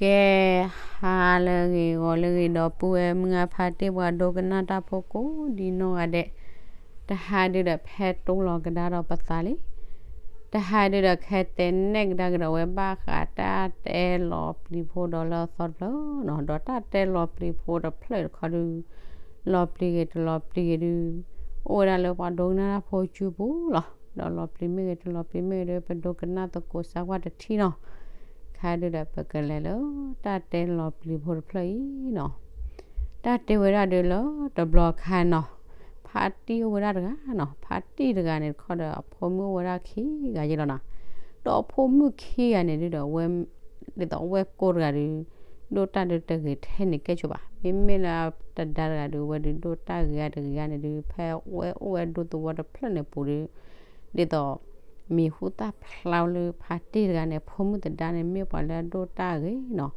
ကဲ, ဟါလၢအဂ့ၤ ဂီၤလၢအဂ့ၤ ဒီပုၢ်ဝဲၢ်မုၢ်ဂၤဖါတံၢ် ပှၤဒိကနၣ်တၢ်ဖိကိးဒံနီၢ်ဂၤဒဲး, တဟါဒုဒီး ဖဲတိၢ်လီၤကဒါဒီးပသးလံ. တဟါဒုဒီး ကဟဲတဲနဲၣ်ကဒါကဒီးဝဲဘၣ်ဃးတၢ်တဲလီၤပျံၤဖိဒီးလၢအသီတဖျၢၣ်နီၤ, ဒီးတၢ်တဲလီၤပျံၤဖိတဖျၢၣ်တခီဒု လီၤပျံၤဂ့ၤတလီၤပျံၤဂ့ၤဒု အိၣ်ဝဲဒၣ်လၢပှၤဒိကနၣ်တၢ်ဖိစုပူၤလီၤ. ဒီးလီၤပျံၤမ့ၢ်ဂ့ၤ တလီၤပျံၤမ့ၢ်ဂ့ၤဒီး ပဒိကနၣ်သကိးစၢ်ကွၢ်တထံၣ်နီၤ. ခဲဒုဒီး ပကလဲၤလၢတၢ်တဲလီၤပျံၤဖိတဖျၢၣ်အံၤနီၤ. တၢ်တဲဝဲဒၣ်ဒုလၢတဘျီခါနီၤ, ဖါတံၢ်အိၣ်ဝဲဒၣ်တဂၤနီၤ, ဖါတံၢ်တဂၤန့ၣ်တခီဒီး အဖိမုၣ်အိၣ်ဝဲဒၣ်ခံဂၤယဲလီၤနီၤ. ဒီးအဖိမုၣ်ခံဂၤန့ၣ်ဒုဒီး ဝဲ ဒ်သိးဝဲၢ်ကိၢ်တဂၤဒု ဒိၣ်တၢ်ဒုတဂ့ၤထဲန့ၣ်ကဲၣ်ဆိးဘၣ်. မ့မ့ၢ်လၢတဒါတဂၤဒု ဝဲဒုဒိၣ်တၢ်ဂ့ၤဂၤတဂ့ၤဂၤန့ၣ်ဒု ဖဲဝဲအိၣ်ဝဲဒိသဝီတဖျၢၣ်န့ၣ်ပူၤဒု ဒ်သိး မံၤဟူသၣ်ဖျါလၢဖါတံၢ်တဂၤန့ၣ် ဖိမုၣ်သဒါန့ၣ် မ့ၢ်ပှၤလၢအဒိၣ်တၢ်ဂ့ၤနီၤ.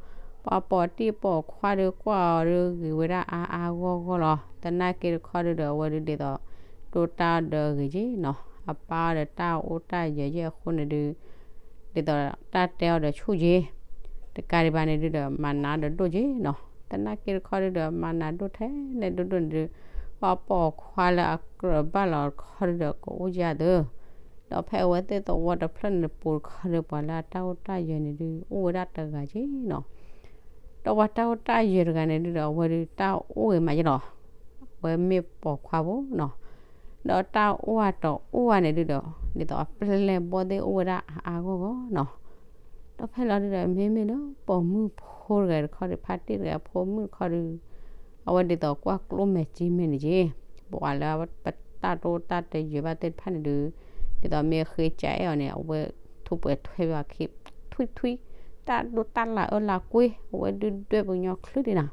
ပှၤပိာ်တံၢ်ပိာ်ခွါဒုကွၢ်အီၤဒုဂ့ၤဝဲဒၣ်အါအါဂီၢ်ဂီၢ်လီၤ. သနာ်က့တခီဒုဒီး အဝဲဒုဒ်သိး ဒိၣ်တၢ်ဒုဂ့ၤက့နီၤ. အပၢ်အီၤဒီးတၢ်အိၣ်တၢ်ယၢၤက့အဃိန့ၣ်ဒု ဒ်သိးတၢ်တဲအီၤဒီးဆူၣ်က့, တကးဒံးဘၣ်န့ၣ်ဒုဒီး မၤနးဒီးဒိၣ်က့နီၤ. သနာ်က့တခီဒုဒီး မၤနးဒိၣ်ထဲလဲၣ်ဒိၣ်ဒိၣ်န့ၣ်ဒု ပှၤပိာ်ခွါလၢအကြၢးဘၣ်လီၤတခီဒုဒီး ကအိၣ်က့သၢ. ဒီးဖဲအဝဲသ့ၣ်သဝီတဖျၢၣ်န့ၣ်ပူၤတခီဒု ပှၤလၢအတၢ်အိၣ်တၢ်ယၢၤန့ၣ်ဒု အိၣ်ဝဲဒၣ်တဂၤက့နီၤ. ဒီးပှၤတၢ်အိၣ်တၢ်ယၢၤတဂၤန့ၣ်ဒုဒီး အဝဲဒုတၢ်အိၣ်ဂ့ၤမးက့လီၤ. အဝဲမ့ၢ်ပိာ်ခွါဖိနီၤ. ဒီးတၢ်အိၣ်အတအိၣ်အါန့ၣ်ဒုဒီး ဒ်သိးအပျဲၢ်ဘီၣ်သ့ၣ်အိၣ်ဝဲဒၣ်အါအါဂီၢ်ဂီၢ်နီၤ. ဒီးဖဲလီၤဒုဒီး မ့မ့ၢ်လၢပိာ်မုၣ်ဖိတဂၤတခီဒီး ဖါတံၢ်တဂၤဖိမုၣ်တခီဒု အဝဲဒ်သိးကွၢ်ကျိၣ်မဲာ်စ့မဲာ်န့ၣ်က့, ပှၤလၢပတၢ်တိတၢ်တယၢၤဘၣ်သ့ၣ်တဖၣ်န့ၣ်ဒု ဒ်သိးမ့ၢ်ဃ့ကအဲၣ်အီၤန့ၣ် အဝဲထူးပှဲၤထွဲဘၣ်ခံ ထွံၣ်ထွံၣ် တၢ်ဒိၣ်တၢ်လၢ်အၢလၢကွ့ အဝဲဒုဒွဲၣ်ပူၤညီချုးဒံးနီၤ.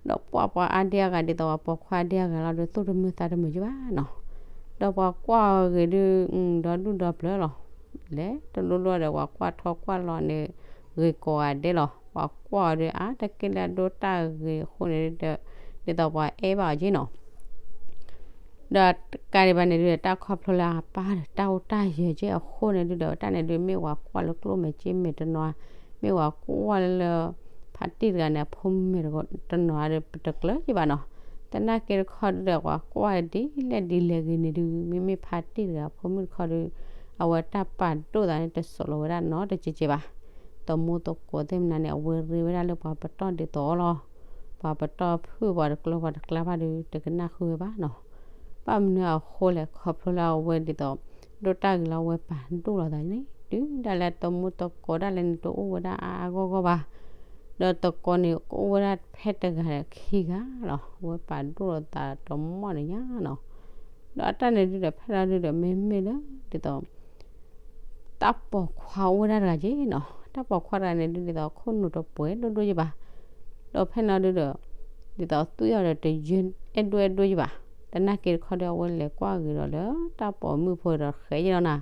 ဒီးပှၤပှၤအါဒံအါဂၤဒ်သိးပှၤပိာ်ခွါအါဒံအါဂၤလီၤဒု သူၣ်တမုာ်သးတမုာ်က့ဘၣ်နီၤ. ဒီးပှၤကွၢ်အီၤဂ့ၤဒု ဒီဒူၣ်ဒီပျၢၤလီၤ. လဲၤတလိၣ်လိၣ်ဒီး ပှၤကွၢ်ထီၣ်ကွၢ်လီၤန့ၣ် ဂ့ၤကိးဂၤဒဲးလီၤ. ပှၤကွၢ်အီၤဒု အါတက့ၢ်လၢအဒိၣ်တၢ်ဂ့ၤအဃိန့ၣ်ဒု ဒ်သိးပှၤအဲၣ်ဘၣ်အီၤက့နီၤ. ဒီးတကးဒံးဘၣ်န့ၣ်ဒုဒီး တၢ်ခီဖျိလၢအပၢ်ဒီးတၢ်အိၣ်တၢ်ယၢၤက့အဃိန့ၣ်ဒုဒီး တၢ်န့ၣ်ဒု မ့ၢ်ပှၤကွၢ်လၢကျိၣ်မဲာ်စ့မဲာ်တနီၤ, မ့ၢ်ပှၤကွၢ်လၢ ဖါတံၢ်တဂၤန့ၣ် အဖိမုၣ်မဲာ်တနီၤဒီး ပတကျၢၤက့ဘၣ်နီၤ. သနာ်က့တခီဒုဒီး ပှၤကွၢ်ဒ်လဲၣ်ဒ်လဲၣ်ဂ့ၤန့ၣ်ဒု မ့မ့ၢ်ဖါတံၢ်တဂၤအဖိမုၣ်တခီဒု အဝဲတၢ်ပာ်ဒိၣ်သးန့ၣ် တစိာ်လီၤဝဲဒၣ်နီတကဲးကဲးဘၣ်. သမူသကိးသ့ၣ်မနုၤန့ၣ် အဝဲရ့ဝဲဒၣ်လၢပှၤပတီၢ်ဒ်သိးလီၤ. ပှၤပတီၢ်ဖုၣ် ပှၤတကျၢၤ ပှၤတကျၢၤဘၣ်ဒု တကနၣ်ဃုာ်ဝဲဘၣ်နီၤ. ဘၣ်မနုၤအဃိလဲၣ် ခီဖျိလၢအဝဲဒ်သိး ဒိၣ်တၢ်ဂ့ၤလၢအဝဲပာ်ဒိၣ်လီၤသးန့ၣ် တုၤဒၣ်လဲာ်သမူသကိးဒၣ်လဲာ်န့ၣ် တအိၣ်ဝဲဒၣ်အါအါဂီၢ်ဂီၢ်ဘၣ်. ဒီးသကိးန့ၣ် ကအိၣ်ဝဲဒၣ်ဖဲတဂၤဒီးခံဂၤလီၤ. အဝဲပာ်ဒိၣ်လီၤသးတမီၢ်န့ၣ်ညါနီၤ. ဒီးအတၢ်န့ၣ်ဒုဒီး ဖဲလီၤဒုဒီး မ့မ့ၢ်လၢ ဒ်သိး တၢ်ပိာ်ခွါအိၣ်ဝဲဒၣ်တဂၤက့နီၤ. တၢ်ပိာ်ခွါတဂၤန့ၣ်ဒု ဒ်သိးခိၣ်နူာ်တပှဲၤဒိၣ်ဒိၣ်က့ဘၣ်. ဒီးဖဲလီၤဒုဒီး ဒ်သိးသွံၣ်အီၤဒီးတယၢအဲၣ်ဒိၣ်အဲၣ်ဒိၣ်က့ဘၣ်. သနာ်က့တခီဒီး အဝဲလဲၤကွၢ်ဂ့ၤဒီးလၢတၢ်ပိာ်မုၣ်ဖိဒီးဃဲးယဲလီၤနၤ.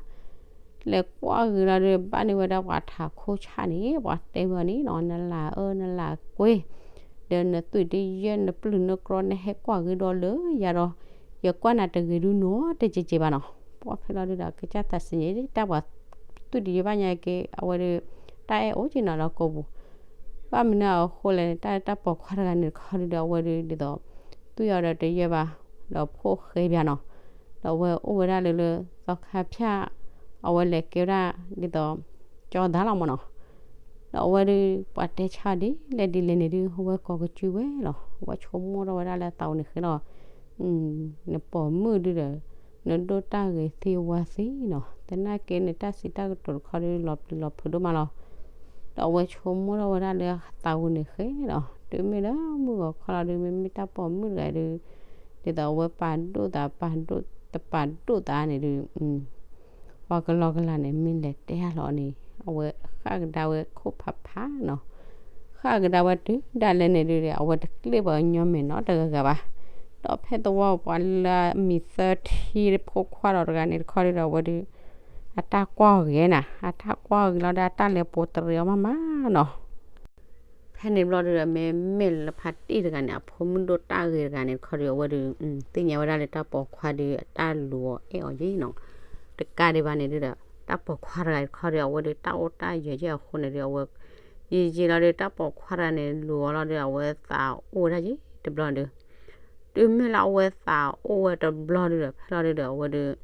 လဲၤကွၢ်ဂ့ၤလီၤဒု ဘၣ်န့ၢ်ဝဲဒၣ်ပှၤထးခိၣ်ဆၣ်န့ၣ် ပှၤတဲဝဲအီၤန့ၣ်နီၤ, နလၢအၢနလၢအကွ့ ဒီးနသွံၣ်တယၢ နပျုၢ်နကြီ နဟဲကွၢ်ဂ့ၤဒီးလၢယၤဒီး ယကွၢ်နၤတဂ့ၤဒုနီတကဲးကဲးဘၣ်နီၤ. ပှၤဖဲလီၤဒုဒီး ကစၢ်သးစံးန့ၣ် တၢ်ပှၤသွံၣ်တယၢဘၣ်ညါက့ အဝဲဒု တၢ်အဲၣ်အိၣ်က့နီၤလၢကိာ်ပူၤ. ဘၣ်မနုၤအဃိလဲၣ်န့ၣ် တၢ်တၢ်ပိာ်ခွါတဂၤန့ၣ်တခီဒုဒီး အဝဲဒု ဒ်သိး သွံၣ်အီၤဒီးတယၢဘၣ်, ဒီးဖိၣ်ဃဲဘၣ်နီၤ. ဒီးအဝဲအိၣ်ဝဲဒၣ်လၢလၢသီခါဖၠၣ်, အဝဲလဲၤကဲဝဲဒၣ်ဒ်သိး ကၠီသးလီၤမးနီၤ. ဒီးအဝဲဒု ပှၤတဲဆါဒ်လဲၣ်ဒ်လဲၣ်န့ၣ်ဒု အဝဲကိးကစုဝဲလီၤ. အဝဲဆိကမိၣ်ထီၣ်ဝဲဒၣ်လၢသးပူၤန့ၣ်ဃဲလီၤ. နပိာ်မုၣ်ဒုဒီး နဒိၣ်တၢ်ဂ့ၤသ့ဝဲသ့နီၤ. သနာ်က့န့ၣ် တၢ်စံးတၢ်ကတိၤတခီဒု လီၤပျံၤလီၤဖုးဒိၣ်မးလီၤ. ဒီးအဝဲဆိကမိၣ်ထီၣ်ဝဲဒၣ်လၢသးပူၤန့ၣ်ဃဲလီၤ. တုၤမ့ၢ်လၢမုၢ်ဂီၤခီလီၤဒု မ့မ့ၢ်တၢ်ပိာ်မုၣ်တဂၤဒု ဒ်သိးအဝဲပာ်ဒိၣ်သး ပာ်ဒိၣ်တပာ်ဒိၣ်သးန့ၣ်ဒု ပှၤကလီကလီန့ၣ် မ့ၢ်လဲၤတဲအါလီၤန့ၣ် အဝဲဃၣ်ကဒါဝဲခိၣ်ဖးဖးနီၤ. ဃၣ်ကဒါဝဲတုၤဒၣ်လဲာ်န့ၣ်ဒု အဝဲတကျ့ၣ်ပှၤကညီမဲာ်နီတဂၤဂၤဘၣ်. ဒီးဖဲသဝီပှၤလၢအမံၤသၢထံဖိခွါဒီးတဂၤန့ၣ်တခီဒုဒီး အဝဲဒု အတၢ်ကွၢ်ဂ့ၤနၤ အတၢ်ကွၢ်ဂ့ၤလီၤဒီး အတၢ်လဲၤပိာ်တရံးအီၤမးမးနီၤ. ဖဲန့ၣ်ဘျီဒုဒီး မ့မ့ၢ်လၢဖါတံၢ်တဂၤန့ၣ် အဖိမုၣ်ဒိၣ်တၢ်ဂ့ၤတဂၤန့ၣ်တခီဒု အဝဲဒု သ့ၣ်ညါဝဲဒၣ်လၢတၢ်ပိာ်ခွါဒု အတၢ်လူၤအီၤအဲၣ်အီၤယဲနီၤ. တကးဒံးဘၣ်န့ၣ်ဒုဒီး တၢ်ပိာ်ခွါတဂၤတခီဒု အဝဲဒု တၢ်အိၣ်တၢ်ယၢၤယဲအဃိန့ၣ်ဒု အဝဲ ပ ယံာ်ယံာ်လီၤဒီး တၢ်ပိာ်ခွါတဂၤန့ၣ် လူၤအီၤလီၤဒီး အဝဲသးအိၣ်ဝဲဒၣ်ယံၤတဘျီဒီး, တုၤမ့ၢ်လၢအဝဲသးအိၣ်ဝဲတဘျီဒီး ဖဲလီၤဒုဒီး အဝဲဒုး ဒ်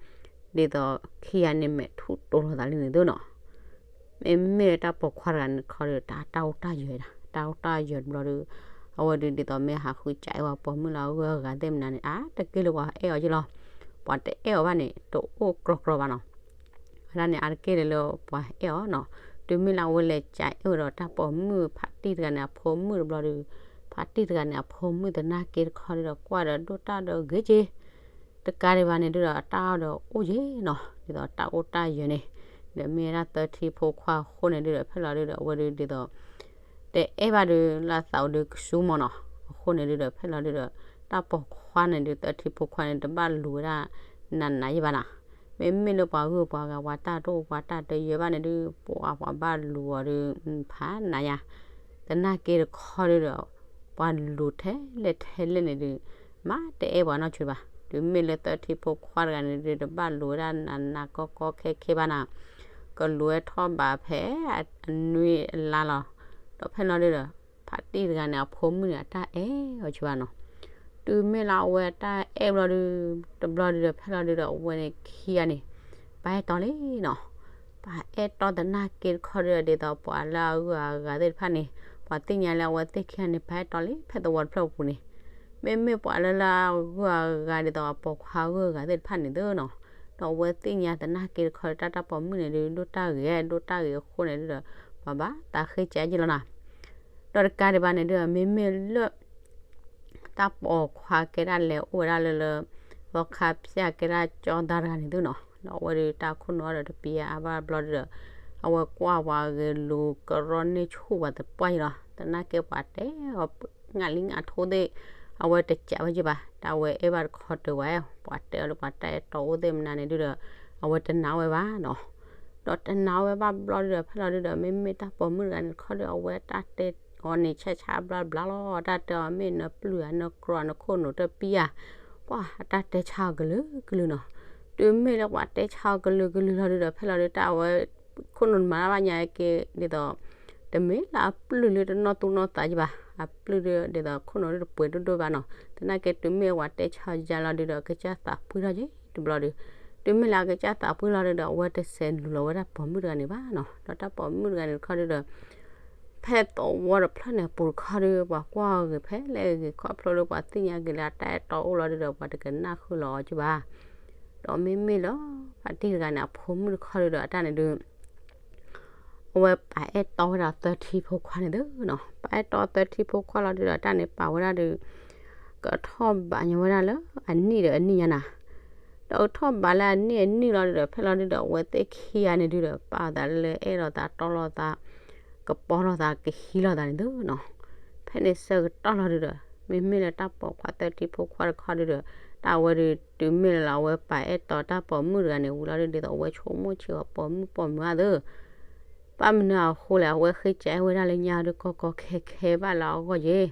သိးခံဂၤန့ၣ် မဲာ်ထူၣ်တိလိာ်သးလံန့ၣ်သုနီၤ. မ့မ့ၢ်လၢတၢ်ပိာ်ခွါတဂၤန့ၣ်တခီဒီး တၢ်တၢ်အိၣ်တၢ်ယၢၤဒၣ်, တၢ်အိၣ်တၢ်ယၢၤတဘျီဒီး အဝဲဒုးဒ်သိးမ့ၢ်ဟးဃုကးအဲၣ်ဝဲပိာ်မုၣ်လၢအဂုၤအဂၤသ့ၣ်မနၤန့ၣ် အါတက့ၢ်လၢပှၤအဲၣ်အီၤက့လီၤ. ပှၤတအဲၣ်အီၤဘၣ်န့ၣ် တအိၣ်ကြီကြီဘၣ်နီၤ. အဒၣ်န့ၣ် အါတက့ၢ်လၢပှၤအဲၣ်အီၤနီၤ. တုၤမ့ၢ်လၢအဝဲလဲၤကးအဲၣ်ဝဲဒီးတၢ်ပိာ်မုၣ်ဖးတံၢ်တဂၤန့ၣ် အဖိမုၣ်တဘျီဒီး ဖးတံၢ်တဂၤန့ၣ် အဖိမုၣ်သနာ်က့တခီဒီး ကွၢ်ဒီးဒိၣ်တၢ်ဒီးဂ့ၤက့ၤ တကးဒံးဘၣ်န့ၣ်ဒုဒီး အတၢ်အီၣ်ဒီးအိၣ်ယ့ၤနီၤ, ဒ်သိးတၢ်အိၣ်တၢ်ယၢၤန့ၣ်, ဒီးမ့ၢ်ဝဲဒၣ်သၢထံဖိခွါအဃိန့ၣ်ဒုဒီး ဖဲလီၤဒုဒီး အဝဲဒုးဒ်သိး တအဲၣ်ဘၣ်ဒုးလၢအသးအိၣ်ဒုးကဆူမီၤနီၤ. အဃိန့ၣ်ဒုဒီး ဖဲလီၤဒုဒီး တၢ်ပိာ်ခွါန့ၣ်ဒုး သၢထံဖိခွါန့ၣ် တဘၣ်လူၤဝဲဒၣ်နးနးယံၤဘၣ်နီၤ. မ့မ့ၢ်လၢပှၤဂုၤပှၤဂၤ ပှၤတၢ်တအိၣ်ပှၤတၢ်တယၢၤဘၣ်န့ၣ်ဒုး ပှၤပှၤဘၣ်လူၤအီၤဒုး ဖးနးယါ သနာ်က့တခီဒုဒီး ပှၤလူၤထဲလဲၣ်ထဲလဲၣ်န့ၣ်ဒုး မၤတအဲၣ်ပှၤနီတဖုဘၣ်. တုၤမ့ၢ်လၢသၢထံဖိခွါတဂၤန့ၣ်ဒုး တဘၣ်လူၤဝဲဒၣ်နးနးကီကီခဲခဲဘၣ်နီၤ, ကလူၤဝဲထီၣ်ဘးဖဲအနွံအလါလီၤ. ဒီးဖဲလီၤဒုဒီး ဖးတံၢ်တဂၤန့ၣ် အဖိမုၣ်န့ၣ် အတၢ်အဲၣ်အီၤဆံးဘၣ်နီၤ. တုၤမ့ၢ်လၢအဝဲတၢ်အဲၣ်ဘျီဒုး တဘျီဒုဒီး ဖဲလီၤဒုဒီး အဝဲန့ၣ်ခံဂၤန့ၣ် ပာ်အဲၣ်တီလံနီၤ. ပာ်အဲၣ်တီသနာ်က့တခီဒုဒီး ဒ်သိးပှၤလၢအဂုၤအဂၤသ့ၣ်တဖၣ်န့ၣ် ပှၤသ့ၣ်ညါလၢအဝဲသ့ၣ်ခံဂၤန့ၣ် ပာ်အဲၣ်တီလံ ဖဲသဝီတဖျၢၣ်ပူၤန့ၣ် မ့မ့ၢ်ပှၤလၢလၢအဂုၤအဂၤဒ်သိးအပိာ်ခွါဂုၤအဂၤသ့ၣ်တဖၣ်န့ၣ်သ့နီၤ, ဒီးအဝဲသ့ၣ်ညါသနာ်က့တခီဒီး တၢ်တၢ်ပိာ်မုၣ်န့ၣ်ဒုး ဒိၣ်တၢ်ဂ့ၤ ဒိၣ်တၢ်ဂ့ၤအဃိန့ၣ်ဒုဒီး ပှၤဘၣ်သးဃ့ကဲက့လီၤနီၤ. ဒီးတကးဒံးဘၣ်န့ၣ်ဒုဒီး မ့မ့ၢ်လၢ တၢ်ပိာ်ခွါကဲဒၣ်လဲၤအိၣ်ဝဲဒၣ်လၢလၢ သီခါဖၠၣ်ကဲဒၣ်ကၠီတၢ်တဂၤန့ၣ်သ့နီၤ, ဒီးအဝဲဒုးတၢ်ခိၣ်နူာ်အီၤဒီးတပံၤအါဘၣ်ဘျီဒုဒီး အဝဲကွၢ်ပှၤဂဲၤလိၤကရီန့ၢ်ဆူၣ်ပှၤသပှၢ်ယံၤလီၤ. သနာ်က့ပှၤတဲအီၤ ငၣ်လံငၣ်ထိသ့ၣ် အဝဲတကးဝဲယံၤဘၣ်, တၢ်ဝဲအဲၣ်ဘၣ်တခီတၢၤဝဲ ပှၤတဲအီၤလၢပှၤတၢ်အဲၣ်တီအိၣ်သ့ၣ်မနၤန့ၣ်ဒုဒီး အဝဲတနာ်ဝဲဘၣ်နီၤ. ဒီးတနာ်ဝဲဘၣ်ဘျီဒုဒီး ဖဲလီၤဒုဒီး မ့မ့ၢ်တၢ်ပိာ်မုၣ်တဂၤန့ၣ်တခီဒီး အဝဲတၢ်တဲအီၤန့ၣ် ဆၣ်ဆၣ်ဘျါဘျါလီၤ. တၢ်တဲအီၤ မ့ၢ်နပျုၢ်ဧါ နကြီ နခိၣ်နူာ်တပံၤဧါ, ပှၤအတၢ်တဲဆါအီၤကလုာ်ကလုာ်နီၤ. တုၤမ့ၢ်လၢပှၤတဲဆါအီၤကလုာ်ကလုာ်လီၤဒုဒီး ဖဲလီၤဒု တၢ်အဝဲ ခိၣ်နူာ်မၤတၢ်ဘၣ်ညါက့ၤ ဒ်သိး တမ့ၢ်လၢအပျုၢ်လၢတနီၢ်သူၣ်နီၢ်သးယံၤဘၣ်, အပျုၢ်ဒု ဒ်သိးခိၣ်နူာ်ဒုတပှဲၤဒိၣ်ဒိၣ်ဘၣ်နီၤ. သနာ်က့တုၤမ့ၢ်ပှၤတဲဆါအီၤယါလီၤဒုဒီး ကစၢ်သးပှံၢ်ထီၣ်က့ၤတဘျီဒု, တုၤမ့ၢ်လၢအကစၢ်သးပှံၢ်လီၤဒုဒီး အဝဲတစဲးလူၤလီၤဝဲဒၣ်ပိာ်မုၣ်တဂၤန့ၣ်ဘၣ်နီၤ. ဒီးတၢ်ပိာ်မုၣ်တဂၤန့ၣ်တခီဒုဒီး ဖဲသဝီတဖျၢၣ်န့ၣ်အပူၤတခီဒီး ပှၤကွၢ်အဂ့ၤဖဲလဲၣ်ဂ့ၤ ခီဖျိလၢပှၤသ့ၣ်ညါက့ၤလၢအတၢ်အဲၣ်တီအိၣ်လီၤဒုဒီး ပှၤတကနၣ်ဃုာ်လီၤအီၤက့ၤဘၣ်. ဒီးမ့မ့ၢ်လၢ ဖးတံၢ်တဂၤန့ၣ် အဖိမုၣ်တခီဒုဒီး အတၢ်န့ၣ်ဒု အဝဲပာ်အဲၣ်တီဝဲဒၣ်သၢထံဖိခွါန့ၣ်သ့နီၤ. ပာ်အဲၣ်တီသၢထံဖိခွါလီၤဒုဒီး အတၢ်န့ၣ်ပာ်ဝဲဒၣ်ဒု ကထီၣ်ဘးညီဝဲဒၣ်လၢအနံၣ်ဒီးအနံၣ်ညါနၤ ဒီးကထီၣ်ဘးလၢအနံၣ်အနံၣ်လီၤဒုဒီး ဖဲလီၤဒုဒီး အဝဲသ့ၣ်ခံဂၤန့ၣ်ဒုဒီး ပာ်အသးလၢအဲၣ်လိာ်သးတီလိာ်သး ကပီၤလိာ်သးကဟံးလိာ်သးန့ၣ်သ့နီၤ. ဖဲန့ၣ်ဆၢကတီၢ်လီၤဒုဒီး မ့မ့ၢ်လၢတၢ်ပိာ်ခွါသၢထံဖိခွါတခီဒုဒီး တၢ်အဝဲဒု တုၤမ့ၢ်လၢအဝဲပာ်အဲၣ်တီတၢ်ပိာ်မုၣ်တဂၤန့ၣ် ဝံၤလီၤဒု ဒ်သိးအဝဲဆိကမိၣ်ဆံးအီၤပိာ်မုၣ်ပိာ်မုၣ်အသ့ ဘၣ်မနုၤအဃိလဲၣ် အဝဲဃ့ကဲဝဲဒၣ်လၢညါဒု ကီကီခဲခဲဘၣ်လၢအဂီၢ်ယ့ၣ်.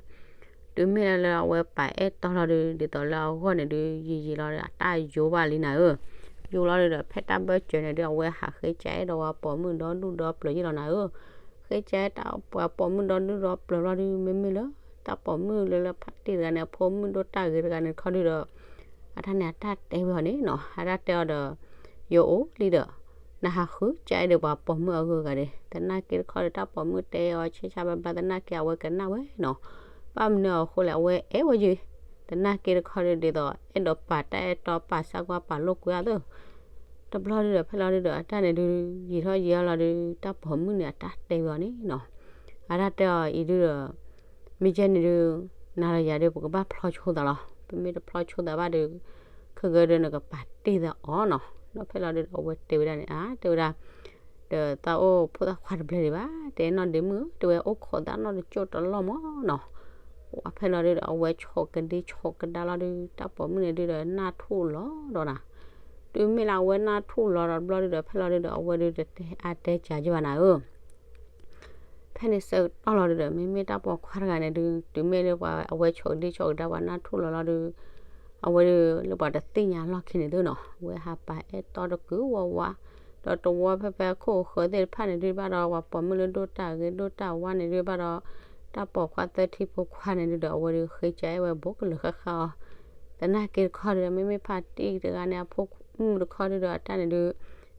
တုၤမ့ၢ်လၢလၢအဝဲပာ်အဲၣ်တီလီၤဒု ဒ်သိးလၢအဂီၢ်န့ၣ်ဒု ယံာ်ယံာ်လီၤဒု အတၢ်ယိဘၣ်လံနၤဧၢ. ယိလီၤဒုဒီး ဖဲတၢ်ဘၢၣ်စၢၤန့ၣ်ဒု အဝဲဟးဃ့ကဲဒီးပှၤပိာ်မုၣ်ဒီဒူၣ်ဒီပျၢၤယ့ၣ်လီၤနၤဧၢ. ဃ့ကဲတၢ်ပှၤပိာ်မုၣ်ဒီဒူၣ်ဒီပျၢၤလီၤဒု မ့မ့ၢ်လၢ တၢ်ပိာ်မုၣ်လၢလၢဖးတံၢ်တဂၤန့ၣ် အဖိမုၣ်ဒိၣ်တၢ်ဂ့ၤတဂၤန့ၣ်တခီဒုဒီး အတၢ်န့ၣ်အတၢ်တဲဝဲအီၤန့ၣ်နီၤ အတၢ်တဲအီၤဒီး ယအိၣ်လံဒီး နဟးဃုကဲဒီးပှၤပိာ်မုၣ်အဂုၤအဂၤဒီး သနာ်က့တခီဒီးတၢ်ပိာ်မုၣ်တဲအီၤဆဲးဆါဘၣ်ဘၣ်သနာ်က့အဝဲကနၣ်ဝဲနီၤ. ဘၣ်မနုၤအဃိလဲၣ် အဝဲအဲၣ်ဝဲယ့ၣ် သနာ်က့တခီဒီးဒ်သိး အဲၣ်ဒိးပာ်တၢ်အဲၣ်တီပာ်ဆါကွၢ်ပာ်လိာ်ကွံာ်အသး တဘျီဒုဒီး ဖဲလီၤဒုဒီး အတၢ်န့ၣ်ဒု ယံာ်ထီၣ်ယံာ်ထီၣ်လီၤဒု တၢ်ပိာ်မုၣ်န့ၣ် အတၢ်တဲဝဲအီၤန့ၣ်နီၤ. အတၢ်တဲအီၤအံၤဒုဒီး မ့ၢ်ကဲန့ၣ်ဒု နၤဒီးယၤဒု ပကဘၣ်ဖျီဆိသးလီၤ. ပမ့ၢ်တဖျီဆိသးဘၣ်ဒု ခဲကဲဒု နကပာ်တ့ၢ်သးအီၤနီၤ. ဒီးဖဲလီၤဒုဒီး အဝဲတဲဝဲဒၣ်န့ၣ် အါ တဲဝဲဒၣ် ဒီးသးအိၣ်ဖိသၣ်ခွါတဘျဲၣ်ဒံးဘၣ် တဲနီၢ်ဒ့မုၣ်ဧၢ တဲဝဲအိၣ်ခိးသးနီၢ်တကၠိၢ်တလီၢ်မးနီၤ. ဖဲလီၤဒုဒီး အဝဲဆိးကဒ့ဆိးကဒါလီၤဒု တၢ်ပိာ်မုၣ်န့ၣ်ဒုဒီး နၢ်ထူၣ်လီၤဒီးနၤ တုၤမ့ၢ်လၢအဝဲနၢ်ထူၣ်လီၤဒီးတဘျီဒုဒီး ဖဲလီၤဒုဒီး အဝဲဒုတတဲအါတဲကၢယ့ၣ်ဘၣ်နၤဧၢ. ဖဲန့ၣ်ဆၢကတီၢ်လီၤဒုဒီး မ့မ့ၢ်တၢ်ပိာ်ခွါတဂၤန့ၣ်ဒု တုၤမ့ၢ်လၢပှၤအဝဲဆိးကဒ့ဆိးကဒါပှၤနၢ်ထူၣ်လီၤလီၤဒု အဝဲဒု လၢပှၤတသ့ၣ်ညါလီၢ်ခံန့ၣ်သ့နီၤ အဝဲဟးပာ်အဲၣ်တီတကုာ်ဝးဝး ဒီးတဝီဖဲဖဲအခိၣ်အဃၢၤသ့ၣ်တဖၣ်န့ၣ်ဒုးဘၣ်ဒီး ပှၤပိာ်မုၣ်လၢဒိၣ်တၢ်ဂ့ၤဒိၣ်တၢ်ဝါန့ၣ်ဒုးဘၣ်ဒီး တၢ်ပိာ်ခွါသၢထံဖိခွါန့ၣ်ဒုးဒီး အဝဲဒုးဃ့ကၢအဲၣ်ဝဲဘူးကလၢၤဃၣ်ဃၣ်အီၤ, သနာ်က့တခီဒုးဒီး မ့မ့ၢ်ဖါတံၢ်တဂၤန့ၣ် အဖိမုၣ်တခီဒုးဒီး အတၢ်န့ၣ်ဒုး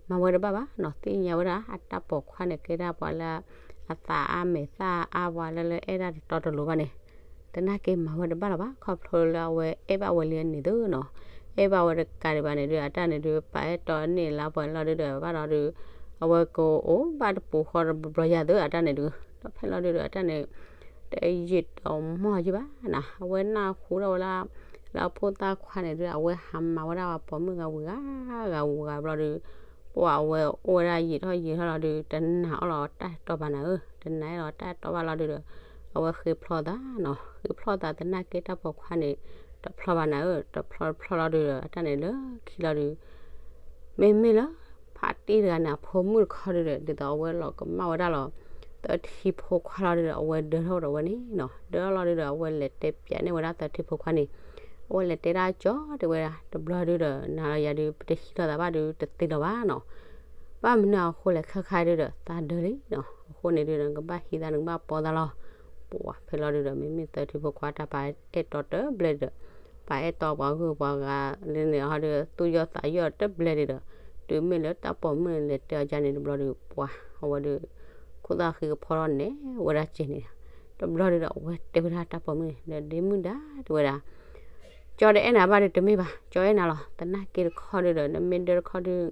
မၤဝဲတဘၣ်ဘၣ်နီၤ, သ့ၣ်ညါဝဲဒၣ် အတၢ်ပိာ်ခွါန့ၣ် ကဲဒၣ်ပှၤလၢ အသးအါမဲာ်သၣ်အါ ပှၤလၢလၢအဲၣ်ဒၣ်တတီတလိၤဘၣ်န့ၣ် သနာ်က့မၤဝဲတဘၣ်လီၤဘၣ်, ခီဖျိလၢအဝဲအဲၣ်ဘၣ်ဝဲလံန့ၣ်သုနီၤ, အဲၣ်ဘၣ်ဝဲတကးဒံးဘၣ်န့ၣ်ဒုး အတၢ်န့ၣ်ဒုး ပာ်အဲၣ်တီန့ၢ်လၢပှၤလီၤဒုးဒီး ဘၣ်ဒီးဒုး အဝဲကအိၣ်ဘၣ်တပူၤဃီတဘျီယၤသု အတၢ်န့ၣ်ဒုး ဒီးဖဲလီၤဒုးဒီး အတၢ်န့ၣ် တယံာ်တမီၢ်ယံၣ်ဘၣ်နီၤ, အဝဲနၢ်ဟူထီၣ်ဝဲလၢ လၢအဖိသၣ်ခွါန့ၣ်ဒုး အဝဲဟးမၤဝဲဒၣ်ပှၤပိာ်မုၣ်ဂၤဝံၤဂၤဂၤဝံၤဂၤဘျီဒုး ပှၤအဝဲအိၣ်ဝဲဒၣ်ယံာ်ထီၣ်ယံာ်ထီၣ်လီၤဒုး တနာ်အီၤလီၤတၢ်တီဘၣ်နၤဧၢ, တနာ်အီၤလီၤတၢ်တီဘၣ်လီၤဒုးဒီး အဝဲဃ့ဖျီသးနီၤ, ဃ့ဖျီသးသနာ်က့တၢ်ပိာ်ခွါန့ၣ် တဖျီဘၣ်နၤဧၢ, တဖျီတဖျီလီၤဒုးဒီး အတၢ်န့ၣ်လၢခံလီၤဒုး မ့မ့ၢ်လၢ ဖါတံၢ်တဂၤန့ၣ် အဖိမုၣ်တခီဒုးဒီး ဒ်သိးအဝဲလီၤကမၣ်ဝဲဒၣ်လီၤ သၢထံဖိခွါလီၤဒုးဒီး အဝဲဒၢထီၣ်ဒီးဝဲန့ၣ်နီၤ, ဒၢထီၣ်လီၤဒုးဒီး အဝဲလဲၤတဲပၠးန့ၢ်ဝဲဒၣ်သၢထံဖိခွါန့ၣ်, အဝဲလဲၤတဲဒၣ်ကၠီတဲဝဲဒၣ် တဘျီဒုးဒီး နၤလီၤယၤဒုး ပတဟံးထီၣ်သးဘၣ်ဒုး တသ့လီၤဘၣ်နီၤ, ဘၣ်မနုၤအဃိလဲၣ်ခဲခါဒုးဒီး သးဒၢလံနီၤ, အဃိန့ၣ်ဒုးဒီး နကဘၣ်ဟံးသး နကဘၣ်ပီသးလီၤ, ပှၤဖဲလီၤဒုးဒီး မ့မ့ၢ်သၢထံဖိခွါတၢ်ပာ်အဲၣ်တီတဘျဲၣ်ဒုးဒီး ပာ်အဲၣ်တီပှၤဂုၤပှၤဂၤလၢန့ၣ်ဟီဒုး သူၣ်ယီၣ်သးယီၣ်တဘျဲၣ်ဒုးဒီး တုၤမ့ၢ်လၢတၢ်ပိာ်မုၣ်န့ၣ် လဲၤတဲအီၤကန့ၣ်တဘျီဒုး ပှၤအဝဲဒုး ခိၣ်သၣ်ဃံကဖီထီၣ်နဲၣ်ဝဲဒၣ်က့န့ၣ်, တဘျီဒုးဒီး အဝဲတဲဝဲဒၣ်တၢ်ပိာ်မုၣ်န့ၣ် ဒီးဒ့မုၣ်ဒါတဲဝဲဒၣ် ကၠီတအဲၣ်နၤဘၣ်ဒုးတမ့ၢ်ဘၣ်, ကၠီအဲၣ်နၤလီၤ, သနာ်က့တခီဒုးဒီး နမ့ၢ်ဒၢတခီဒုး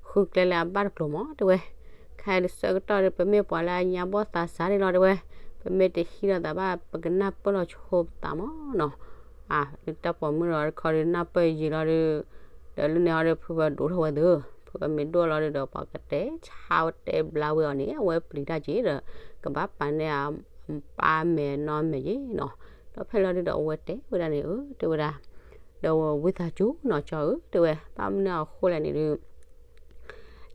ဃုကျဲလၢအဘၣ်တကျိၤမး တဲဝဲ, ခဲအံၤဒုးဆၢကတီၢ်ဒုး ပမ့ၢ်ပှၤလၢအညါဘီၣ်သးစၢ်န့ၣ်လီၤ တဲဝဲ, ပမ့ၢ်တဟံးထီၣ်သးဘၣ် ပကနၢ်ပၢၢ်လီၤဆိပသးမးနီၤ, အတၢ်ပိာ်မုၣ်လီၤတခီဒုး နၢ်ပၢၢ်ယံာ်လီၤဒုး, ဒီးလၢန့ၣ်ဟီဒုး ဖုဖၢဒိၣ်ထီၣ်ဝဲသု, ဖုဖၢမ့ၢ်ဒိၣ်လီၤဒုးဒီး ပှၤကတဲဆါဝဲတဲဘျါဝဲအီၤန့ၣ် အဝဲပျံၤတၢ်က့ဒီး ကဘၣ်ပာ်န့ၢ်အပၢ်မဲာ်နီၢ်မဲာ်က့နီၤ, ဒီးဖဲလီၤဒုးဒီး အဝဲတဲဝဲဒၣ်န့ၣ် အၢ တဲဝဲဒၣ်, ဒီးဝံသးစူၤနီၤ ကၠီဧၢ တဲဝဲ, ဘၣ်မနုၤအဃိလဲၣ်န့ၣ်ဒုး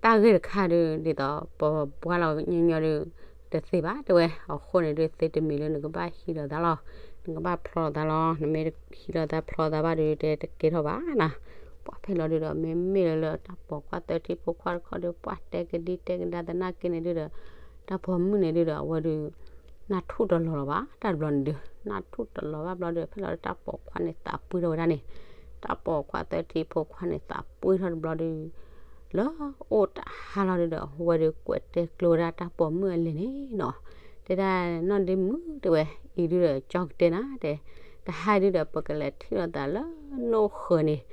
တၢ်ဂ့ၢ်တခါဒုး ဒ်သိးပဘှါလီၤညီညီဒုး တသ့ဘၣ် တဲဝဲ, အဃိန့ၣ်ဒုး သ့တမံၤလၢနကဘၣ်ဟံးလီၤသးလီၤ, နကဘၣ်ဖျီသးလီၤ, နမ့ၢ်ဟံးလီၤသးဖျီသးဘၣ်ဒုး တဲတကဲထီၣ်ဘၣ်နီၤ, ပှၤဖဲလီၤဒုးဒီး မ့မ့ၢ်လၢလၢတၢ်ပိာ်ခွါသၢထံဖိခွါတခီဒုး ပှၤတဲကဒံတဲကဒါသနာ်က့န့ၣ်ဒုးဒီး တၢ်ပိာ်မုၣ်န့ၣ်ဒုးဒီး အဝဲဒုး နၢ်ထူၣ်တလီၤလီၤဘၣ် တၢ်တဘျီန့ၣ်ဒုး နၢ်ထူၣ်တလီၤဘၣ်ဘျီဒုး ဖဲလီၤဒုးတၢ်ပိာ်ခွါန့ၣ်သးပှံၢ်ထီၣ်ဝဲဒၣ်န့ၣ်, တၢ်ပိာ်ခွါသၢထံဖိခွါန့ၣ်သးပှံၢ်ထီၣ်တဘျီဒုး လၢအိၣ်တဟါလီၤဒုးဒီး အဝဲဒုးကွဲးတဲကျိဝဲဒၣ်တၢ်ပိာ်မုၣ်အလဲၢ်န့ၣ်နီၤ, တဲဒၣ်နီၢ်ဒ့မုၣ်တဲဝဲ, အံၤဒုးဒီးကၠီကတဲနၤတဲ, တဟါဒုးဒီး ပကလဲၤထံၣ်လိာ်သးလၢနိၣ်ဃၢၤန့ၣ်,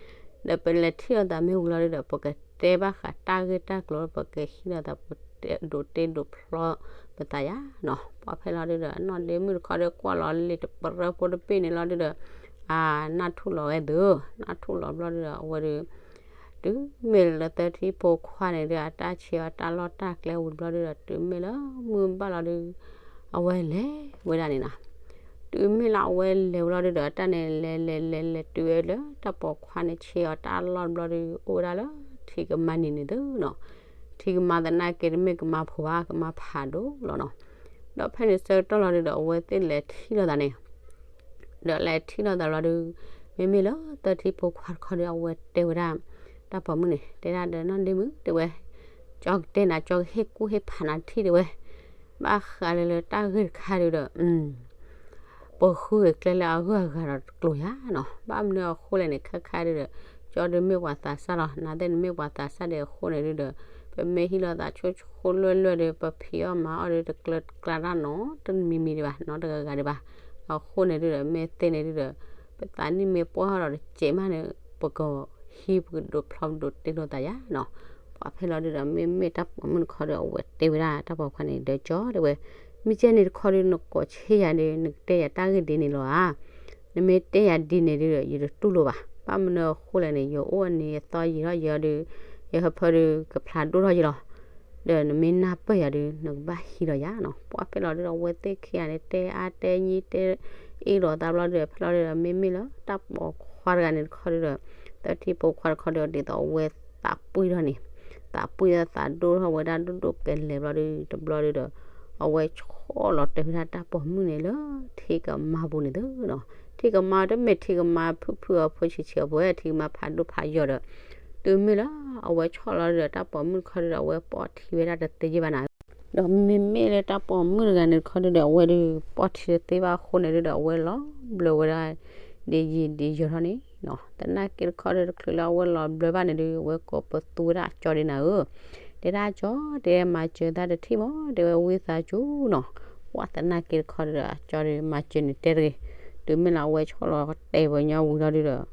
ဒီးပလဲၤထံၣ်လိာ်သးမ့ၢ်ဝံၤလီၤဒုးဒီး ပကတဲဘၣ်ဃးတၢ်ဂ့ၢ်တၢ်ကျိၤ ပကဟံးလိာ်သး ပဒိးတ့ဒိးဖျီပသးယါနီၤ, ပှၤဖဲလီၤဒုးဒီး နီၢ်ဒ့မုၣ်တခီဒုးကွၢ်လီၤလံာ်တပရၢဖိတဘ့ၣ်န့ၣ်လီၤဒုးဒီး အ နၢ်ထူၣ်လီၤဝဲသု, နၢ်ထူၣ်လီၤဘျီဒုးဒီး အဝဲဒုး တုၤမ့ၢ်လၢသၢထံဖိခွါန့ၣ်ဒုး အတၢ်ဆဲးအီၤတၢ်လီၢ်တၢ်ကျဲဝံၤဘျီဒုးဒီး တုၤမ့ၢ်လၢမုၢ်ဘၣ်လီၤဒုး အဝဲလဲၤဝဲဒၣ်န့ၣ်နီၤ, တုၤမ့ၢ်လၢအဝဲလဲၤဝဲလီၤဒုးဒီး အတၢ်န့ၣ်လဲၤလဲၤလဲၤလဲၤတုၤဝဲလၢတၢ်ပိာ်ခွါန့ၣ်ဆဲးအီၤတၢ်လီၢ်တဘျီဒုး အိၣ်ဝဲဒၣ်လၢထံကမါနံၤန့ၣ်သုနီၤ, ထံကမါသနာ်က့တမ့ၢ်ကမါဖိဘၣ် ကမါဖးဒိၣ်လီၤနီၤ, ဒီးဖဲန့ၣ်ဆၢကတီၢ်လီၤဒုးဒီး အဝဲသ့ၣ်လဲၤထံၣ်လိာ်သးန့ၣ် ဒီးလဲၤထံၣ်လိာ်သးဘျီဒုး မ့မ့ၢ်လၢသၢထံဖိခွါတခီဒီး အဝဲတဲဝဲဒၣ် တၢ်ပိာ်မုၣ်န့ၣ် တဲဒၣ်ဒီးနီၢ်ဒ့မုၣ်တဲဝဲ, ကၠီကတဲနၤ ကၠီကဟ့ၣ်ကူၣ်ဟ့ၣ်ဖးနၤထံၣ်တဲဝဲ, ဘၣ်ဃးလၢလၢတၢ်ဂ့ၢ်တခါဒုးဒီး ပဃုဂ့ၤကျဲလၢအဂုၤအဂၤဒီးတကျိၤယါနီၤ, ဘၣ်မနုၤအဃိလဲၣ်န့ၣ် ခဲခါဒုးဒီး ကၠီဒုးမ့ၢ်ပှၤသးစၢ်လီၤ, နသ့ၣ်နမ့ၢ်ပှၤသးစၢ်ဒီးအဃိန့ၣ်ဒုးဒီး ပမ့ၢ်ဟံးလိာ်သးဆိဆိလွဲၢ်လွဲၢ်ဒီး ပဖံးအီၣ်မၤအီၣ်ဒီး တကျၢၤတကျါတၢ်နီတမံၤမံၤဒံးဘၣ် နီတဂၤဂၤဒံးဘၣ်, အဃိန့ၣ်ဒုးဒီး မ့ၢ်သ့န့ၣ်ဒုးဒီး ပသးနံၣ်မ့ၢ်ပှၢ်ထီၣ်ဒီးတစဲးမးန့ၣ် ပကဟံးပကဒိးဖျီပဒိးတ့လိာ်သးယါနီၤ, ပှၤဖဲလီၤဒုးဒီး မ့မ့ၢ်တၢ်ပိာ်မုၣ်တခီဒီး အဝဲတဲဝဲဒၣ်တၢ်ပိာ်ခွါန့ၣ် ဒီးကၠီတဲဝဲ, မ့ၢ်ကဲန့ၣ်တခီဒုး နကိးဆ့ယၤဒီး နကတဲယၤတၢ်ဂ့ၢ်ဒ်န့ၣ်လီၤဧါ, နမ့ၢ်တဲယၤဒ်န့ၣ်ဒုးဒီး ယတတူၢ်လိာ်ဘၣ်, ဘၣ်မနုၤအဃိလဲၣ်န့ၣ် ယအိၣ်အနံၤအသီယံာ်ထီၣ်ယံာ်ထီၣ်ဒီး ယဟၢဖၢဒုး ကဖျါဒိၣ်ထီၣ်ယံာ်လီၤ, ဒီးနမ့ၢ်နၢ်ပၢၢ်ယၤဒုး နကဘၣ်ဟံးဒီးယၤနီၤ, ပှၤဖဲလီၤဒုးဒီး အဝဲသ့ၣ်ခံဂၤန့ၣ် တဲအါတဲညံတဲအ့ၣ်လိာ်သးဘျီဒုးဒီး ဖဲလီၤဒုးဒီး မ့မ့ၢ်လၢတၢ်ပိာ်ခွါတဂၤန့ၣ်တခီဒုးဒီး သၢထံဖိခွါတခီဒီး ဒ်သိးအဝဲသးပှံၢ်ထီၣ်န့ၣ် သးပှံၢ်ထီၣ်သးဒိၣ်ထီၣ်ဝဲဒၣ်ဒိၣ်ဒိၣ်ကလဲာ်ဘျီဒုး တဘျီဒုးဒီး အဝဲဆီၣ်လီၤတဲာ်ဝဲဒၣ်တၢ်ပိာ်မုၣ်န့ၣ်လၢထံကမါပူၤန့ၣ်သုနီၤ, ထံကမါတမ့ၢ်ထံကမါဖုၣ်ဖုၣ်အီၤဖိဆံးဆံးအီၤဖိဝဲ ထံကမါဖးဒိၣ်ဖးယိာ်ဒီး တုၤမ့ၢ်လၢအဝဲဆီၣ်လီၤဒီး တၢ်ပိာ်မုၣ်တခီဒုဒီး အဝဲပိာ်ထံဝဲဒၣ်တသ့ယဲၢ်ဘၣ်နၤ. ဒီးမ့မ့ၢ်လၢတၢ်ပိာ်မုၣ်တဂၤန့ၣ်တခီဒုဒီး အဝဲဒုးပိာ်ထံတသ့ဘၣ်အဃိန့ၣ်ဒုဒီး အဝဲလီၤဘျၢဝဲဒၣ် ဒ်ယံာ်ဒ်ယီၤထီၣ်န့ၣ်နီၤ. သနာ်က့တခီဒု တချုးလၢအဝဲလီၤဘျၢဘၣ်န့ၣ်ဒု အဝဲကိးပသူဝဲဒၣ်အကၠီဒ်နၤဧၢ, တဲဒၣ်ကၠီ တဲမၤစၢၤသးတထံၣ်မး တဲဝဲဝံသးစူၤနီၤ. ပှၤသနာ်က့တခီဒုဒီး အကၠီဒုမၤစၢၤန့ၣ်တဲတဂ့ၤ, တုၤမ့ၢ်လၢအဝဲဆီၣ်လီၤတဲပှၤညီဝံၤလီၤဒုဒီး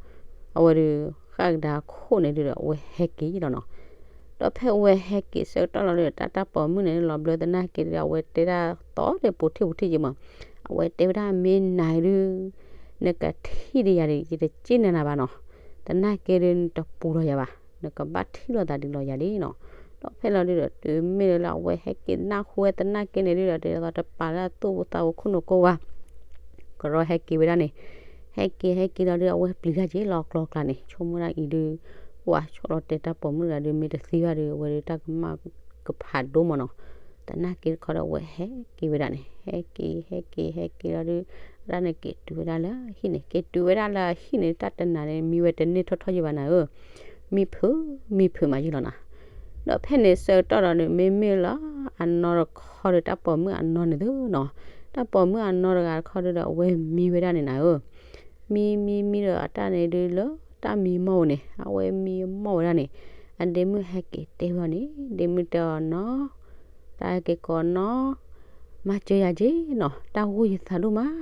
အဝဲဒုး ဃၣ်ကဒါခိၣ်န့ၣ်ဒုဒီး အဝဲဟဲက့ၤလီၤနီၤ. ဒီးဖဲအဝဲဟဲက့ၤဆၢကတီၢ်လီၤဒုဒီး တၢ်တၢ်ပိာ်မုၣ်န့ၣ် လီၤဘျၢသနာ်က့ဒီး အဝဲတဲဒၣ်သီဒီးပူၤထံၣ်ပူၤထံၣ်က့ၤမး, အဝဲတဲဝဲဒၣ်မ့ၢ်နၤဒု နကထံၣ်ဒီးယၤဒီး ယတစ့ၢ်နၤနၤဘၣ်နီၤ. သနာ်က့ဒု နတပူၤလီၤယၤဘၣ်, နကဘၣ်ထံၣ်လိာ်သးဒ်လီၤယၤလံနီၤ. ဒီးဖဲလီၤဒုဒီး တုၤမ့ၢ်လၢအဝဲဟဲက့ၤနၢ်ဟူဝဲသနာ်က့န့ၣ်ဒုဒီး ဒ်သိးတပာ်လၢအသူၣ်ဝူသးဝူခိၣ်နူာ်ကိးဝါ ကရီဟဲက့ၤဝဲဒၣ်န့ၣ်, ဟဲက့ၤဟဲက့ၤလီၤဒု အဝဲပျံၤတၢ်က့ၤလီၤကျီကျါန့ၣ် ဆိကမိၣ်ဒၣ်အံၤဒု ပှၤဆီၣ်လီၤတဲာ်တၢ်ပိာ်မုၣ်တဂၤဒု မ့ၢ်တသံဘၣ်ဒု အဝဲဒု တၢ်ကမၣ်ကဖးဒိၣ်မးနီၤ. သနာ်က့တခီဒီး အဝဲဟဲက့ၤဝဲဒၣ်န့ၣ် ဟဲက့ၤ ဟဲက့ၤ ဟဲက့ၤလီၤဒု ဒၣ်န့ၣ်က့ၤတုၤဝဲဒၣ်လၢဟံၣ်န့ၣ်, က့ၤတုၤဝဲဒၣ်လၢဟံၣ်န့ၣ် တၢ်တနၤန့ၣ် မံဝဲတန့ၢ်ထီၣ်ထီၣ်ယံၤဘၣ်နၤဧၢ, မံဖုး မံဖုးမးယံၤလီၤနၤ. ဒီးဖဲန့ၣ်ဆၢကတီၢ်ဒီးန့ၣ် မ့မ့ၢ်လၢအနီၢ်တခီဒီး တၢ်ပိာ်မုၣ်အနီၢ်န့ၣ်သ့နီၤ, တၢ်ပိာ်မုၣ်အနီၢ်တဂၤတခီဒုဒီး အဝဲမံဝဲဒၣ်န့ၣ်နၤဧၢ. မံ မံ မံဒီးအတၢ်န့ၣ်ဒုလၢတၢ်မံမီၢ်ဧိၤန့ၣ် အဝဲမံမီၢ်ဝဲဒၣ်န့ၣ်, အဒ့မုၣ်ဟဲက့ၤတဲဝဲအီၤန့ၣ် ဒ့မုၣ်တဲအီၤနီၤ, တၢ်ဟဲက့ၤကိးနီၤ, မၤစၢၤယၤက့ၤနီၤ, တၢ်ဂိၢ်ယသးဒိၣ်မး,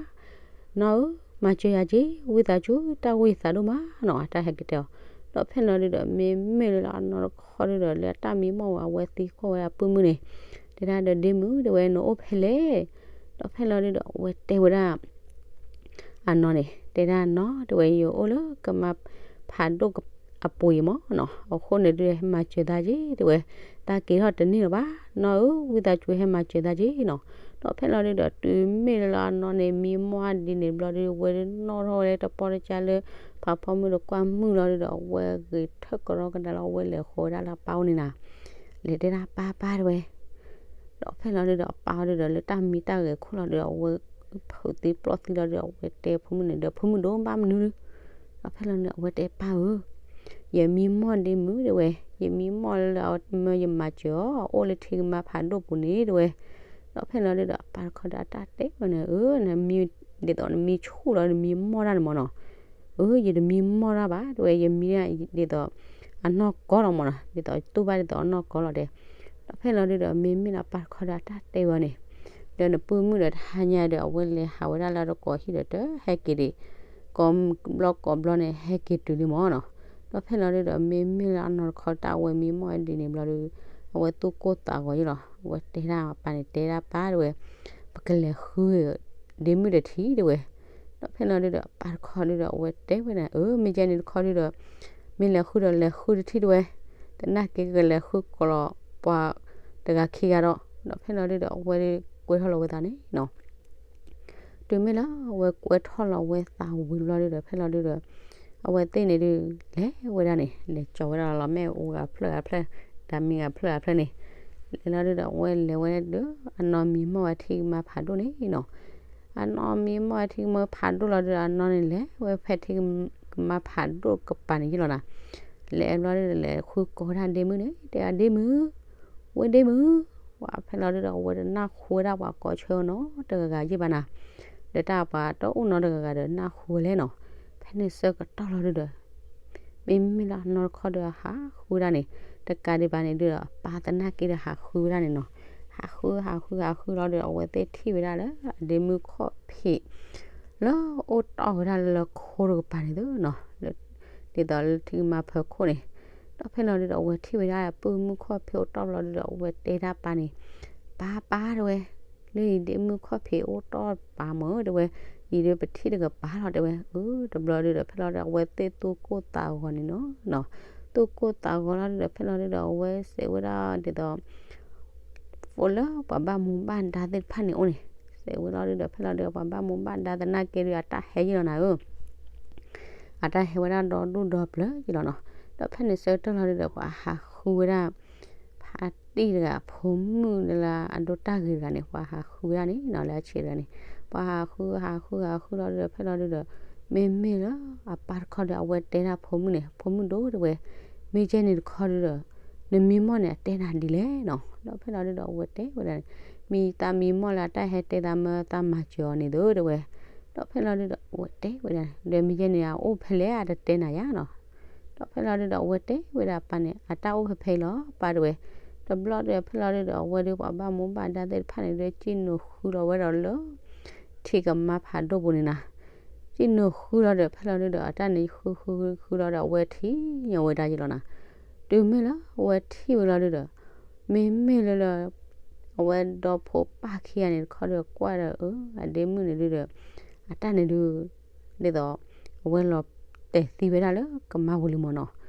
နီၢ်ဧၢ, မၤစၢၤယၤက့ၤ ဝံသးစူၤ တၢ်ဂိၢ်ယသးဒိၣ်မးနီၤ, အတၢ်ဟဲက့ၤတဲအီၤ. ဒီးဖဲလီၤဒုဒီး မ့မ့ၢ်လၢအနီၢ်တခီဒုဒီး လၢအတၢ်မံမီၢ်ဝဲ အဝဲသံကွၢ်ဝဲဒၣ်အပုၢ်မုၣ်န့ၣ်, တဲဒၣ်ဒီးဒ့မုၣ် တဲဝဲ နအိၣ်ဖဲလဲၣ်. ဒီးဖဲလီၤဒုဒီး အဝဲတဲဝဲဒၣ် အနီၢ်န့ၣ် တဲဒၣ်နီၤ တဲဝဲ ယအိၣ်လၢကမၤဖးဒိၣ်အပူၤအံၤမးနီၤ, အဃိန့ၣ်ဒုး ဟဲမၤစၢၤသးက့ၤ တဲဝဲ, တၢ်က့ၤထီၣ်တန့ၢ်လၢၤဘၣ်, နီၢ်ဧၢ ဝံသးစူၤဟဲမၤစၢၤသးက့ၤနီၤ. ဒီးဖဲလီၤဒုဒီး တုၤမ့ၢ်လၢအနီၢ်န့ၣ် မံမီၢ်ဒ်န့ၣ်ဘျီဒုး အဝဲဒုးနီၣ်ထီၣ်ဝဲလၢတပီတကါလၢ ဖးဖီမုၢ်ဒီးကွၢ်မုၢ်လီၤဒုဒီး အဝဲဂဲၤထၢၣ်ကရီကဒါလီၤ အဝဲလဲၤဃီၤဝဲဒၣ်လၢအပၢ်အိၣ်န့ၣ်နၤ, လဲၤတဲဒၣ်ပၢ်ပၢ်တဲဝဲ ဒီးဖဲလီၤဒုဒီး အပၢ်ဒုဒီး လၢတၢ်မံတၢ်ဂဲၤခိၣ်လီၤဒုဒီး အဝဲဖုးသံပျီၢ်သံလီၤဒုဒီး အဝဲတဲဖိမုၣ်န့ၣ်ဒီး ဖိမုၣ်ဒိၣ်ဘၣ်မနုၤဒု, ဒီးဖဲလီၤန့ၣ် အဝဲတဲပၢ်ဧၢ, ယမံမီၢ်ဒ့မုၣ်တဲဝဲ, ယမံမီၢ်လၢအမၢယမၤစၢၤအီၤ အအိၣ်လၢထံကမၤဖးဒိၣ်ပူၤန့ၣ်တဲဝဲ, ဒီးဖဲလီၤဒုဒီး အပၢ်တခီဒီးအတၢ်တဲဝဲန့ၣ် အၢ ဒ်သိးနမံဆူၣ်လီၤ နမံမီၢ်တၢ်န့ၣ်မးနီၤ, အၢ ယတမံမီၢ်တၢ်ဘၣ်တဲဝဲ ယမံဒ်သိး အနီၢ်ကီၢ်လီၤမးနီၤ, ဒ်သိးတူၢ်ဘၣ်ဒ်သိးအနီၢ်ကီၢ်လီၤတဲ, ဒီးဖဲလီၤဒုဒီး မ့မ့ၢ်လၢအပၢ်တခီဒီးအတၢ်တဲဝဲန့ၣ်, ဒီးနပုၢ်မုၣ်ဒီးတဟါညါဒီး အဝဲလဲၤဟးဝဲဒၣ်လၢတကိးဟံၣ်ဒီးတဟဲက့ၤဒံး, ကိးဘျီကိးဘျီန့ၣ် ဟဲက့ၤတုၤလံမးနီၤ, ဒီးဖဲလီၤဒုဒီး မ့မ့ၢ်လၢအနီၢ်တခီတၢ်အဝဲမံမီၢ်ဒ်န့ၣ်ဘျီဒု, အဝဲသူၣ်ကိၢ်သးဂီၤယံလီၤ, အဝဲတဲဒၣ်အပၢ်န့ၣ် တဲဒၣ်ပၢ်တဲဝဲ, ပကလဲၤဃု ဒ့မုၣ်တထံၣ်တဲဝဲ, ဒီးဖဲလီၤဒုဒီး အပၢ်တခီဒုဒီး အဝဲတဲဝဲန့ၣ် အၢ မ့ၢ်ကဲန့ၣ်တခီဒုဒီး မ့ၢ်လဲၤဃုဒီးလဲၤဃုတထံၣ်တဲဝဲ, သနာ်က့ကလဲၤဃုကိးလီၤပှၤတဂၤခံဂၤဒီး, ဒီးဖဲလီၤဒုဒီး အဝဲကွဲထီၣ်လီၤဝဲသးန့ၣ်နီၤ, တုၤမ့ၢ်လၢအဝဲကွဲထီၣ်လီၤဝဲသးဝံၤဘျီဒုဒီး ဖဲလီၤဒုဒီး အဝဲသ့ၣ်န့ၣ်ဒု လဲၤဝဲဒၣ်န့ၣ် လဲၤကၠီၤဝဲဒၣ်လီၤ မ့ၣ်အူဂၤဖျၢၣ်ဂၤဖျၢၣ်, တၢ်မံဂၤဖျၢၣ်ဂၤဖျၢၣ်န့ၣ်, လဲၤလီၤဒုဒီး အဝဲလဲၤဝဲဒၣ်ဒီး အနီၢ်မံမီၢ်ဝဲထံကမၤဖးဒိၣ်န့ၣ်နီၤ, အနီၢ်မံမီၢ်ဝဲထံကမၤဖးဒိၣ်လီၤဒုဒီး အနီၢ်န့ၣ်လဲၤဝဲဖဲထံကမၤဖးဒိၣ်ကပၤန့ၣ်ယံလီၤနၤ, လဲၤဘျီဒုဒီး လဲၤဃုကိးဝဲဒၣ်ဒ့မုၣ်န့ၣ် တဲဒၣ်ဒ့မုၣ်, ဝဲဒ့မုၣ်, ဝဲဖဲလီၤဒုဒီး အဝဲတနၢ်ဟူဝဲဒၣ်ပှၤကိးဆၢနီတဂၤဂၤယံဘၣ်နၤ, ဒီးတၢ်ပှၤတအိၣ်နီတဂၤဂၤဒီးနၢ်ဟူဝဲလဲၣ်နီၤ, ဖဲန့ၣ်ဆၢကတီၢ်လီၤဒုဒီး မ့မ့ၢ်လၢအနီၢ်တခီဒီးဟးဃုဝဲဒၣ်န့ၣ်, တကးဒံးဘၣ်န့ၣ်ဒုဒီး အပၢ်သနာ်က့ဒီးဟးဃုဝဲဒၣ်န့ၣ်နီၤ, ဟးဃု ဟးဃု ဟးဃုလီၤဒီး အဝဲသ့ၣ်ထံၣ်ဝဲဒၣ်လၢအဒ့မုၣ်ခီၣ်ဖံး လၢအိၣ်တီၢ်ဝဲဒၣ်လၢခိတကပၤန့ၣ်သ့နီၤ, ဒ်သိးလၢထံကမၤဖးခိၣ်န့ၣ်, ဒီးဖဲလီၤဒုဒီး အဝဲထံၣ်ဝဲဒၣ်အပုၢ်မုၣ်ခီၣ်ဖံးအိၣ်တီၢ်ဘျီဒုဒီး အဝဲတဲဒၣ်ပၢ်န့ၣ်, ပၢ်ပၢ်တဲဝဲ လၢအံၤဒ့မုၣ်ခီၣ်ဖံးအိၣ်တီၢ်ပၢ်မ့ၢ်တဲဝဲ, အံၤဒုးပထံၣ်တကပၤလီၤတဲဝဲ, အၢ တဘျီဒုဒီး ဖဲလီၤဒုဒီး အဝဲသ့ၣ်သူၣ်ကိၢ်သးဂီၤန့ၣ်နီၤ, သူၣ်ကိၢ်သးဂီၤလီၤဒုဒီး ဖဲလီၤဒုဒီး အဝဲစံးဝဲဒၣ်ဒ်သိး ဖိလၢပှၤဘၣ်မူဘၣ်ဒါသ့ၣ်တဖၣ်န့ၣ်အိၣ်န့ၣ်, စံးဝဲလီၤဒုဒီး ဖဲလီၤဒုဒီး ပှၤဘၣ်မူဘၣ်ဒါသနာ်က့ဒု အတၢ်ဟဲယံလီၤနၤဧၢ အတၢ်ဟဲဝဲဒၣ်ဒီဒူၣ်ဒီပျၢၤယံလီၤနီၤ, ဒီးဖဲန့ၣ်ဆၢကတီၢ်လီၤဒုဒီး ပှၤဟးဃုဝဲဒၣ် ဖါတံၢ်တဂၤ ဖိမုၣ်လၢအဒိၣ်တၢ်ဂ့ၤတဂၤန့ၣ် ပှၤဟးဃုဝဲဒၣ်န့ၣ်နီၤ လၢအဆံးတဂၤန့ၣ်, ပှၤဟးဃု ဟးဃု ဟးဃုလီၤဒုဒီး ဖဲလီၤဒုဒီး မ့မ့ၢ်လၢအပၢ်တခီဒီး အဝဲတဲဒၣ်ဖိမုၣ်န့ၣ် ဖိမုၣ်ဒိၣ်တဲဝဲ, မ့ၢ်ကဲန့ၣ်တခီဒုဒီး နမံမီၢ်န့ၣ် အတဲနၤဒ်လဲၣ်နီၤ. ဒီးဖဲလီၤဒုဒီး အဝဲတဲဝဲဒၣ်န့ၣ်, မ့ၢ်သးမံမီၢ်လၢအတၢ်ဟဲတဲသးမၢသးမၤစၢၤအီၤန့ၣ်သုတဲဝဲ. ဒီးဖဲလီၤဒုဒီး အဝဲတဲဝဲဒၣ်န့ၣ် ဒီးမ့ၢ်ကဲန့ၣ် အအိၣ်ဖဲလဲၣ် အတတဲနၤယါနီၤ. ဒီးဖဲလီၤဒုဒီး အဝဲတဲဝဲဒၣ်အပၢ်န့ၣ် အတၢ်အိၣ်ဖဲဖဲအံၤလီၤ ပၢ်တဲဝဲ. တဘျီဒီး ဖဲလီၤဒုဒီး အဝဲဒုးပှၤဘၣ်မူဘၣ်ဒါသ့ၣ်တဖၣ်န့ၣ်ဒီး စံၣ်နီၤဃုလီၤဝဲဒီးလၢ ထံကမါဖးဒိၣ်ပူၤန့ၣ်နၤ. စံၣ်နီၤဃုလီၤဒီး ဖဲလီၤဒုဒီး အတၢ်န့ၣ်ဃုဃုဃုလီၤဒီး အဝဲထံၣ်ညါဝဲဒၣ်ယလီၤနၤ. တုၤမ့ၢ်လၢအဝဲထံၣ်ဝဲလီၤဒုဒီး မ့မ့ၢ်လၢလၢ အဝဲဒီဖိပၢ်ခံဂၤန့ၣ်တခီဒီး ကွၢ်ဒီးအၢ အဒ့မုၣ်န့ၣ်ဒုဒီး အတၢ်န့ၣ်ဒု ဒ်သိး အဝဲလီၤတဲာ်သံဝဲဒၣ်လၢကမါပူၤလံမၢ်နီၤ.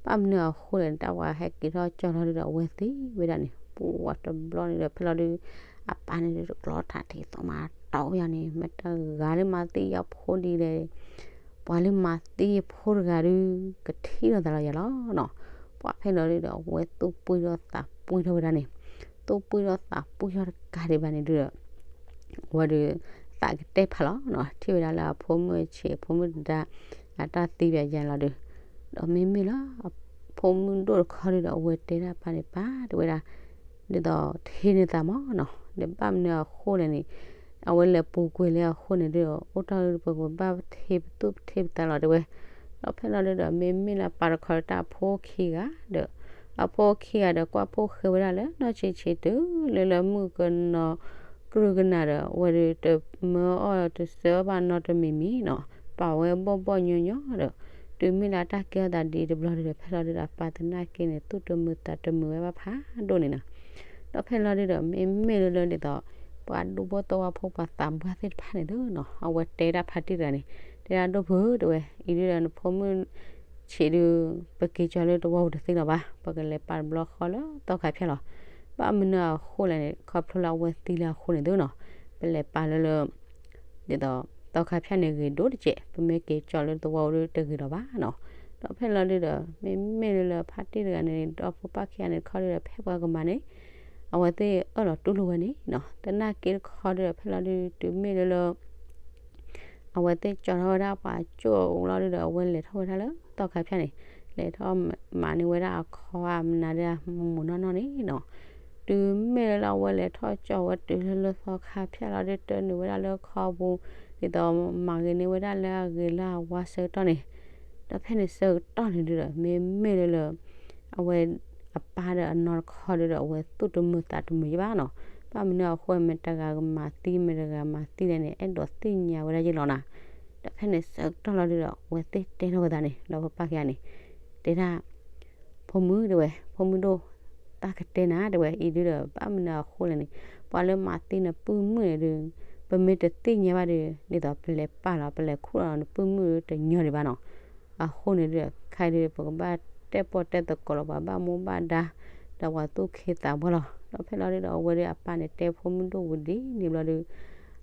ဘၣ်မနုၤအဃိလဲၣ်န့ၣ် တၢ်ပှၤဟဲက့ၤထီၣ်ကၠီလီၤဒုဒီး အဝဲသံဝဲဒၣ်န့ၣ် ပှၤတဘျီန့ၣ်ဒီး ဖဲလီၤဒု အပၢ်န့ၣ်ဒုတကျီထးထံးသီမးတီဝဲယၤန့ၣ် မ့ၢ်တဂၤလၢမၤသံယဖိဒ်လဲၣ် ပှၤလၢမၤသံယဖိတဂၤဒု ကထံၣ်လိာ်သးလီၤယၤလီၤနီၤ. ပှၤဖဲလီၤဒုဒီး အဝဲသူၣ်ပှံၢ်ထီၣ်သးပှံၢ်ထီၣ်ဝဲဒၣ်န့ၣ် သူၣ်ပှံၢ်ထီၣ်သးပှံၢ်ထီၣ်တကးဒံးဘၣ်န့ၣ်ဒုဒီး အဝဲဒု သးကတဲာ်ဖးလီၤနီၤ. ထံၣ်ဝဲဒၣ်လၢအဖိမုၣ်ဆံး အဖိမုၣ်တဒါ အတၢ်သံပယၤလီၤဒု. ဒီးမ့မ့ၢ်လၢ အဖိမုၣ်ဒိၣ်တခီဒုဒီး အဝဲတဲဒၣ်ပၢ်န့ၣ် ပၢ်တဲဝဲဒၣ် ဒ်သိးထံၣ်န့ၢ်သးမၢ်နီၤ ဒီးဘၣ်မနုၤအဃိလဲၣ်န့ၣ် အဝဲလဲၤပူၤကွံာ်လၢအဃိန့ၣ်ဒုဒီး အိၣ်ထီၣ်ဒုပကဘၣ်ထံၣ်ပသူၣ်ပထံၣ်ပသးလီၤတဲဝဲ. ဒီးဖဲလီၤဒုဒီး မ့မ့ၢ်လၢပၢ်တခီတၢ်အဖိခံဂၤဒီး အဖိခံဂၤဒီး ကွၢ်ဖိၣ်ဃဲဝဲဒၣ်လၢနီၢ်ဆံးဆံးတုၤလၢလၢမုၣ်ကနီၤ ကြုၢ်ကနၣ်ဒီး အဝဲဒုတမၢအီၣ်တစၢအီၣ်ဘၣ်နီတမံၤမံၤနီၤ ပာ်ဝဲဘီၣ်ဘီၣ်ညီညီဒီး တုၤမ့ၢ်လၢတၢ်ကဲထီၣ်သးဒ်တဘျီဒုဒီး ဖဲလီၤဒုဒီး အပၢ်သနာ်က့န့ၣ် သူၣ်တမုာ်သးတမုာ်ဝဲဘၣ်ဖးဒိၣ်န့ၣ်နီၤ. ဒီးဖဲလီၤဒုဒီး မ့မ့ၢ်လၢလၢဒ်သိး ပှၤဒူဖိသဝီဖိပှၤသးပှၢ်သ့ၣ်တဖၣ်န့ၣ်သုနီၤ အဝဲတဲဒၣ်ဖါတံၢ်တဂၤန့ၣ် တဲဒၣ်ဒိၣ်ဖုတဲဝဲ အံၤဒုဒီးနဖိမုၣ်ဆံးဒု ပက့ၤကၠီလၢသဝီပူၤတသ့လၢၤဘၣ် ပကလဲၤပာ်တဘျီဃီလၢသီခါဖၠၣ်လီၤ. ဘၣ်မနုၤအဃိလဲၣ်န့ၣ် ခီဖျိလၢအဝဲသံလၢအဃိန့ၣ်သုနီၤ ပလဲၤပာ်လၢလၢ ဒ်သိး သီခါဖၠၣ်န့ၣ်ဂ့ၤဒိၣ်တစဲး ပမ့ၢ်က့ၤကၠီလၢသဝီပူၤဒုတဂ့ၤလီၤဘၣ်နီၤ. ဒီးဖဲလီၤဒုဒီး မ့မ့ၢ်လၢလၢဖါတံၢ်တဂၤန့ၣ် ဒီဖိပၢ်ခံဂၤန့ၣ်တခီဒုဒီး ဖဲပှၤကမၤန့ၣ် အဝဲသ့ၣ်အၢၣ်လီၤတူၢ်လိာ်ဝဲန့ၣ်နီၤ သနာ်က့တခီဒုဒီး ဖဲလီၤဒု တုၤမ့ၢ်လၢလၢ အဝဲသ့ၣ်ကၠီထီၣ်ဝဲဒၣ်ပှၤကၠိၣ်အအိၣ်လီၤဒုဒီး အဝဲလဲၤထီၣ်ဝဲဒၣ်လၢသီခါဖၠၣ်န့ၣ် လဲၤထီၣ်မၤန့ၢ်ဝဲဒၣ်အခီအမနၤဒၣ်မုၢ်မုၢ်နီၢ်နီၢ်န့ၣ်နီၤ. တုၤမ့ၢ်လၢလၢအဝဲလဲၤထီၣ်ကၠီဝဲတုၤလၢလၢသီခါဖၠၣ်လီၤဒု တၢနုာ်ဝဲဒၣ်လၢခီပူၤ ဒ်သိးမၤဂ့ၤန့ၢ်ဝဲဒၣ်လၢအဂ့ၤလၢအဝါဆၢကတီၢ်န့ၣ် ဒီးဖဲန့ၣ်ဆၢကတီၢ်န့ၣ်ဒုဒီး မ့မ့ၢ်လၢလၢ အဝဲအပၢ်ဒီးအနီၢ်တခီဒုဒီး အဝဲသူၣ်တမုာ်သးတမုာ်ယဘၣ်နီၤ. ဘၣ်မနုၤအဃိ မ့ၢ်တဂၤကမၤသံ မ့ၢ်တဂၤမၤသံလဲၣ်န့ၣ် အဲၣ်ဒိးသ့ၣ်ညါဝဲဒၣ်ယလီၤနၤ. ဒီးဖဲန့ၣ်ဆၢကတီၢ်လီၤဒုဒီး အဝဲသ့ၣ်တဲထီၣ်ဝဲသးန့ၣ် ဒီးပပၢ်ခံဂၤန့ၣ် တဲဒၣ် ဖိမုၣ်တဲဝဲ ဖိမုၣ်ဒိၣ် တၢ်ကတဲနၤတဲဝဲ အံၤဒုဒီး ဘၣ်မနုၤအဃိလဲၣ်န့ၣ် ပှၤလၢမၤသံနပုၢ်မုၣ်န့ၣ်ဒု ပမ့ၢ်တသ့ၣ်ညါဘၣ်ဒီး ဒ်သိးပလဲၤပာ်လီၤ ပလဲၤခူၣ်လီၤနပုၢ်မုၣ်တညီဒံးဘၣ်နီၤ. အဃိန့ၣ်ဒုဒီး ခဲအံၤဒု ပကဘၣ်တဲပီၣ်တဲသကိးလီၤပှၤဘၣ်မူဘၣ်ဒါ ဒီးပှၤသူၣ်က့သးပှၢ်လီၤ. ဒီးဖဲလီၤဒုဒီး အဝဲဒုအပၢ်န့ၣ်တဲဖိမုၣ်ဒိၣ်ဝံၤဒ်န့ၣ်ဘျီဒု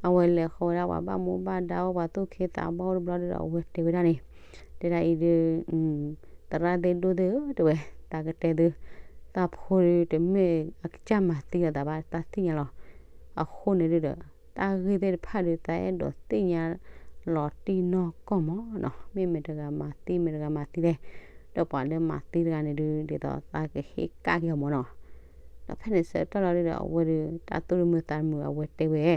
အဝဲလဲၤဃီဝဲဒၣ်ပှၤဘၣ်မူဘၣ်ဒါအိၣ် ပှၤသူၣ်က့သးပှၢ်အိၣ်တဘျီဒုဒီး အဝဲတဲဝဲဒၣ်န့ၣ် တဲဒၣ်အံၤဒု သရၣ်သ့ၣ်ဒိၣ်သ့ၣ်ဧၢ တဲဝဲ သးကတဲသု သးဖိဒုတမ့ၢ်အကစၢ်မၤသံလီၤသးဘၣ် သးသ့ၣ်ညါလီၤ. အဃိန့ၣ်ဒုဒီး တၢ်ဂ့ၢ်သ့ၣ်တဖၣ်ဒု သးအဲၣ်ဒိးသ့ၣ်ညါလီၤတံၢ်နီၢ်ကီၢ်မၢ်နီၤ မ့ၢ်မ့ၢ်တဂၤမၤသံ မ့ၢ်တဂၤမၤသံလဲၣ်. ဒီးပှၤလၢမၤသံတဂၤန့ၣ်ဒု ဒ်သိးသးကဟ့ၣ်ကၣ်က့ၤအီၤမၢ်နီၤ. ဒီးဖဲန့ၣ်ဆၢကတီၢ်လီၤဒုဒီး အဝဲဒု တၢ်သူၣ်တမုာ်သးတမုာ်အဝဲတဲဝဲ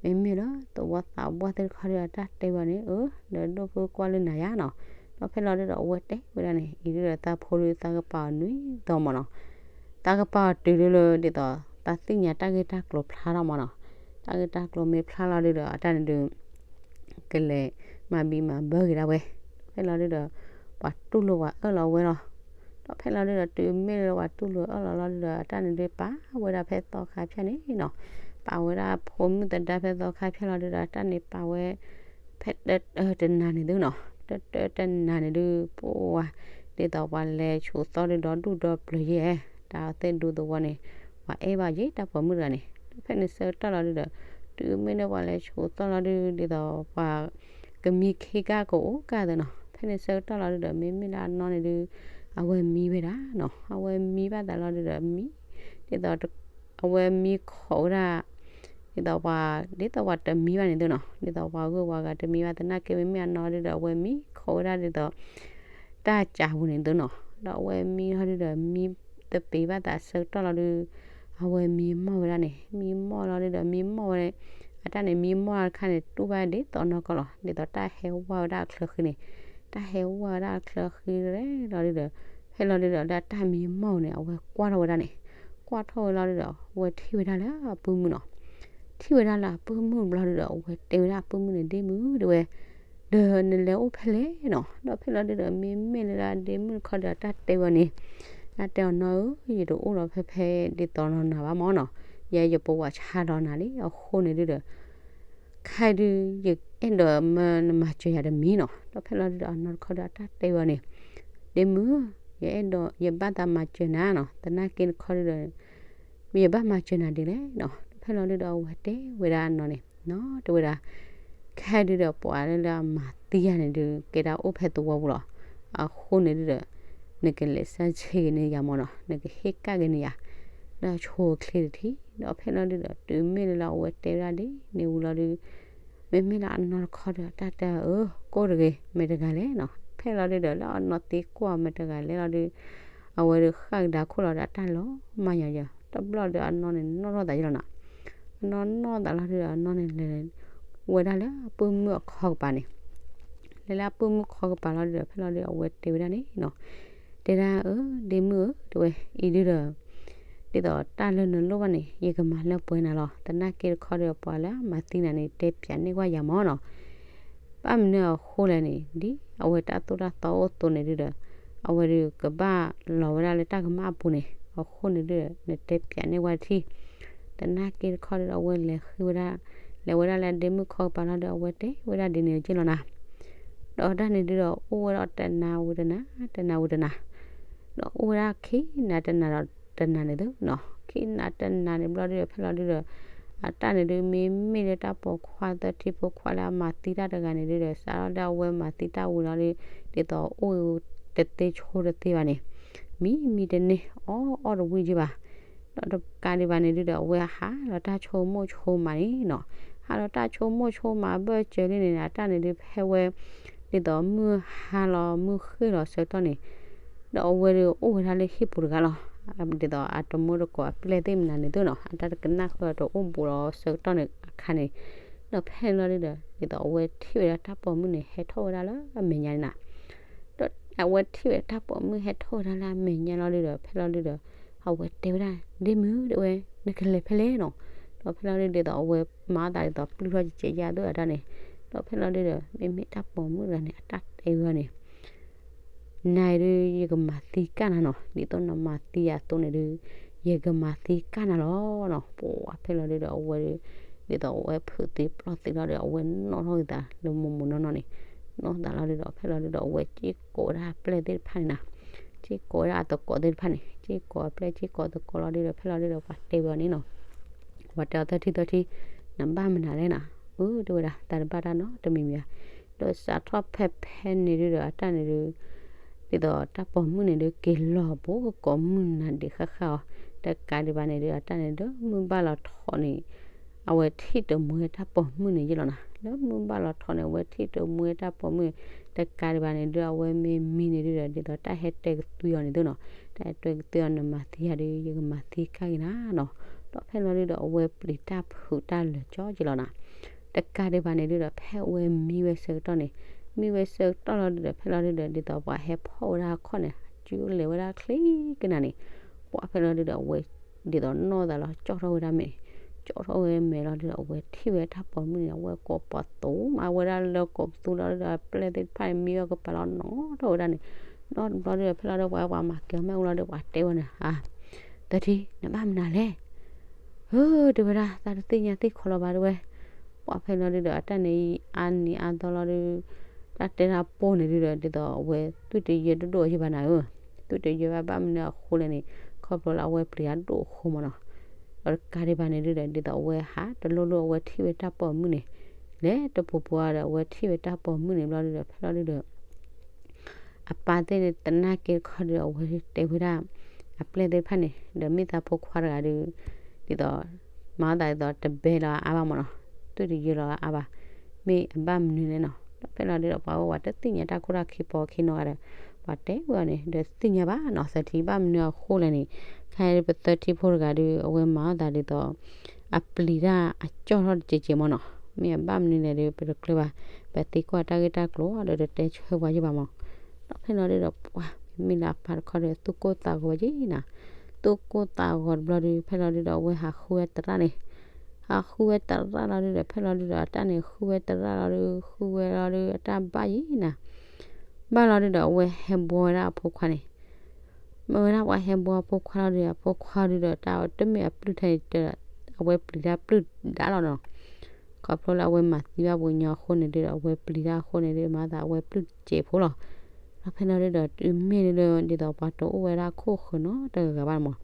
မ့မ့ၢ်လၢသဝီသးပှၢ်သ့ၣ်တခီဒု အတၢ်တဲဝဲန့ၣ် အၢ ဒီးဒိၣ်ဖုကွၢ်လၢနၤယါနီၤ. ဒီးဖဲလီၤဒုဒီး အဝဲတဲဝဲဒၣ်န့ၣ် အံၤဒုဒီး သးဖိဒု သးကပာ်အီၤနွံသီမၢ်နီၤ. သးကပာ်အီၤတုၤဒုလၢ ဒ်သိး သးသ့ၣ်ညါတၢ်ဂ့ၢ်တၢ်ကျိၤဖျါထီၣ်မၢ်နီၤ. တၢ်ဂ့ၢ်တၢ်ကျိၤမ့ၢ်ဖျါလီၤဒုဒီး အတၢ်န့ၣ်ဒု ကလဲၤမၤဘံးမၤဘၢက့ၤဒၣ်ဝဲ. ဖဲလီၤဒုဒီး ပှၤတူၢ်လိာ်ပှၤအၢၣ်လီၤဝဲလီၤ. ဒီးဖဲလီၤဒုဒီး တုၤမ့ၢ်လၢပှၤတူၢ်လိာ်အၢၣ်လီၤလီၤဒုဒီး အတၢ်န့ၣ်ဒုပာ်ဝဲဒၣ်ဖဲသီခါဖၠၣ်န့ၣ်နီၤ. ပာ်ဝဲဒၣ်ဖိမုၣ်သဒါဖဲသီခါဖၠၣ်လီၤဒုဒီး အတၢ်န့ၣ်ပာ်ဝဲ ဖဲတၢတၢတနၤန့ၣ်သုနီၤ. တၢတၢတနၤန့ၣ်ဒု ပှၤ ဒ်သိးပှၤလဲၤဆူးသီၣ်ဒုဒီဒူၣ်ဒီပျၢၤယဲၢ် တၢ်သ့ၣ်ဒူသဝီန့ၣ် ပှၤအဲၣ်ဘၣ်ယဲၢ်တၢ်ပိာ်မုၣ်တဂၤန့ၣ်. ဒီးဖဲန့ၣ်ဆၢကတီၢ်လီၤဒုဒီး တုၤမ့ၢ်လၢပှၤလဲၤဆူးသီၣ်လီၤဒု ဒ်သိးပှၤ ကမံခ့ကၢ်ကအိၣ်ကၢ်သ့နီၤ. ဖဲန့ၣ်ဆၢကတီၢ်လီၤဒုဒီး မ့မ့ၢ်လၢအနီၢ်န့ၣ်ဒု အဝဲမံဝဲဒၣ်နီၤ. အဝဲမံဘၣ်သးလီၤဒုဒီးမံ ဒ်သိး အဝဲမံခိးဝဲဒၣ် ဒ်သိးပှၤ ဒ်သိးပှၤတမံဘၣ်န့ၣ်သုနီၤ. ဒ်သိးပှၤဂုၤပှၤဂၤတမံဘၣ်သနာ်က့ မ့မ့ၢ်အနီၢ်ဒုဒီး အဝဲမံခိးဝဲဒၣ်ဒ်သိး တၢ်ကၢပူၤန့ၣ်သုနီၤ. ဒီးအဝဲမံလီၤဒုဒီး မံသပ့ၤဘၣ်သးဆၢကတီၢ်လီၤဒု အဝဲမံမီၢ်ဝဲဒၣ်န့ၣ် မံမီၢ်လီၤဒုဒီး မံမီၢ်ဝဲ အတၢ်န့ၣ် မံမီၢ်တခါန့ၣ် တူၢ်ဘၣ်ဒ်သိးနီၢ်ကီၢ်လီၤ. ဒ်သိးတၢ်ဟဲဝါဝဲဒၣ်အချၢဃံန့ၣ် တၢ်ဟဲဝါဝဲဒၣ်အချၢဃံလီၤဒုဒီး ဖဲလီၤဒုဒီး လၢတၢ်မံမီၢ်န့ၣ် အဝဲကွၢ်ထီၣ်ဝဲဒၣ်န့ၣ် ကွၢ်ထီၣ်ဝဲလီၤဒုဒီး အဝဲထံၣ်ဝဲဒၣ်လၢအပုၢ်မုၣ်နီၤ. ထံၣ်ဝဲဒၣ်လၢအပုၢ်မုၣ်ဘျီဒုဒီး အဝဲတဲဝဲဒၣ်အပုၢ်မုၣ်န့ၣ် ဒ့မုၣ်တဲဝဲ ဒီးနလဲၤအိၣ်ဖဲလဲၣ်နီၤ. ဒီးဖဲလီၤဒုဒီး မ့မ့ၢ်လၢဒ့မုၣ်တခီဒီး တၢ်တဲဝဲန့ၣ် တၢ်တဲအီၤ နီၢ်ဧၢ, ယတအိၣ်လီၤဖဲဖဲဒ်သိးနီၢ်နၤဘၣ်မၢ်နီၤ. ယဲယပဝးဆါလီၤနၤလံ အဃိန့ၣ်ဒုဒီး ခဲအံၤဒု ယအဲၣ်ဒိးမၢနမၤစၢၤယၤတမံၤနီၤ. ဒီးဖဲလီၤဒုဒီး အနီၢ်တခီဒီး တၢ်တဲဝဲန့ၣ် ဒ့မုၣ်, ယအဲၣ်ဒိး ယဘၣ်သးမၤစၢၤနၤနီၤ. သနာ်က့တခီဒုဒီး ယဘၣ်မၤစၢၤနၤဒ်လဲၣ်နီၤ. ဒီးဖဲလီၤဒုဒီး အဝဲတဲဝဲဒၣ်အနီၢ်န့ၣ်နီၤ တဲဝဲဒၣ် ခဲအံၤဒုဒီး ပှၤလၢအမၤသံယၤန့ၣ်ဒု ကဲဒၣ်အိၣ်ဖဲသဝီပူၤလီၤ. အဃိန့ၣ်ဒုဒီး နကလဲၤစၢ်ဆ့က့ၤန့ၢ်ယၤမၢ်နီၤ, နကဟ့ၣ်ကၣ်က့ၤန့ၢ်ယၤ လၢဆိချ့တထံၣ်. ဒီးဖဲလီၤဒုဒီး တုၤမ့ၢ်လၢလၢအဝဲတဲဝဲဒၣ်ဒ်န့ၣ်ဝံၤလီၤဒု မ့မ့ၢ်လၢအနီၢ်တခီဒီး တၢ်တဲအီၤ ကိၣ်တဂ့ၤ မ့ၢ်တဂၤလဲၣ်နီၤ. ဖဲလီၤဒုဒီး လၢအနီၢ်သံကွၢ်မ့ၢ်တဂၤလဲၣ်လီၤဒု အဝဲဒုဃၣ်ကဒါခိၣ်လီၤဒီး တၢ်လီၤမၢ်ယီၤယီၤ တဘျီဒီးအနီၢ်န့ၣ်နီၣ်ထီၣ်သးယလီၤနီၤ. အနီၢ်နီၣ်သးလီၤဒုဒီး အနီၢ်န့ၣ်လဲၤဝဲဒၣ်လၢအပုၢ်မုၣ်အခီကပၤန့ၣ် လဲၤလၢအပုၢ်မုၣ်ခီကပၤလီၤဒုဒီး ဖဲလီၤဒုဒီး အဝဲတဲဝဲဒၣ်န့ၣ်နီၤ, တဲဒၣ်အၢ ဒ့မုၣ်ဧၢ တဲဝဲ အံၤဒုဒီး ဒ်သိးတၢ်လၢနလိၣ်ဘၣ်န့ၣ် ယကမၤလၢပှဲၤနၤလီၤ. သနာ်က့တခီဒီး ပှၤလၢအမၤသံနၤန့ၣ် တဲပၠးန့ၢ်ကွၢ်ယၤမၢ်နီၤ. ဘၣ်မနုၤအဃိလဲၣ်န့ၣ် ဒ်အဝဲတၢ်သိၣ်တၢ်သီအိၣ်အသိးန့ၣ်ဒုဒီး အဝဲဒုကဘၣ်လီၤဝဲဒၣ်လၢတၢ်ကမၣ်အပူၤန့ၣ် အဃိန့ၣ်ဒုဒီး နတဲပၠးန့ၢ်ဝဲတထံၣ်. သနာ်က့တခီဒုဒီး အဝဲလဲၤဃုဝဲဒၣ် လဲၤဝဲဒၣ်လၢအဒ့မုၣ်ခီကပၤလီၤဒီး အဝဲတဲဝဲဒၣ်ဒ်န့ၣ်က့လီၤနၤ. ဒီးတၢ်န့ၣ်ဒုဒီး အိၣ်ဝဲဒီးတနၤဝံၤတနၤ တနၤဝံၤတနၤ ဒီးအိၣ်ဝဲဒၣ်ခံနၤတနၤဒီးတနၤန့ၣ်သုနီၤ, ခံနၤတနၤန့ၣ်ဘျီဒုဒီး ဖဲလီၤဒုဒီး အတၢ်န့ၣ်ဒု မ့မ့ၢ်လၢတၢ်ပိာ်ခွါသၢထံဖိခွါလၢအမၤသံတၢ်တဂၤန့ၣ်ဒုဒီး စးထီၣ်လၢအဝဲမၤသံတၢ်ဝံၤလီၤဒု ဒ်သိးအိၣ်တသ့ဆိတသ့ဘၣ်န့ၣ် မံမံတန့ၢ် အီၣ်အီၣ်တဝံၣ်က့ဘၣ်. ဒီးတကးဒံးဘၣ်န့ၣ်ဒုဒီး အဝဲဟးလီၤတၢ်ဆိကမိၣ်ဆိကမးန့ၣ်နီၤ, ဟးလီၤတၢ်ဆိကမိၣ်ဆိကမးဘၢၣ်စၢၤလံန့ၣ် အတၢ်န့ၣ်ဒု ဖဲဝဲ ဒ်သိးမုၢ်ဟါလီၤမုၢ်ဃ့ၢ်လီၤဆၢကတီၢ်န့ၣ် ဒီးအဝဲဒုးအိၣ်ဝဲဒၣ်လၢဟံၣ်ပူၤတဂၤလီၤ. ဒ်သိးအတမူတကိးအပျဲၢ်သ့ၣ်မနုၤန့ၣ်သုနီၤ, အတၢ်တကနၣ်ဃုာ်တအိၣ်ဘူးလီၤဆၢကတီၢ်န့ၣ်အခါန့ၣ်, ဒီးဖဲန့ၣ်လီၤဒုဒီး ဒ်သိးအဝဲထံၣ်ဝဲဒၣ်တၢ်ပိာ်မုၣ်န့ၣ် ဟဲထီၣ်ဝဲဒၣ်လၢအမဲာ်ညါန့ၣ်နီၤ. ဒီးအဝဲထံၣ်ဝဲတၢ်ပိာ်မုၣ်ဟဲထီၣ်ဝဲဒၣ်လၢအမဲာ်ညါလီၤဒုဒီး ဖဲလီၤဒုဒီး အဝဲတဲဝဲဒၣ် ဒ့မုၣ် တဲဝဲ နကလဲၤဖဲလဲၣ်နီၤ. ဒီးဖဲလီၤဒုဒ်သိးအဝဲမၤအသးဒ်သိးပျုၢ်ထီၣ်ကဲကဲယါဒိၣ်အတၢ်န့ၣ်, ဒီးဖဲလီၤဒုဒီး မ့မ့ၢ်တၢ်ပိာ်မုၣ်တဂၤန့ၣ် အတၢ်တဲဝဲန့ၣ် နၤအံၤဒုး ယကမၤသံကၣ်နၤနီၤ, ဒ်သိးနမၤသံယၤအသိးန့ၣ်ဒုး ယကမၤသံကၣ်နၤလီၤနီၤ. ပှၤဖဲလီၤဒုဒီးအဝဲဒုး ဒ်သိးအဝဲဖုးသံပျီၢ်သံလီၤဒီး အဝဲနီၣ်ထီၣ်က့ၤသးလၢမိၢ်မိၢ်နီၢ်နီၢ်န့ၣ်, နီၣ်သးလီၤဒုဒီး ဖဲလီၤဒုဒီး အဝဲစ့ၢ်ကီးဝဲဒၣ်အပျဲၢ်သ့ၣ်တဖၣ်န့ၣ်နီၤ, စ့ၢ်ကီးဝဲဒၣ်အသကိးသ့ၣ်တဖၣ်န့ၣ်, စ့ၢ်ကီးအပျဲၢ်စ့ၢ်ကီးသကိးလီၤဒုဒီး ဖဲလီၤဒုဒီး ပှၤတဲဝဲန့ၣ်နီၤ ပှၤတဲအီၤသၢထံၣ်သၢထံၣ်, နဘၣ်မနုၤလဲၣ်နီၤ, အၢ တဲဝဲဒၣ် သးတဘၣ်တၢ်နီတမံၤမံၤဘၣ်. ဒီးစးထီၣ်ဖဲဖဲန့ၣ်ဒုဒီး အတၢ်န့ၣ်ဒုး ဒ်သိးတၢ်ပိာ်မုၣ်န့ၣ်ဒုး က့ၤလီၤဘူးကကိးမုၢ်နၤဒံးဃၣ်ဃၣ်အီၤ, တကးဒံးဘၣ်န့ၣ်ဒုး အတၢ်န့ၣ် လၢမုၢ်ဘၣ်လီၤထီးန့ၣ် အဝဲထံၣ်တမှဲတၢ်ပိာ်မုၣ်န့ၣ်ယ့ၢ်လီၤနီၤ. လၢမုၢ်ဘၣ်လီၤထီးန့ၣ် အဝဲထံၣ်တမှဲတၢ်ပိာ်မုၣ်, တကးဒံးဘၣ်န့ၣ်ဒုး အဝဲမ့ၢ်မံန့ၣ်ဒုဒီး ဒ်သိးတၢ်ဟဲတဲကသွံအီၤန့ၣ်သုနီၤ, တၢ်ဟဲတဲကသွံအီၤ နမၤသံယၤဒုး ယကမၤသံကၣ်က့ၤနၤနီၤ. ဒီးဖဲလီၤဒုဒီး အဝဲပျံၤတၢ်ဖုးတၢ်လၢာ်ကၠီက့ၤလီၤနီၤ. တကးဒံးဘၣ်န့ၣ်ဒုဒီး ဖဲအဝဲမံဝဲဆၢကတီၢ်န့ၣ်, မံဝဲဆၢကတီၢ်လီၤဒုဒီး ဖဲလီၤဒုဒီး ဒ်သိးပှၤဟဲဖီၣ်ဝဲဒၣ်အခီၣ်န့ၣ် အစုလဲၤဝဲဒၣ်ချ့ကနၤန့ၣ်, ပှၤဖဲလီၤဒုဒီး အဝဲ ဒ်သိးနီၣ်သးလီၤ ကၠီထီၣ်ဝဲဒၣ်မဲာ်န့ၣ်, ကၠီထီၣ်ဝဲမဲာ်လီၤဒုဒီး အဝဲထံၣ်ဝဲတၢ်ပိာ်မုၣ်န့ၣ် အဝဲကိးပသူမးဝဲဒၣ်လၢကိးပသူလီၤဒုဒီး အပျဲၢ်သ့ၣ်တဖၣ်န့ၣ် မံဝဲကပၤလီၤနီၣ်ထီၣ်ဝဲဒၣ်န့ၣ်, နီၣ်တဘျီဒုဒီး ဖဲလီၤဒု ပှၤပှၤမၤကဲၤအီၤမ့ၣ်အူလီၤဒု ပှၤတဲဝဲန့ၣ် အါ သၢထံၣ် နဘၣ်မနုၤလဲၣ်, ဧၢ တဲဝဲဒၣ် သးတသ့ၣ်ညါသ့ၣ်ခီလီၤဘၣ်တဲဝဲ, ပှၤဖဲလီၤဒုဒီး အတၢ်န့ၣ်အါနံၤအါသီလီၤဒု တၢ်တဲတၢ်ပိၢ်န့ၣ်ဒုဒီး ဒ်သိးအဝဲသွံၣ်တယၢၢ်ဒိၣ်ဒိၣ်အယံၤဘၣ်နၤဧၢ, သွံၣ်တယၢၢ်ဘၣ်ဘၣ်မနုၤအဃိလဲၣ်န့ၣ် ခီဖျိလၢအဝဲပျံၤအဒိၣ်အဃိမးနီၤ. ဒီးတကးဒံးဘၣ်န့ၣ်ဒုဒီး ဒ်သိးအဝဲဟးတလိၣ်လိၣ်အဝဲထံၣ်ဝဲတၢ်ပိာ်မုၣ်န့ၣ်, လဲၤတပူၤပူၤဒီး အဝဲထံၣ်ဝဲတၢ်ပိာ်မုၣ်န့ၣ်ဘျီဒုဒီး ဖဲလီၤဒုဒီး အပၢ်သ့ၣ်န့ၣ် သနာ်က့တခီဒီး အဝဲတဲဝဲဒၣ် အပျဲၢ်သ့ၣ်တဖၣ်န့ၣ် ဒီးမ့ၢ်သးဖိခွါတဂၤဒီး ဒ်သိး မၤအသးဒ်သိးတဘဲလီၤအါဘၣ်မးနီၤ, သွံၣ်တယၢၢ်လီၤအါဘၣ်, မ့ၢ်အဘၣ်မနုၤလဲၣ်နီၤ. ဒီးဖဲလီၤဒုဒီး ပှၤဝဲပှၤတသ့ၣ်ညါတၢ်ခိၣ်တၢ်ခံပီခံနီတဂၤဒီး ပှၤတဲဝဲအီၤန့ၣ် ဒီးသ့ၣ်ညါဘၣ်နီၤ သၢထံ ဘၣ်မနုၤအဃိလဲၣ်န့ၣ် ခဲအံၤပသၢထံဖိတဂၤဒီး အဝဲမၤအီၣ်သးဒ်သိး အပျံၤတၢ်အကၠီၣ်ထီၣ်တကဲးကဲးမၢ်နီၤ. မ့ၢ်အဘၣ်မနုၤလဲၣ်ဒီး ပတကျၢၤဘၣ်, ပသံကွၢ်တၢ်ဂ့ၢ်တၢ်ကျိၤဒီး တတဲဆၢပှၤယံၤဘၣ်မၢ်. ဒီးဖဲလီၤဒုဒီး ပှၤမ့မ့ၢ်လၢအပၢ်တခီဒီး သူၣ်ကိၢ်သးဂီၤဝဲယံၤနၤ, သူၣ်ကိၢ်သးဂီၤတဘျီဒီး ဖဲလီၤဒုဒီး အဝဲဟးဃုဝဲသရၣ်န့ၣ်, ဟးဃုဝဲသရၣ်လီၤဒုဒီး ဖဲလီၤဒုဒီး အတၢ်န့ၣ်ဃုဝဲသရၣ်လီၤဒု ဃုဝဲလီၤဒု အတၢ်ဘၣ်ယံၤနၤ. ဘၣ်လီၤဒုဒီး အဝဲဟဲဘှီဝဲဒၣ်အဖိခွါန့ၣ် မ့ၢ်ဝဲဒၣ်ပှၤဟဲဘှီအဖိခွါလီၤဒုဒီး အဖိခွါဒုဒီး တၢ်တမ့ၢ်အပျုၢ်ထဲန့ၣ် အဝဲပျံၤတၢ်ပျုၢ်ဒါလီၤနီၤ. ခီဖျိလၢအဝဲမၤသံဘၣ်ပှၤကညီအဃိန့ၣ်ဒုဒီး အဝဲပျံၤတၢ်အဃိန့ၣ်ဒု မၤသးအဝဲပျုၢ်စဲးဖိလီၤ. ဒီးဖဲလီၤဒုဒီး တုၤမ့ၢ်ဒုဒီး ဒ်သိးပှၤတအိၣ်ဝဲဒၣ်ခိၣ်ဃၢၤနီတဂၤဘၣ်မၢ်.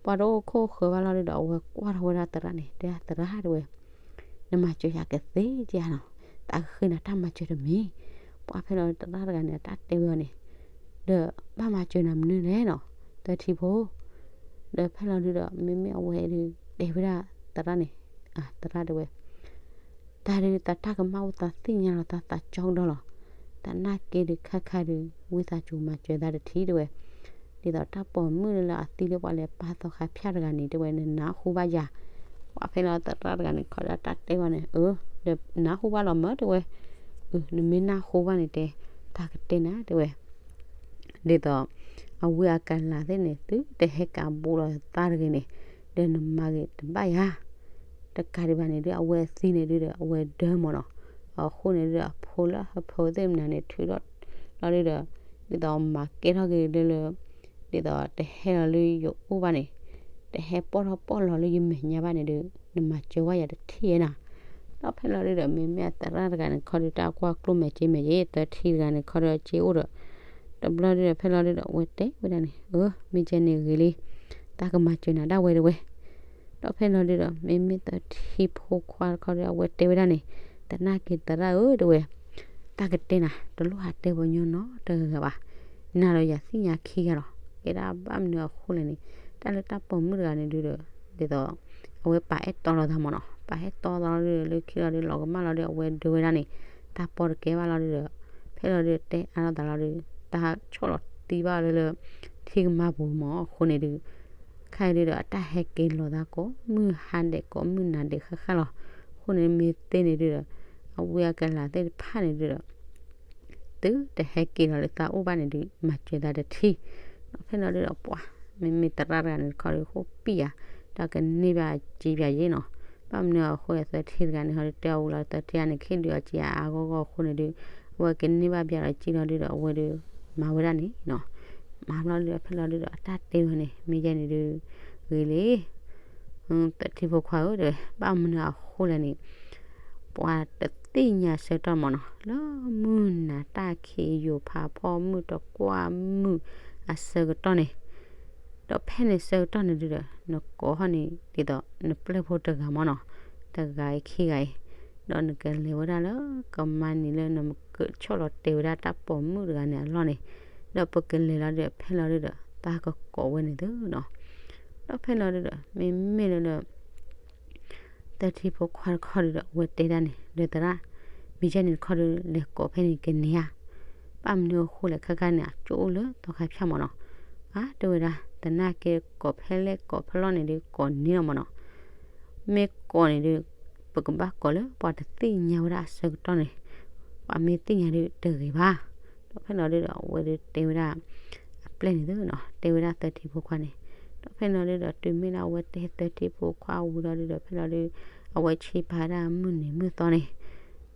ပှၤတအိၣ်ခိၣ်ဃၢၤဘၣ်လီၤဒုဒီး အဝဲကွၢ်ထီၣ်ဝဲဒၣ်သရၣ်န့ၣ် တဲသရၣ်တဲဝဲ နမၤစၢၤယၤကသ့ဧါနီၤ, သးကဃ့နၤတၢ်မၤစၢၤတမံၤ. ပှၤဖဲလီၤဒုဒီးသရၣ်တဂၤန့ၣ် အတၢ်တဲဝဲအီၤန့ၣ်, ဒီးဘၣ်မၤစၢၤနၤမနုၤလဲၣ်နီၤ, သၢထံဖိ. ဒီးဖဲလီၤဒုဒီး မ့မ့ၢ်အဝဲဒု တဲဝဲဒၣ်သရၣ်န့ၣ်, သရၣ်တဲဝဲ တၢ်ဒုးသးတၢ်ကမၣ်အိၣ်သးသ့ၣ်ညါလီၤသးသးကၠီကဒီလီၤ. သနာ်က့ဒုးခါခါဒုး ဝံသးစူၤမၤစၢၤသးတထံၣ်တဲဝဲ, ဒ်သိးတၢ်ပိာ်မုၣ်လၢအသံလၢပှၤလဲၤပာ်သီခါဖၠၣ်တဂၤန့ၣ် တဲဝဲ နနၢ်ဟူဘၣ်ယၤ. ပှၤဖဲလီၤသရၣ်တဂၤန့ၣ် ခီဒီးတၢ်တဲဝဲန့ၣ်, အၢ ဒီးနၢ်ဟူဘၣ်လီၤမၢ်တဲဝဲ, အၢ နမ့ၢ်နၢ်ဟူဘၣ်န့ၣ်တဲ, တၢ်ကတဲနၤတဲဝဲ ဒ်သိး အဝံအကလၤသ့ၣ်န့ၣ် သုတဟဲကးဘူးလီၤသးတဂ့ၤန့ၣ်, ဒီးနမၤဂ့ၤတဘၣ်ယၤ. တကးဒံးဘၣ်န့ၣ်ဒုး အဝဲသံန့ၣ်ဒုးဒီး အဝဲဒၢမၢ်နီၤ. အဃိန့ၣ်ဒုးဒီး အဖိလၢဟၢဖၢသ့ၣ်မနုၤန့ၣ် ထုးထီၣ်လီၤဒုးဒီး ဒ်သိးမၤကဲထီၣ်က့ၤလၢလၢ ဒ်သိးတဟဲလီၤလၢယအိၣ်ဘၣ်န့ၣ်, တဟဲပီၢ်ထီၣ်ပီၢ်လီၤလၢယမဲာ်ညါဘၣ်န့ၣ်ဒုး နမၤစၢၤဝဲယၤတထံၣ်ဧါနၤ. ဒီးဖဲလီၤဒုးဒီး မ့မ့ၢ်အသရၣ်တဂၤန့ၣ်ခီဒုး တၢ်ကွၢ်ကျိၣ်မဲာ်က့မဲာ်က့ သၢထံတဂၤန့ၣ်ခီဒီး က့အိၣ်ဒီး တဘျီဒုးဒီး ဖဲလီၤဒုးဒီး အဝဲတဲဝဲဒၣ်န့ၣ်, အၢ မ့ၢ်ကဲန့ၣ်ဂ့ၤလံ, တၢ်ကမၤစၢၤနၤဒၣ်ဝဲတဲဝဲ. ဒီးဖဲလီၤဒုးဒီး မ့မ့ၢ်သၢထံဖိခွါတခီဒီး အဝဲတဲဝဲဒၣ်န့ၣ်, သနာ်က့သရၣ်ဧၢတဲဝဲ, တၢ်ကတဲနၤ တလိၣ်ဟးတဲပှၤညီနီတဂၤဘၣ်, နၤဒီးယၤသ့ၣ်ညါခံဂၤလီၤ. ကဲဒၣ်ဘၣ်မနုၤအဃိလဲၣ်န့ၣ်, တၢ်လၢတၢ်ပိာ်မုၣ်တဂၤန့ၣ်ဒုးဒီး ဒ်သိး အဝဲပာ်အဲၣ်တီလီၤသးမၢ်နီၤ, ပာ်အဲၣ်တီသးလီၤဒုး လၢခံလီၤဒုး လီၤကမၣ်လီၤဒုး အဝဲဒၢဝဲဒၣ်န့ၣ်, တၢ်ပီၢ်တကဲဘၣ်လီၤဒုးဒီး ဖဲလီၤဒုးတဲအါထီၣ်သးလီၤဒုး တၢ်ဆီၣ်လီၤသံဘၣ်လၢလၢ ထံကမါပူၤမၢ်အဃိန့ၣ်ဒုး ခဲအံၤဒုးဒီး အတၢ်ဟဲက့ၤလီၤသးကိးမုၢ်ဟါဒဲးကိးမုၢ်နၤဒဲးဃၣ်ဃၣ်လီၤ. အဃိန့ၣ် မ့ၢ်သ့န့ၣ်ဒုးဒီး အဝံအကလၤသ့ၣ်တဖၣ်န့ၣ်ဒုးဒီး သုတဟဲက့ၤလီၤလၢသးအိၣ်ဘၣ်န့ၣ်ဒုး မၤစၢၤသးတထံၣ်. ဒီးဖဲလီၤဒုးဒီးပှၤ မ့မ့ၢ်သရၣ်တဂၤန့ၣ်တခီဒီး ဃိပံၣ်ယၤ ဒီးကန့ၢ်ဘၣ်အစ့ပၠးယ့ၣ်နီၤ. ဘၣ်မနုၤအဃိသၢထံတဂၤန့ၣ် ဟီဒုးတဲအီၤဝံၤလီၤ သၢထံအန့ၣ် ခ့ဒုးအစ့အါအါဂီၢ်ဂီၢ်အဃိန့ၣ်ဒုး အဝဲကန့ၢ်ဘၣ်ပၠးလီၤစ့လီၤဒုးဒီး အဝဲဒုး မၤဝဲဒၣ်န့ၣ်နီၤ. မၤဘျီဒုးဒီး ဖဲလီၤဒုးဒီး အတၢ်တဲဝဲန့ၣ် မ့ၢ်ယဲန့ၣ်ဒုး ဂ့ၤလံ သၢထံဖိခွါဧၢတဲဝဲ ဘၣ်မနုၤအဃိလဲၣ်န့ၣ် ပှၤတသ့ၣ်ညါဆၢကတီၢ်မၢ်နီၤ လၢမုၢ်နၤတၢ်ခံးယိာ်ဖးဖီမုၢ်တကွၢ်မုၢ်အဆၢကတီၢ်န့ၣ်, ဒီးဖဲန့ၣ်ဆၢကတီၢ်န့ၣ်ဒုးဒီး နကိးဟီၣ်န့ၣ် ဒ်သိးနပျဲၢ်ဖိတဂၤမၢ်နီၤ, တဂၤအံၤခံဂၤအံၤ, ဒီးနကလဲၤဝဲဒၣ်လၢကမါနံၤလၢနကဆီၣ်လီၤတဲာ်ဝဲဒၣ်တၢ်ပိာ်မုၣ်တဂၤန့ၣ်အလီၢ်န့ၣ်, ဒီးပကလဲၤလီၤဒုးဒီး ဖဲလီၤဒုးဒီး သးကကိးဝဲန့ၣ်သုနီၤ. ဒီးဖဲလီၤဒုးဒီး မ့မ့ၢ်လၢလၢ သၢထံဖိခွါတခီဒုးဒီး အဝဲတဲဒၣ်န့ၣ် ဒီးသရၣ် မ့ၢ်ယဲန့ၣ်တခီဒုး လဲၤကိးဖဲန့ၣ်ကန့ၢ်ဧါ. ဘၣ်မနုၤအဃိလဲၣ် ခဲခါန့ၣ် အကၠိအိၣ်လၢသီခါဖၠၣ်မၢ်နီၤ. အါ တဲဝဲဒၣ် သနာ်က့ကိးဖဲလဲၣ်ကိးဖဲလဲၣ်န့ၣ်ဒုး ကိးန့ၢ်လီၤမၢ်နီၤ. မ့ၢ်ကိးန့ၣ်ဒုး ပကဘၣ်ကိးလၢပှၤတသ့ၣ်ညါဝဲဒၣ်အဆၢကတီၢ်န့ၣ်, ပှၤမ့ၢ်သ့ၣ်ညါဒုးတဂ့ၤဘၣ်. ဒီးဖဲလီၤဒုးဒီး အဝဲဒုးတဲဝဲဒၣ် အပျဲၢ်န့ၣ်သုနီၤ တဲဝဲဒၣ်သၢထံဖိခွါန့ၣ်. ဒီးဖဲလီၤဒုးဒီး တုၤမ့ၢ်လၢအဝဲတဲသၢထံဖိခွါဝံၤလီၤဒုးဒီး ဖဲလီၤဒုး အဝဲဆ့ပာ်ဝဲဒၣ်မုၢ်နံၤမုၢ်သီန့ၣ်.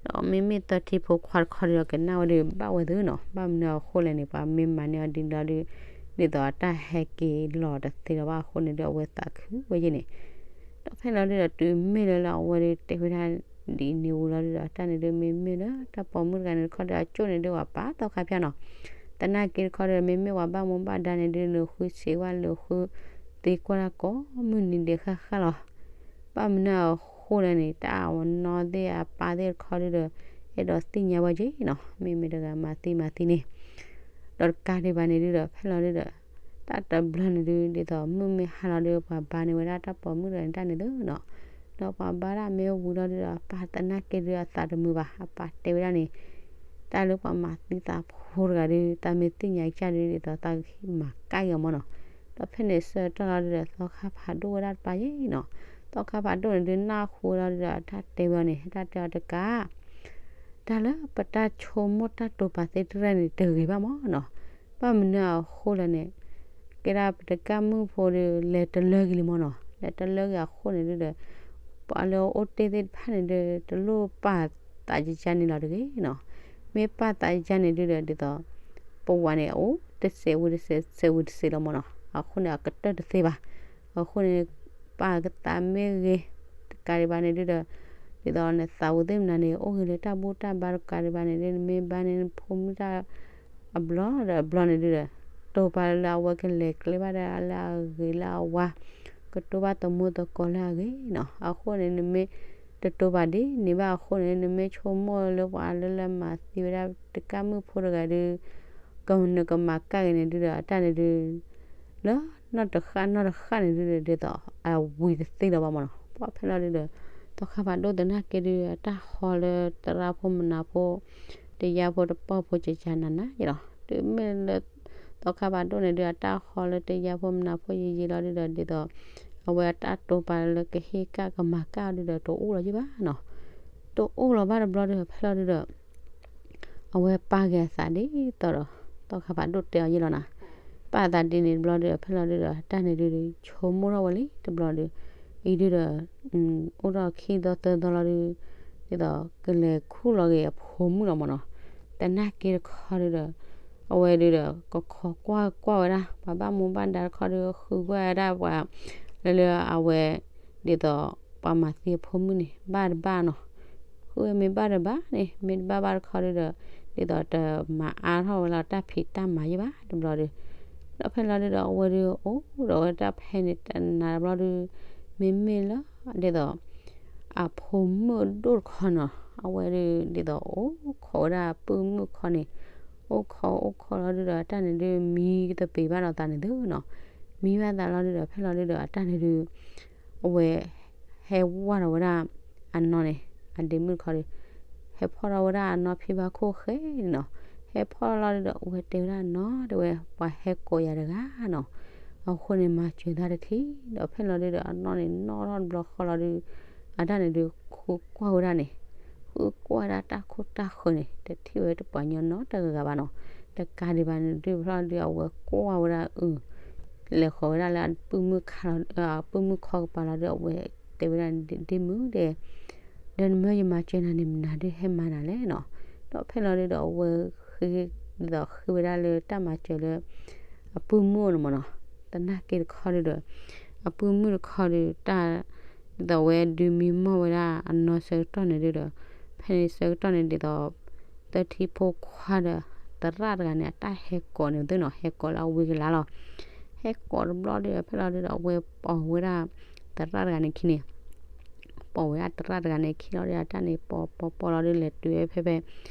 ဒီးမ့မ့ၢ်သၢထံဖိခွါတခီဒုးဒီး ကနၣ်ဝဲဒုးဘၣ်ဝဲသုနီၤ. ဘၣ်မနုၤအဃိလဲၣ်န့ၣ် ပှၤမ့ၢ်မၤန့ၢ်အီၤဒ်န့ၣ်လီၤဒုး ဒ်သိးအတၢ်ဟဲက့ၤလီၤတသ့လၢၤဘၣ်အဃိန့ၣ်ဒုး အဝဲသးခုဝဲယ့ၢ်န့ၣ်. ဒီးဖဲလီၤဒုးဒီး တုၤမ့ၢ်လၢလၢအဝဲဒုးတဲဝဲဒၣ်ဒ်န့ၣ်ဝံၤလီၤဒုးဒီး တၢ်န့ၣ်ဒုး မ့မ့ၢ်လၢတၢ်ပိာ်မုၣ်တဂၤန့ၣ်တခီဒီး အကၠိန့ၣ်ဒုး ပှၤပာ်သီခါဖၠၣ်နီၤ. သနာ်က့တခီဒီး မ့မ့ၢ်ပှၤဘၣ်မူဘၣ်ဒါန့ၣ်ဒုး လဲၤဃုဆံးဝဲ လဲၤဃုသံကွၢ်တၢ်ကိးမုၢ်နံၤဒဲးဃၣ်ဃၣ်လီၤ. ဘၣ်မနုၤအဃိလဲၣ်န့ၣ် တၢ်အနီၢ်သ့ၣ်အပၢ်သ့ၣ်တခီဒုးဒီး အဲၣ်ဒိးသ့ၣ်ညါဝဲက့ၤနီၤ မ့မ့ၢ်တဂၤမၤသံမၤသံန့ၣ်. ဒီးတကးဒံးဘၣ်န့ၣ်ဒုးဒီး ဖဲလီၤဒုးဒီး တၢ်တဘျီန့ၣ်ဒုး ဒ်သိးမုၢ်မ့ၢ်ဟါလီၤဒုး ပှၤဘါန့ၢ်ဝဲဒၣ်တၢ်ပိာ်မုၣ်တဂၤန့ၣ်တၢ်န့ၣ်သုနီၤ. ဒီးပှၤဘါဒၣ်မ့ၢ်ဝံၤလီၤဒုးဒီး အပၢ်သနာ်က့ဒုးအသးတမုာ်ဘၣ် အပၢ်တဲဝဲဒၣ်န့ၣ် တၢ်လၢပှၤမၤသံသးဖိတဂၤဒုး တၢ်မ့ၢ်သ့ၣ်ညါကစၢ်ဒုး ဒ်သိးသးကဟ့ၣ်မၤကၣ်က့ၤအီၤမ့ၢ်နီၤ. ဒီးဖဲန့ၣ်ဆၢကတီၢ်လီၤဒုးဒီး သီခါဖးဒိၣ်ဝဲဒၣ်တပၤယဲနီၤ. သီခါဖးဒိၣ်န့ၣ်ဒုး နၢ်ဟူဝဲလီၤဒုးဒီး အတၢ်တဲဝဲအီၤန့ၣ် အတၢ်တဲအီၤတကး တၢ်လၢပတၢ်ဆိကမိၣ်တၢ်တိာ်ပာ်သ့တဖၣ်န့ၣ် တဂ့ၤဘၣ်မ့ၢ်နီၤ. ဘၣ်မနုၤအဃိလဲၣ်န့ၣ် ကဲဒၣ်ပတကၣ်မုၣ်ဖိဒီး လဲၤတလၢဂ့ၤလံမ့ၢ်နီၤ. လဲၤတလၢဂ့ၤအဃိန့ၣ်ဒုးဒီး ပှၤလၢအအိၣ်တ့ၢ်သ့ၣ်တဖၣ်န့ၣ်ဒီး တလိၣ်ပာ်သးကကါန့ၣ်လီၤတဂ့ၤနီၤ. မ့ၢ်ပာ်သးကကါန့ၣ်ဒုးဒီး ဒ်သိး ပဝၤန့ၣ် အအိၣ်တစဲးဝံၤတစဲး စဲးဝံၤတစဲးလီၤမ့ၢ်နီၤ. အဃိန့ၣ် အကတၢၢ်တသ့ဘၣ်. အဃိန့ၣ် ပာ်ကသးမ့ၢ်ဂ့ၤ တကးဒံးဘၣ်န့ၣ်ဒုးဒီး ဒ်သိးနသးဝံၤသ့ၣ်မနုၤန့ၣ် အိၣ်ဂ့ၤလၢတၢ်ဘူၣ်တၢ်ဘါတကးဒံးဘၣ်န့ၣ်ဒုး နမ့ၢ်ဘါန့ၣ် နဖိမုၣ်တၢ် အဘျီဒီးအဘျီန့ၣ်ဒုးဒီး တိာ်ပာ်လၢအဝဲကလဲၤကျဲဘၣ်ဒၣ်လၢအဂ့ၤလၢအဝါ ကတိၢ်ဘၣ်သမူသကိးလၢအဂ့ၤနီၤ. အဃိန့ၣ် နမ့ၢ်တတိာ်ပာ်ဒ်န့ၣ်ဘၣ်အဃိန့ၣ် နမ့ၢ်ဆိကမိၣ်လၢပှၤလၢလၢမၤသံဝဲဒၣ်တကၣ်မုၣ်ဖိတဂၤဒုး ကနကမၤကၣ်ဂ့ၤန့ၣ်ဒုးဒီး အတၢ်န့ၣ်ဒုး လၢနီၢ်တဃၣ်နီၢ်တဃၣ်န့ၣ်ဒုးဒီး ဒ်သိးအဝံၤတသ့လၢၤဘၣ်မ့ၢ်နီၤ. ပှၤဖဲလီၤဒုးဒီး သီခါဖးဒိၣ်သနာ်က့ဒုး အတၢ်ဟီလၢသရၣ်ဖိမုၣ်ဖိ တယါဖိတပှၢ်ဖိကကါနးနးယဲလီၤ. တုၤမ့ၢ်လၢ သီခါဖးဒိၣ်န့ၣ်ဒုး အတၢ်ဟီလၢတယါဖိမုၣ်ဖိယံာ်ယံာ်လီၤဒုးဒီး ဒ်သိး အဝဲအတၢ်တိာ်ပာ်လၢကဟ့ၣ်ကၣ်ကမၤကၣ်အီၤဒုးဒီး တအိၣ်လီၤယဲဘၣ်နီၤ. တအိၣ်လီၤဘၣ်တဘျီဒုး ဖဲလီၤဒုးဒီး အဝဲပာ်က့ၤအသးဒ်သိးဒီး သီခါဖးဒိၣ်တဲအီၤယဲလီၤနၤ. ပာ်သးဒ်န့ၣ်တဘျီဒုး ဖဲလီၤဒုးဒီး တၢ်န့ၣ်ဒုး ဆိကမိၣ်ထီၣ်ဝဲလံတဘျီဒုး အံၤဒုးဒီး အိၣ်ဒီးခံသီသၢသီလီၤဒုး ဒ်သိးကလဲၤခူၣ်လီၤက့ၤအဖိမုၣ်လီၤမ့ၢ်နီၤ. သနာ်က့တခီဒုးဒီး အဝဲဒုးဒီး ကခိးကွၢ်ကွၢ်ဝဲဒၣ် ပှၤဘၣ်မူဘၣ်ဒါတခီဒုး ဃုကွၢ်ဝဲဒၣ်ပှၤ လၢလၢအဝဲ ဒ်သိးပှၤမၤသံအဖိမုၣ်န့ၣ် ဘၣ်တဘၣ်နီၤ. ဃုဝဲမ့ၢ်ဘၣ်တဘၣ်န့ၣ် မ့ၢ်တဘၣ်ဘၣ်တခီဒုးဒီး ဒ်သိးတမၤအါထီၣ်ဝဲလၢတၢ်ဖံးတၢ်မၤယဲဘၣ်တဘျီဒုး ဒီးဖဲလီၤဒုးဒီး အဝဲဒုးအိၣ်ဒီးဝဲတၢ်ဖဲန့ၣ်တနၤတဘျီဒုး မ့မ့ၢ်လၢ ဒ်သိး အဖိမုၣ်အဒိၣ်တခီနီၤ အဝဲဒုး ဒ်သိးအိၣ်ခိးဝဲဒၣ်ပုၢ်မုၣ်ခီန့ၣ် အိၣ်ခိးအိၣ်ခိးလီၤဒုးဒီး တၢ်န့ၣ်ဒုး မံကသပ့ၤဘၣ်ဒီးသးန့ၣ်သုနီၤ. မံဘၣ်သးလီၤဒုးဒီး ဖဲလီၤဒုးဒီး အတၢ်န့ၣ်ဒုး အဝဲ ဟဲဝၢ်ဒီးဝဲဒၣ် အနီၢ်န့ၣ် အဒ့မုၣ်တခီဒုး ဟဲဖီၣ်ထီၣ်ဝဲဒၣ်အနီၢ်ဖံဘၣ်ခိၣ်ဃဲနီၤ. ဟဲဖီၣ်လီၤဒုးဒီး အဝဲတဲဝဲဒၣ်နီၤ တဲဝဲ ပှၤဟဲကိးယၤတဂၤနီၤ. အဃိန့ၣ် မၤစၢၤသးတထံၣ် ဒီးဖဲလီၤဒုးဒီး အနီၢ်န့ၣ် နီၣ်ထီၣ်တဘျီဃီလီၤဒုး အတၢ်န့ၣ်ဒုး ဃုကွၢ်ဝဲဒၣ်န့ၣ် ဃုကွၢ်ဝဲဒၣ်တၢ်ခိၣ်တၢ်ဃၢၤန့ၣ် တထံၣ်ဝဲတပှၤညီနီတဂၤဂၤဘၣ်နီၤ. တကးဒံးဘၣ်န့ၣ်ဒုး ဖဲလီၤဒုး အဝဲကွၢ်ဝဲဒၣ်အု လဲၤဃီၤဝဲဒၣ်လၢအပုၢ်မုၣ်ခီကပၤလီၤဒုး အဝဲတဲဝဲဒၣ် ဒ့မုၣ်ဒဲး ဒီးနမ့ၢ်ယမၤစၢၤနၤန့ၣ် မနုၤဒုးဟဲမၤနၤလဲၣ်နီၤ. ဒီးဖဲလီၤဒုးဒီး အဝဲဃ့ ဒ်သိးဃ့ဝဲဒၣ်လၢတၢ်မၤစၢၤလၢ အပုၢ်မုၣ်အအိၣ်န့ၣ်မ့ၢ်နီၤ. သနာ်က့တခီဒုးဒီး အပုၢ်မုၣ်တခီဒုး တၢ် ဒ်သိးဝဲဒုးမံမီၢ်ဝဲဒၣ်အနီၢ်ဆၢကတီၢ်န့ၣ်ဒုးဒီး ဖဲန့ၣ်ဆၢကတီၢ်န့ၣ်ဒ်သိး သၢထံဖိခွါဒီး သရၣ်တဂၤန့ၣ် အတၢ်ဟဲကိးန့ၣ်သုနီၤ ဟဲကိးလၢအဝံၤကလါလီၤ. ဟဲကိးတဘျီဒုးဒီး ဖဲလီၤဒုးဒီး အဝဲပိာ်ဝဲဒၣ် သရၣ်တဂၤန့ၣ်ခံန့ၣ် ပိာ်ဝဲဒၣ်သရၣ်တဂၤန့ၣ်ခံလီၤဒုး အတၢ်န့ၣ်ပိာ်ပိာ်ပိာ်လီၤဒုး လဲၤတုၤဝဲဖဲဖဲ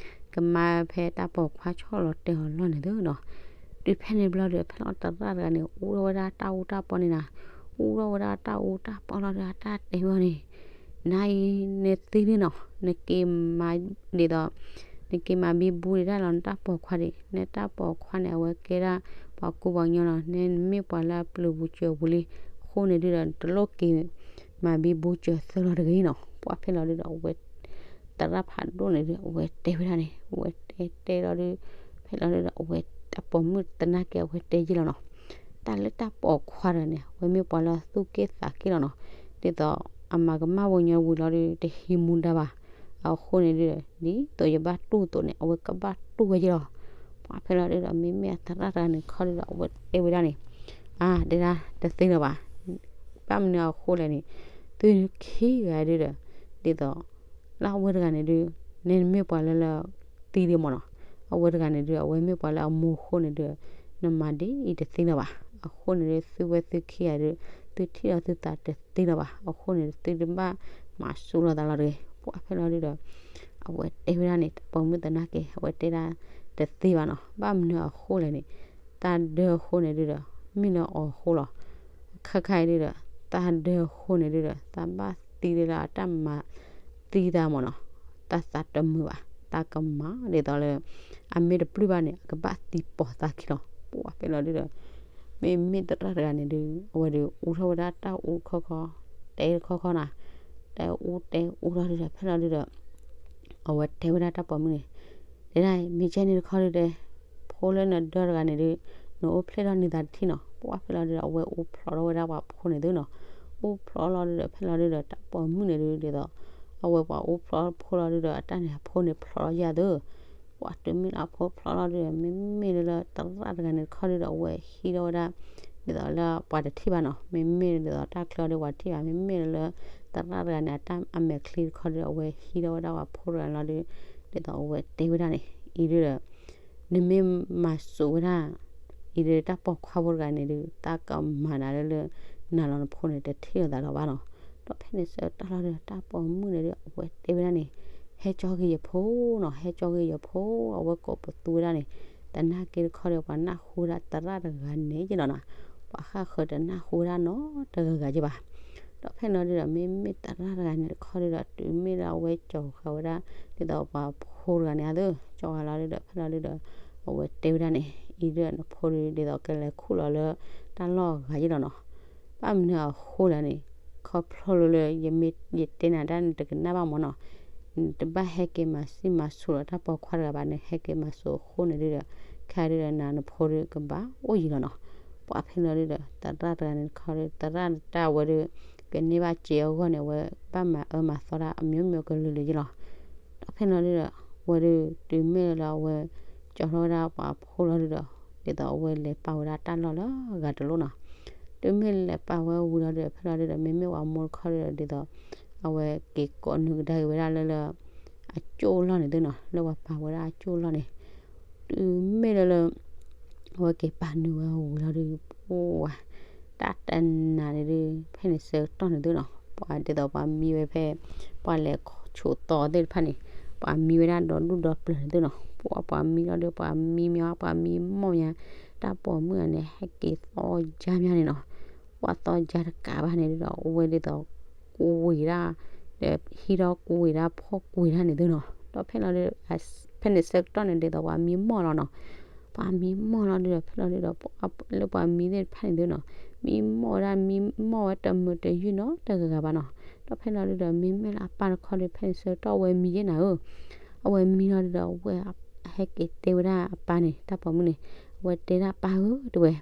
ကမါဖဲတၢ်ပိာ်ခွါဆီၣ်လီၤတဲာ်အီၤလီၢ်န့ၣ်သုနီၤ. တုၤဖဲန့ၣ်တဘျီဒုး ဖဲလီၤသရၣ်တဂၤန့ၣ် အူထီၣ်ဝဲဒၣ်တၢ်အူတၢ်ပီန့ၣ်နီၤ. အူထီၣ်ဝဲဒၣ်တၢ်အူတၢ်ပီလီၤဒုး အတၢ်တဲဝဲအီၤန့ၣ် နၤအံၤနသံဒုးနီၤ နက့ၤမၤဒ်သိး နက့ၤမၤဘံဘူဒံးတၢ်လီၤ နတၢ်ပိာ်ခွါဒံး နတၢ်ပိာ်ခွါန့ၣ် အဝဲကဲဒၣ်ပှၤကူပှၤကညီလီၤ နမ့ၢ်ပှၤလၢအပျုၤပူၤစၢၤပူၤလံ အဃိန့ၣ်ဒုးဒီး တလိၣ်က့ၤမၤဘံဘူစၢၤသုလီၤတဂ့ၤနီၤ. ပှၤဖဲလီၤဒုးဒီး အဝဲ သရၣ်ဖးဒိၣ်န့ၣ်ဒုး အဝဲတဲဝဲဒၣ်န့ၣ် အဝဲတဲတဲလီၤဒုး ဖဲလီၤဒုးဒီး အဝဲအပိာ်မုၣ်သနာ်က့ အဝဲတဲယံာ်လီၤနီၤ. တၢ်လၢတၢ်ပိာ်ခွါတဂၤန့ၣ် အဝဲမ့ၢ်ပှၤလၢအသူၣ်က့ၣ်သးက့ၣ်လီၤနီၤ. ဒ်သိးအမၤကမၣ်ဝဲညီဝံၤလီၤဒုး တဟံးမူဒါဘၣ်. အဃိန့ၣ်ဒုး ဒ်သိးယဘၣ်တူၢ်အသိးန့ၣ် အဝဲကဘၣ်တူၢ်ဝဲယံာ်လီၤ. ပှၤဖဲလီၤဒုးဒီး မ့မ့ၢ်အသရၣ်တဂၤန့ၣ်ခီဒုးဒီး အဝဲတဲဝဲဒၣ်န့ၣ် အါ တဲဒၣ်တသ့လၢၤဘၣ်. ဘၣ်မနုၤအဃိလဲၣ်န့ၣ် သုခံဂၤဒုးဒီး ဒ်သိး လၢအဝဲတဂၤန့ၣ်ဒုး နမ့ၢ်ပှၤလၢလၢသံဒံးမ့ၢ်နီၤ. အဝဲတဂၤန့ၣ်ဒုး အဝဲမ့ၢ်ပှၤလၢအမိၢ်အဃိန့ၣ်ဒုး နမၤဒ်အံၤတသ့လၢၤဘၣ်. အဃိန့ၣ်ဒုး သုဝဲသုခံဂၤဒုး သုထံၣ်ဒီးသုသးတသ့လၢၤဘၣ်. အဃိန့ၣ် သုတဘၣ်မၤဆူၣ်လိာ်သးလီၤတဂ့ၤ. ပှၤဖဲလီၤဒုးဒီး အဝဲတဲဝဲဒၣ်န့ၣ် ပိာ်မုၣ်သနာ်က့ အဝဲတဲဒၣ်တသ့ဘၣ်နီၤ. ဘၣ်မနုၤအဃိလဲၣ်န့ၣ် တၢ်ဒၢအဃိန့ၣ်ဒုးဒီး မ့ၢ်လၢအီၤအဃိလီၤ. ခါခါအံၤဒုးဒီး တၢ်ဒၢအဃိန့ၣ်ဒုးဒီး သးဘၣ်သံဒုးလၢအတၢ်မၤသံတၢ်မ့ၢ်နီၤ, တၢ်သးတမုာ်ဘၣ်. တၢ်ကမၤဒ်သိးလၢ အမ့ၢ်တပျုၢ်ဘၣ်န့ၣ် အကဘၣ်သံပိာ်သးခံလီၤ. ပှၤဖဲလီၤဒုဒီး မ့မ့ၢ်သရၣ်တဂၤန့ၣ်ဒုး အဝဲဒုးအူထီၣ်ဝဲဒၣ်တၢ်အူတခီခီ, တဲတခီခီနီၤ, တဲအူတဲအူလီၤဒုဒီး ဖဲလီၤဒုဒီး အဝဲတဲဝဲဒၣ်တၢ်ပိာ်မုၣ်န့ၣ်, တဲဒၣ် မ့ၢ်ကဲန့ၣ်တခီဒုဒီး ဖိလၢနဒၢတဂၤန့ၣ်ဒုး နအိၣ်ဖျဲၣ်ထီၣ်န့ၢ်သးတထံၣ်နီၤ. ပှၤဖဲလီၤဒုဒီး အဝဲအူဖျိးထီၣ်ဝဲဒၣ်ပှၤဖိန့ၣ်သုနီၤ. အူဖျိးလီၤဒုဒီး ဖဲလီၤဒုဒီး တၢ်ပိာ်မုၣ်န့ၣ်ဒုး ဒ်သိး အဝဲပှၤအူဖျိးဖိလီၤဒုဒီး အတၢ်န့ၣ်အဖိန့ၣ်ဖျိးယၤသု ပှၤတုၤမ့ၢ်လၢအဖိဖျိးလီၤဒုဒီး မ့မ့ၢ်လၢသရၣ်တဂၤန့ၣ်တခီဒုဒီး အဝဲဟံးထီၣ်ဝဲဒၣ် ဒ်သိးလၢပှၤတထံၣ်ဘၣ်နီၤ. မ့မ့ၢ်ဒ်သိးတၢ်ချၢဒီးပှၤတထံၣ်ဘၣ်, မ့မ့ၢ်လၢ သရၣ်တဂၤန့ၣ် အတၢ်အမဲာ်ချံတခီဒုဒီး အဝဲဟံးထီၣ်ဝဲဒၣ်ပှၤဖိတဂၤန့ၣ်လီၤဒု, ဒ်သိးအဝဲတဲဝဲဒၣ်န့ၣ် အံၤဒုဒီး နမ့ၢ်မၤစိာ်ဝဲဒၣ် အံၤဒုတၢ်ပိာ်ခွါဖိတဂၤန့ၣ်ဒုး သးကမၤနၤလၢလၢ နၤလီၤနဖိန့ၣ် တထံၣ်လိာ်သးလၢၤဘၣ်နီၤ. ဒီးဖဲန့ၣ်ဆၢကတီၢ်လီၤဒုဒီး တၢ်ပိာ်မုၣ်န့ၣ်ဒုး အဝဲတဲဝဲဒၣ်န့ၣ်, ဟဲကၠီဂ့ၤယဖိနီၤ, ဟဲကၠီဂ့ၤယဖိ, အဝဲကိးပသူဝဲဒၣ်န့ၣ်, တနာ်က့တခီဒီး ပှၤနၢ်ဟူဝဲဒၣ်သရၣ်တဂၤန့ၣ်က့လီၤနီၤ. ပှၤဃၣ်ဃၢၤတနၢ်ဟူဝဲဒၣ်နီတဂၤဂၤက့ဘၣ်. ဒီးဖဲန့ၣ်လီၤဒုဒီး မ့မ့ၢ်သရၣ်တဂၤန့ၣ်တခီဒုဒီး တုၤမ့ၢ်လၢအဝဲကၠီၤဃာ်ဝဲဒၣ် ဒ်သိးပှၤဖိတဂၤန့ၣ်အသိး ကၠီၤဃာ်လီၤဒုဒီး ဖဲလီၤဒုဒီး အဝဲတဲဝဲဒၣ်န့ၣ်, အံၤဒုဒီးနဖိဒု ဒ်သိးကလဲၤခူၣ်လီၤလၢ တၢ်လီၢ်အဂၤက့လီၤနီၤ. ဘၣ်မနုၤအဃိလဲၣ်န့ၣ်, ခီဖျိလၢလၢ ယမ့ၢ်ယတဲနၤတၢ်န့ၣ် တကနၣ်ဘၣ်မၢ်နီၤ. နတဘၣ်ဟဲက့ၤမၤစံၣ်မၤစိၤဒီးတၢ်ပိာ်ခွါတဂၤဘၣ်န့ၣ်, ဟဲက့ၤမၤစိၤအဃိန့ၣ်ဒုဒီး ခဲဒုဒီးနၤနဖိဒုကဘၣ်အိၣ်ယံၤလီၤနီၤ. ပှၤဖဲန့ၣ်လီၤဒုဒီး သရၣ်တဂၤန့ၣ်တခီဒု သရၣ်တၢ်ဝဲဒု ကန့ၢ်ဘၣ်စ့အဂီၢ်န့ၣ် အဝဲဘၣ်မၤအၢမၤသီတၢ်အမျိုးမျိုးကလုာ်လုာ်ယ့လီၤ. ဒီးဖဲန့ၣ်လီၤဒုဒီး ဝဲဒု တုၤမ့ၢ်လၢအဝဲ ကၠီၤထီၣ်ဝဲဒၣ်ပှၤဖိလီၤဒုဒီး ဒ်သိးအဝဲလဲၤပာ်ဝဲဒၣ်တၢ်လီၢ်လၢအဂၤတလိၣ်နီၤ. တုၤမ့ၢ်လဲၤပာ်ဝဲဝံၤလီၤဒုဒီး ဖဲလီၤဒုဒီး မ့မ့ၢ်ပှၤမိၢ်တခီဒုဒီး ဒ်သိး အဝဲက့ၤကိးနုာ်ကဒါက့ၤဝဲဒၣ်လၢလၢ အကၠိၣ်လီၢ်န့ၣ်သုနီၤ, လၢပှၤပာ်ဝဲဒၣ်အကၠိၣ်လီၢ်န့ၣ် တုၤမ့ၢ်လၢလၢ အဝဲက့ၤပာ်နုာ်ဝဲဝံၤလီၤဒု ပှၤ တၢ်တနၤန့ၣ်ဒု ဖဲန့ၣ်ဆၢကတီၢ်န့ၣ်သုနီၤ, ပှၤဒ်သိးပှၤမံဝဲဖဲ ပှၤလဲၤဆိးသီသ့ၣ်တဖၣ်န့ၣ် ပှၤမံဝဲဒၣ်ဒီဒူၣ်ဒီပျၢၤန့ၣ်သုနီၤ, ပှၤ ပှၤမံလီၤဒု ပှၤမံမ့ၢ် ပှၤမံမီၢ်မ့ၢ် တၢ်ပိာ်မုၣ်န့ၣ် ဟဲက့ၤသီယါမ့ၢ်န့ၣ်နီၤ, ပှၤသီယါတကးဘၣ်န့ၣ်ဒုဒီး အဝဲဒ်သိး ကွံာ်ဒၣ် ဒီးဟံးထီၣ်ကွံာ်ဒၣ်ဖီၣ်ကွံာ်ဒၣ်န့ၣ်သုနီၤ, ဒီးဖဲလီၤဒု ဖဲန့ၣ်ဆၢကတီၢ်န့ၣ်ဒ်သိးပှၤမံမီၢ်လီၤနီၤ, ပှၤမံမီၢ်လီၤဒုဒီး ဖဲလီၤဒုဒီး လၢပှၤမံသ့ၣ်တဖၣ်န့ၣ်သုနီၤ, မံမီၢ်ဝဲဒၣ် မံမီၢ်ဝဲတမုာ်တယုၢ်နီတဂၤဂၤဘၣ်နီၤ, ဒီးဖဲလီၤဒုဒီး မ့မ့ၢ်လၢအပၢ်တခီဒု ဖဲန့ၣ်ဆၢကတီၢ်အဝဲမံယဲၢ်နၤဧၢ, အဝဲမံလီၤဒုဒီး အဝဲဟဲက့ၤတဲဝဲဒၣ်အပၢ်န့ၣ် တၢ်ပိာ်မုၣ်န့ၣ်, အဝဲတဲဒၣ်ပၢ်ဧၢ တဲဝဲ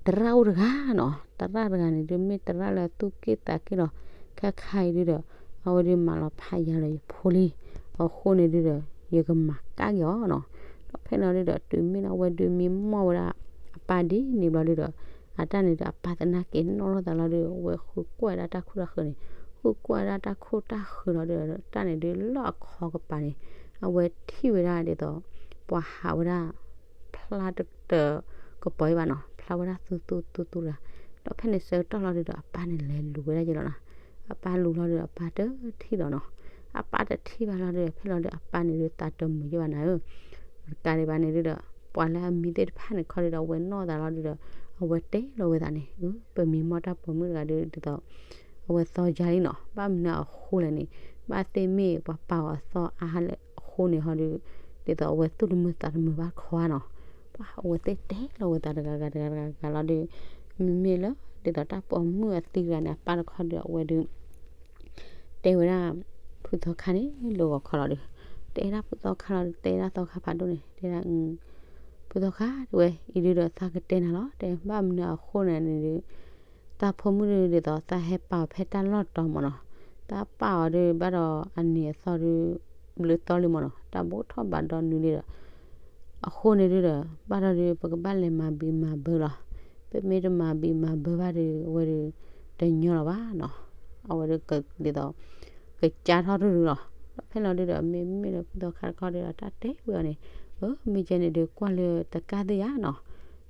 သရၣ်အိၣ်တဂၤနီၤ, သရၣ်တဂၤန့ၣ်ဒု မ့ၢ်သရၣ်လၢသူၣ်က့ၣ်သးက့ၣ်လီၤ, ခဲခါအံၤဒုဒီး အဝဲဒုးမၤလီၤဖးယၤလၢယဖိလံ, အဃိန့ၣ်ဒုဒီး ယကမၤကၣ်က့ၤအီၤနီၤ, ဒီးဖဲလီၤဒုဒီး တုၤမ့ၢ်လၢအဝဲဒုးမံမီၢ်ဝဲဒၣ် အပၢ်ဒ်န့ၣ်ဘျီဒုဒီး အတၢ်န့ၣ်ဒီး အပၢ်သနာ်က့ၤနီၣ်လိာ်သးလီၤဒု အဝဲဃုကွၢ်ဝဲဒၣ်တၢ်ခိၣ်တၢ်ဃၢၤန့ၣ်, ဃုကွၢ်ဝဲဒၣ်တၢ်ခိၣ်တၢ်ဃၢၤလီၤဒုဒီး တၢ်န့ၣ်ဒုလၢအခီကပၤန့ၣ် အဝဲထံၣ်ဝဲဒၣ်ဒ်သိး ပှၤဟးဝဲဒၣ် ဖျါတကပီၤအံၤဘၣ်နီၤ, ဖျါဝဲဒၣ်သူသူသူသူတဂၤ, ဒီးဖဲန့ၣ်ဆၢကတီၢ်လီၤဒုဒီး အပၢ်န့ၣ်လဲၤလူၤဝဲဒၣ်ယဲလီၤနီၤ, အပၢ်လူၤလီၤဒုဒီး အပၢ်တထံၣ်လီၤနီၤ, အပၢ်တထံၣ်ဘၣ်လီၤဒုဒီး ဖဲလီၤဒု အပၢ်န့ၣ်ဒု သးတမုာ်ယဲၢ်ဘၣ်နၤဧၢ, တကးဒံးဘၣ်န့ၣ်ဒုဒီး ပှၤလၢအမံသ့ၣ်တဖၣ်န့ၣ်ခီဒုဒီး အဝဲနီၣ်သးလီၤဒုဒီး အဝဲတဲလီၤဝဲသးန့ၣ်, ပမံမီၢ်တၢ်ပိာ်မုၣ်တဂၤဒု ဒ်သိး အဝဲသီယါလံနီၤ, ဘၣ်မနုၤအဃိလဲၣ်န့ၣ်, ဘၣ်သ့ၣ်မ့ၢ်ပှၤပာ်အီၤသီအါဟါလၢအဃိန့ၣ်ဟီဒု, ဒ်သိးအဝဲသူၣ်တမုာ်သးတမုာ်ဘၣ်တခီဧါနီၤ, ပှၤအဝဲသ့ၣ်တဲလီၤဝဲသးတဂၤဂၤတဂၤတဂၤဂၤလီၤဒု, မ့မ့ၢ်လၢ ဒ်သိးတၢ်ပိာ်မုၣ်အသံတဂၤန့ၣ် အပၢ်တခီဒု အဝဲဒု တဲဝဲဒၣ် ဖုသီခါန့ၣ် လၢဂီၤခီလီၤဒု, တဲဒၣ်ဖုသီခါလီၤဒု တဲဒၣ်သီခါဖးဒိၣ်န့ၣ် တဲဒၣ် ဖုသီခါ တဲဝဲ အံၤဒုဒီးသးကတဲနၤလီၤ တဲ ဘၣ်မနုၤအဃိန့ၣ်န့ၣ်ဒု သးဖိမုၣ်ဒု ဒ်သိးသးဟဲပာ်အီၤဖဲတၢ်လီၢ်တီၤမၢ်နီၤ, သးပာ်အီၤဒု ဘၣ်ဒီးအနံၤအသီဒု ဘျုးသီလံမၢ်နီၤ, တၢ်ဘိၣ်ထီၣ်ဘၣ်ဒီနုၤလံဒီး အဃိန့ၣ်ဒုဒီး ဘၣ်ဒီးဒု ပကဘၣ်လဲၤမၤဘံၣ်မၤဘၢလီၤ, ပမ့ၢ်တမၤဘံၣ်မၤဘၢဘၣ်ဒု အဝဲဒု တညီလီၤဘၣ်နီၤ, အဝဲဒု ဒ်သိး ကစၢ်ထီၣ်တဒုလီၤ, ဒီးဖဲလီၤဒုဒီး မ့မ့ၢ်လၢဖုသီခါတခီဒုဒီး တၢ်တဲဝဲအီၤန့ၣ်, အၢ မ့ၢ်ကဲန့ၣ်ဒု ကွၢ်လၢတကၣ်သ့ၣ်ယါနီၤ,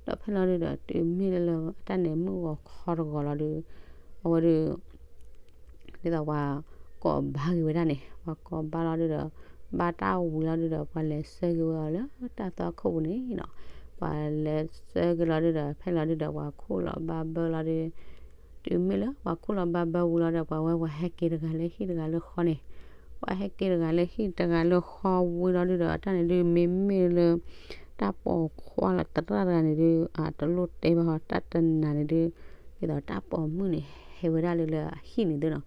ဒီးဖဲလီၤဒုဒီး တုၤမ့ၢ်လၢလၢ အတၢ်န့ၣ်မုၢ်ဂီၤခီတဂီၤလီၤဒု အဝဲဒု ဒ်သိးပှၤကိးဘါက့ၤဝဲဒၣ်န့ၣ် ပှၤကိးဘါလီၤဒုဒီး ဘါတၢ်ဝံၤလီၤဒုဒီး ပှၤလဲၤဆှၢက့ၤဝဲအီၤလၢတၢ်သွၣ်ခိၣ်ပူၤန့ၣ်နီၤ, ပှၤလဲၤဆှၢက့ၤလီၤဒုဒီး ဖဲလီၤဒုဒီး ပှၤခူၣ်လီၤဘါဘၢလီၤဒု တုၤမ့ၢ်လၢပှၤခူၣ်လီၤဘါဘၢဝံၤလီၤဒီး ပှၤဝဲပှၤဟဲက့ၤတဂၤလၢဟံၣ်တဂၤလၢဃီန့ၣ်, ပှၤဟဲက့ၤတဂၤလၢဟံၣ်တဂၤလၢဃီဝံၤလီၤဒုဒီး တၢ်န့ၣ်ဒု မ့မ့ၢ်လၢ တၢ်ပိာ်ခွါလီၤသရၣ်တဂၤန့ၣ်ဒု အတလိၣ်တဲဘၣ်ဟီ တၢ်တနၤန့ၣ်ဒု ဒ်သိးတၢ်ပိာ်မုၣ်န့ၣ် ဟဲဝဲဒၣ်လၢလၢအဟံၣ်န့ၣ်သုနီၤ,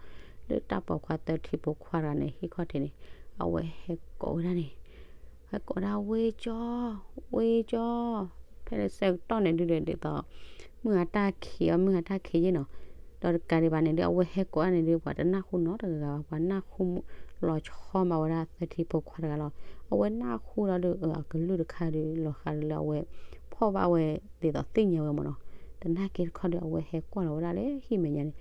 လၢတၢ်ပိာ်ခွါသၢထံဖိခွါတဂၤန့ၣ် ဟံၣ်ခီၣ်ထံးန့ၣ် အဝဲဟဲကိးဝဲဒၣ်န့ၣ် ဟဲကိးဒၣ်ဝ့ၢ်ကၠီ, ဝ့ၢ်ကၠီ, ဖဲလၢဆၢကတီၢ်န့ၣ်ဒုဒီး ဒ်သိး မုၢ်ဟါတၢ်ခံးအီၤ မုၢ်ဟါတၢ်ခံးယ့ၣ်နီၤ, ဒီးတကးဒံးဘၣ်န့ၣ်ဒု အဝဲဟဲကိးဒၣ်န့ၣ်ဒု ပှၤတနၢ်ဟူနီတဂၤဘၣ်, ပှၤနၢ်ဟူလီၤဆီမးဝဲဒၣ်သၢထံဖိခွါတဂၤလီၤ. အဝဲနၢ်ဟူလီၤဒု အကလုၢ်တခါဒု လီၤဃးဒုလၢအဝဲ ဖီၣ်ဘၣ်ဝဲ ဒ်သိးသ့ၣ်ညါဝဲမ့ၢ်နီၤ, သနာ်က့တခီဒု အဝဲဟဲကွၢ်လီၤဝဲဒၣ်လၢဟံၣ်မဲာ်ညါန့ၣ်,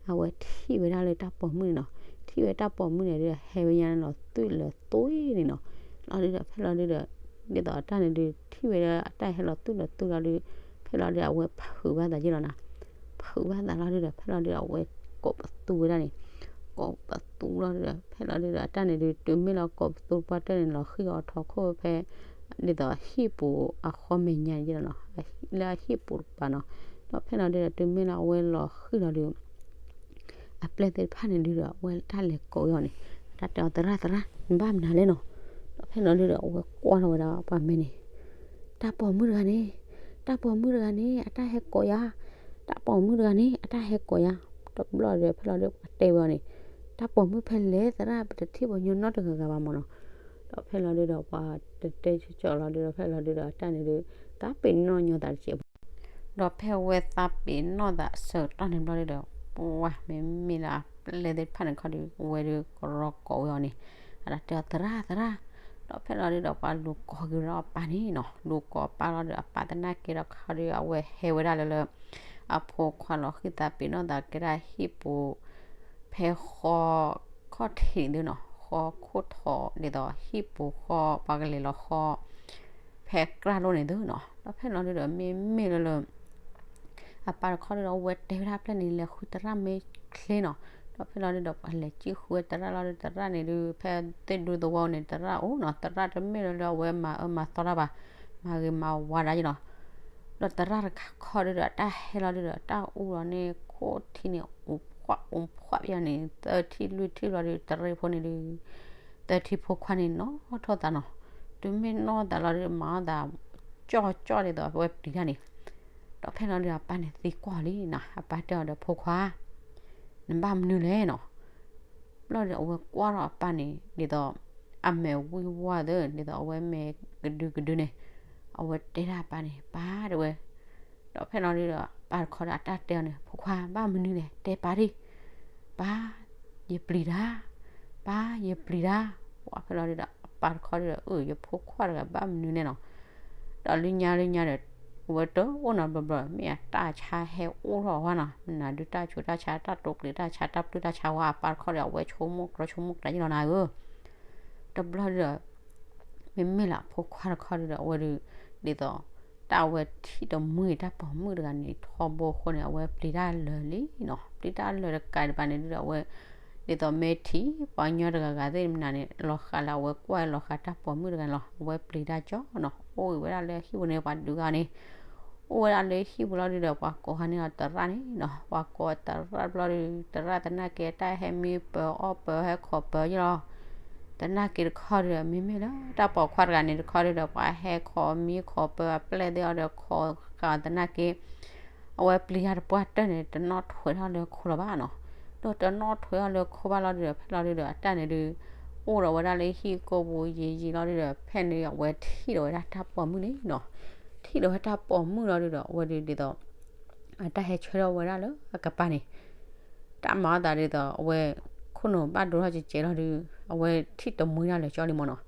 အဝဲထံၣ်ဝဲဒၣ်လၢတၢ်ပိာ်မုၣ်န့ၣ်နီၤ, ထံၣ်ဝဲတၢ်ပိာ်မုၣ်န့ၣ်ဒု ဟဲဝဲညါန့ၣ်လီၤသွံၣ်လီၤသွံၣ်န့ၣ်နီၤ, လီၤဒုဒီး ဖဲလီၤဒုဒီး ဒ်သိးတၢ်န့ၣ်ဒု ထံၣ်ဝဲဒၣ်အတၢ်ဟဲလီၤသွံၣ်လီၤသွံၣ်လီၤဒု ဖဲလီၤဒု အဝဲဖုးဘၣ်သးယ့ၣ်လီၤနီၤ, ဖုးဘၣ်သးလီၤဒုဒီး ဖဲလီၤဒုဒီး အဝဲကိးပသူဝဲဒၣ်န့ၣ်, ကိးပသူလီၤဒုဒီး ဖဲလီၤဒုဒီး အတၢ်န့ၣ်ဒု တုၤမ့ၢ်လီၤကိးပသူတပှၢ်တၢၢ်န့ၣ် လီၤဃံၣ်အီၤထီၣ်ခိၣ်ဖဲ ဒ်သိးဟံၣ်ပူၤအဃီမဲာ်ညါယ့ၣ်လီၤနီၤ, လၢအဟံၣ်ပူၤတပၤနီၤ, ဒီးဖဲလီၤဒုဒီး တုၤမ့ၢ်လီၤအဝဲလီၤဃံၣ်လီၤဒု အပျဲၢ်သ့ၣ်တဖၣ်န့ၣ်ဒုဒီး အဝဲတၢ်လဲၤကိးအီၤန့ၣ် အတၢ်တဲအီၤ သရၣ် သရၣ် နဘၣ်မနုၤလဲၣ်နီၤ, ဒီးဖဲလီၤဒုဒီး အဝဲကွၢ်ထီၣ်ဝဲဒၣ်ပှၤမဲာ်န့ၣ်, တၢ်ပိာ်မုၣ်တဂၤန့ၣ်, တၢ်ပိာ်မုၣ်တဂၤန့ၣ် အတၢ်ဟဲကိးယၤ, တၢ်ပိာ်မုၣ်တဂၤန့ၣ် အတၢ်ဟဲကိးယၤ, တဘျီဒီး ဖဲလီၤဒုဒီး ပှၤတဲဝဲအီၤန့ၣ်, တၢ်ပိာ်မုၣ်ဖဲလဲၣ်သရၣ် ပတထံၣ်ပှၤညီနီတဂၤဂၤဘၣ်မ့ၢ်နီၤ, ဒီးဖဲလီၤဒုဒီး ပှၤတတဲကၠီကၠီလီၤဒုဒီး ဖဲလီၤဒုဒီး အတၢ်န့ၣ်ဒု သးပ့ၤနီၣ်ညီသးတစဲး ဒီးဖဲဝဲသးပ့ၤနီၣ်သးအဆၢကတီၢ်န့ၣ်ဘျီဒုဒီး ပှၤမ့မ့ၢ်လၢအပျဲၢ်သ့ၣ်တဖၣ်န့ၣ်ခီဒု ဝဲဒုကရီကိးဝဲအီၤန့ၣ်, အတၢ်တဲအီၤ သရၣ် သရၣ်, ဒီးဖဲလီၤဒုဒီး ပှၤလူၤကိးက့ၤဝဲဒၣ်အပၢ်န့ၣ်နီၤ, လူၤကိးအပၢ်လီၤဒုဒီး အပၢ်သနာ်က့ဒီးခီဒု အဝဲဟဲဝဲဒၣ်လၢလၢ အဖိခွါလီၤဃံၣ်သးပ့ၤနီၣ်သးကဲဒၣ်ဟံၣ်ပူၤ ဖဲဃီ ခီၣ်ထံးန့ၣ်သုနီၤ, ဃီခိၣ်ထီး ဒ်သိးဟံၣ်ပူၤဃီ ပှၤကလဲၤလီၤဃီ ဖဲကြၢးလိၤန့ၣ်သုနီၤ, ဒီးဖဲလီၤဒုဒီး မ့မ့ၢ်လၢလၢ အပၢ်တခီဒုဒီး အဝဲတဲဝဲဒၣ်ဖျၢၣ်န့ၣ် လဲၤဃုသရၣ်မ့ၢ်ချ့နီၤ, ဒီးဖဲလီၤဒုဒီး ပှၤလဲၤစံၣ်ဃုဝဲသရၣ်လီၤဒု သရၣ်န့ၣ်ဒု ဖဲသ့ၣ်ဒူသဝီန့ၣ် သရၣ်အိၣ်နီၤ, သရၣ်တမ့ၢ်လၢလၢအဝဲမၤအၢမၤသီတၢ်ဘၣ်, မၤဂ့ၤမၤဝါဒၣ်ယ့ၣ်နီၤ, ဒီးသရၣ်တခီဒုဒီး အတၢ်ဟဲလီၤဒုဒီး တၢ်အူလီၤန့ၣ် ခိၣ်ထံးန့ၣ် အိၣ်ဖှီၣ်အိၣ်ဖှီၣ်ပယီၤန့ၣ် သၢထံၣ်လွံၢ်ထံၣ်လီၤဒု တရံးဖိန့ၣ်ဒု သၢထံၣ်ဖိခွါန့ၣ် နီၣ်ထီၣ်သးနီၤ, တုၤမ့ၢ်နီၣ်သးလီၤဒု မၤအီၣ်သး ကၠီၣ်ကၠီၣ်ဒ်သိးအဝဲပျံၤတၢ်န့ၣ်, ဒီးဖဲလီၤဒုဒီး အပၢ်န့ၣ်သံကွၢ်လံနီၤ, အပၢ်တဲအီၤဒီး ဖိခွါ နဘၣ်မနုၤလဲၣ်နီၤ, ဘျီဒုဒီး အဝဲကွၢ်ထီၣ်အပၢ်န့ၣ် ဒ်သိး အမဲာ်ဝံၢ်ဝါသၢ ဒ်သိးအဝဲမဲာ်ကဒုကဒုန့ၣ်, အဝဲတဲဒၣ်အပၢ်န့ၣ် ပၢ်တဲဝဲ, ဒီးဖဲလီၤဒုဒီး ပၢ်တခီဒီး အတၢ်တဲအီၤန့ၣ် ဖိခွါ ဘၣ်မနုၤလဲၣ် တဲပၢ်ဒံး, ပၢ် ယပျံၤတၢ်, ပၢ် ယပျံၤတၢ်, ပှၤဖဲလီၤဒုဒီး အပၢ်တခီဒုဒီး အၢ ယဖိခွါတဂၤဘၣ်မနုၤလဲၣ်နီၤ, ဒီးလၢညါလၢညါဒီး အဝဲတအိၣ်နီတဘျီဘျီ မ့ၢ်အတၢ်ဆါဟဲအိၣ်ထီၣ်ဝဲနီၤ, နၤဒုတၢ်ဆူးတၢ်ဆါ တၢ်တိာ်ကျဲၤတၢ်ဆါ တၢ်ပျုၢ်တၢ်ဆါဝဲ အပၢ်တခီဒီး အဝဲဆိကမိၣ်ကြီဆိကမိၣ်ကျါယ့ၣ်လီၤနၤဧၢ, တဘျီဒုဒီး မ့မ့ၢ်လၢအဖိခွါတခီဒုဒီး အဝဲဒု ဒ်သိး တၢ်အဝဲထံၣ်တမှံတၢ်ပိာ်မုၣ်တဂၤန့ၣ် ထီဘိအဃိန့ၣ် အဝဲပျံၤတၢ်လၢာ်လံနီၤ, ပျံၤတၢ်လၢာ်တကးဒံးဘၣ်န့ၣ်ဒုဒီး အဝဲ ဒ်သိးမ့ၢ်ထံၣ် ပှၤကညီတဂၤဂၤသ့ၣ်မနုၤန့ၣ် လီၤဃးလၢအဝဲကွၢ်လီၤဃးတၢ်ပိာ်မုၣ်တဂၤန့ၣ်လီၤ, အဝဲပျံၤတၢ်ကၠီနီၤ, အိၣ်ဂ့ၤဝဲဒၣ်လၢဟံၣ်ပူၤန့ၣ် ပှၤဒုးဂၤန့ၣ် အိၣ်ဝဲဒၣ်လၢဟံၣ်ပူၤလီၤဒုဒီး ပှၤကိးဟါန့ၢ်အီၤသရၣ်န့ၣ်နီၤ, ပှၤကိးသရၣ်တဘျီဒု သရၣ်သနာ်က့ တၢ်ဟဲမံပၢၤအီၣ်ပၢၤဟဲခိးပၢၤယ့ၣ်လီၤ, သနာ်က့တခီဒုဒီး မ့မ့ၢ်လၢတၢ်ပိာ်ခွါတဂၤန့ၣ်တခီဒုဒီး ပှၤဟဲခိးမံခိးပၢၤအပျဲၢ်သ့ၣ်အီၤဒီး ခိးဃာ်အီၤသနာ်က့ အဝဲပျံၤတၢ်တပှၢ်တၢၢ်န့ၣ် တနီၣ်ထွဲထီၣ်လၢခိလီၤဘၣ်နီၤ, ဒီးတနီၣ်ထွဲထီၣ်လၢခိဘၣ်လီၤဒုဒီး ဖဲလီၤဒုဒီး အတၢ်န့ၣ်ဒု အိၣ်ဒီးဝဲဒၣ်လၢဟံၣ်ကိာ်ပူၤယံာ်ယံာ်လီၤဒုဒီး ဖဲန့ၣ်အဝဲထံၣ်ဒီးဝဲဒၣ်တၢ်ပိာ်မုၣ်န့ၣ်နီၤ, ထံၣ်ဒီးဝဲတၢ်ပိာ်မုၣ်လီၤဒုဒီး အဝဲဒုဒ်သိး အတၢ်ဟဲဆှၢထီၣ်ဝဲဒၣ်လၢအကပၤန့ၣ် တၢ်မၤအီၣ်သးဒ်သိး အဝဲ ခိၣ်နူာ်ဘၣ်ဒိထီၣ်ကဲးကဲးလီၤဒု အဝဲထံၣ်တမှံတၢ်လၢာ်ကၠီလံမ့ၢ်နီၤ,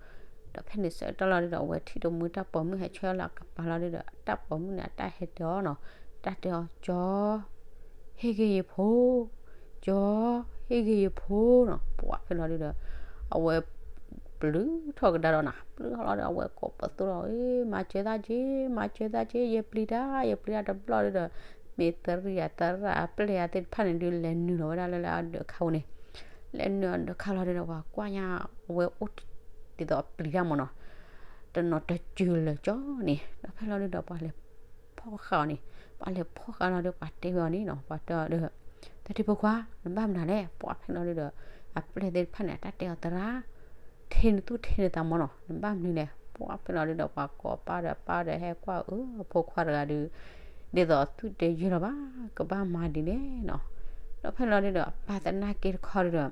ဒီးဖဲန့ၣ်ဆၢကတီၢ်လီၤဒုဒီး အဝဲထံၣ်တမှံတၢ်ပိာ်မုၣ်ဟဲဆှၢလၢအကပၤလီၤဒုဒီး တၢ်ပိာ်မုၣ်န့ၣ် အတၢ်ဟဲတဲအီၤနီၤ, တၢ်တဲအီၤ ကၠီ ဟ့ၣ်ဂ့ၤယဖိ ကၠီ ဟ့ၣ်ဂ့ၤယဖိနီၤ, ပှၤဖဲလီၤဒုဒီး အဝဲ ပျုၤထီၣ်ကဒါဒီးနီၤ, ပျုၤထီၣ်လီၤဒီး အဝဲကိးပသူလီၤ, မၤစၢၤသးက့ၤ, မၤစၢၤသးက့ၤ, ယပျံၤတၢ်, ယပျံၤတၢ်တဘျီဒုဒီး မ့ၢ်သရံၣ်အသရၣ်အပျဲၢ်အသ့ၣ်တဖၣ်န့ၣ်ဒု လဲၤနုာ်လီၤဝဲဒၣ်လၢလၢအဒၢးခါပူၤန့ၣ်, လဲၤနုာ်အဒၢးခါလီၤဒုဒီး ပှၤကွၢ်ညါ အဝဲအိၣ်ဒ်သိးပျံၤတၢ်မ့ၢ်နီၤ, တနီၤတစၢၤလၢာ်ကၠီန့ၣ်, ဒီးဖဲလီၤဒုဒီး ပှၤလဲၤဖီၣ်ဃာ်အီၤန့ၣ်, ပှၤလဲၤဖီၣ်ဃာ်လီၤဒီး ပှၤတဲဝဲအီၤန့ၣ်နီၤ, ပှၤတဲအီၤဒီး သထံဖိခွါ နဘၣ်မနုၤလဲၣ်, ပှၤဖဲလီၤဒုဒီး အပျဲၢ်သ့ၣ်တဖၣ်န့ၣ် အတၢ်တဲအီၤသရၣ်, ထံၣ်နသူၣ်ထံၣ်နသးမၢ်နီၤ, နဘၣ်မနုၤလဲၣ်. ပှၢ်ဖဲလီၤဒုဒီး ပှၤကိးပၢ်ဒီး ပၢ်ဒီးဟဲကွၢ်အၢ အဖိခွါတဂၤဒုး ဒ်သိးအသွံၣ်တယုၢ်လီၤဘၣ်, ကဘၣ်မၤဒ်လဲၣ်နီၤ. ဒီးဖဲလီၤဒုဒီး အပၢ်သနာ်က့တခီဒုဒီး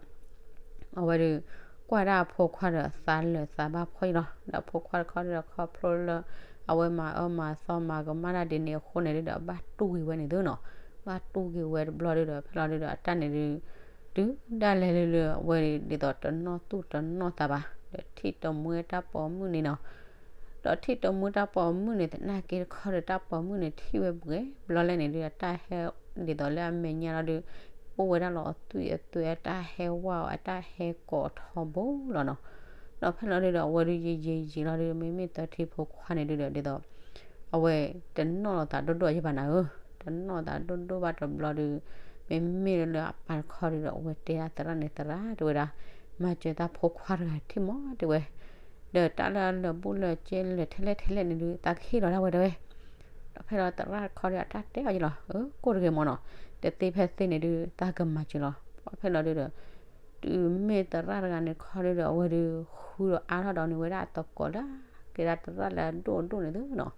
အဝဲဒုး ကွၢ်ဒၣ်အဖိခွါဒီး သးလၢာ်သးဘၣ်ဖှီၣ်အံၤလီၤ. ဒီးအဖိခွါတခီဒုဒီး ခီဖျိလၢ အဝဲမၤအၢမၤသီမၤကမၣ်တၢ်ဒ်န့ၣ်အဃိန့ၣ်ဒုဒီး ဘၣ်တူၢ်က့ၤဝဲန့ၣ်သုနီၤ. ဘၣ်တူၢ်က့ၤဝဲတဘျီဒုဒီး ဖဲလီၤဒုဒီး အတၢ်န့ၣ်ဒု တုၤဒၣ်လဲာ်လၢလၢ အဝဲဒ်သိးတနီၣ်သူၣ်တနီၣ်သးဘၣ်, ဒီးထံၣ်တမှံတၢ်ပိာ်မုၣ်န့ၣ်နီၤ. ဒီးထံၣ်တမှံတၢ်ပိာ်မုၣ်န့ၣ် သနာ်က့တခီဒီး တၢ်ပိာ်မုၣ်န့ၣ် ထံၣ်ဝဲပှဲၤဘျီလဲၣ်န့ၣ်ဒု အတၢ်ဟဲ ဒ်သိးလၢအမဲာ်ညါလီၤဒု အိၣ်ဝဲဒၣ်လီၤအသွံၣ်အသွဲၣ် အတၢ်ဟဲဝါအီၤ အတၢ်ဟဲကိးထီဘိလီၤနီၤ. ဒီးဖဲလီၤဒုဒီး အဝဲဒုယံာ်ယံာ်ယံာ်လီၤဒု မ့မ့ၢ်သၢထံဖိခွါန့ၣ်ဒုဒီး ဒ်သိး အဝဲတနီၣ်လိာ်သးဒိၣ်ဒိၣ်ယဘၣ်နၤဧၢ, တနီၣ်သးဒိၣ်ဒိၣ်ဘၣ်တဘျီဒု မ့မ့ၢ်လၢအပၢ်တခီဒုဒီး အဝဲတဲဒၣ်သရၣ်န့ၣ် သရၣ်တဲဝဲဒၣ်, မၤစၢၤတၢ်ဖိခွါတဂၤထံၣ်မးတဲဝဲ, ဒီးတၢ်လၢအလၢာ်ဘူၣ်လၢာ်စ့လၢာ်ထဲလဲၣ်ထဲလဲၣ်န့ၣ်ဒု သးကဟ့ၣ်လီၤဒၣ်ဝဲတဲဝဲ. ဒီးဖဲလီၤသရၣ်တခီဒု အတၢ်တဲအီၤယလီၤ, အၢ ကိၣ်တဂ့ၤမၢ်နီၤ, တသ့ဖဲသ့န့ၣ်ဒု သးကမၤစၢၤလီၤ. ပှၢ်ဖဲလီၤဒုဒီး တုၤမ့ၢ်သရၣ်တဂၤန့ၣ်တခီဒုဒီး အဝဲဒု ဃုဒီးအါထီၣ်ဒီးန့ၢ်ဝဲဒၣ်အသကိးလၢ ကဲဒၣ်သရၣ်လၢအဒိၣ်အဒိၣ်န့ၣ်သုနီၤ.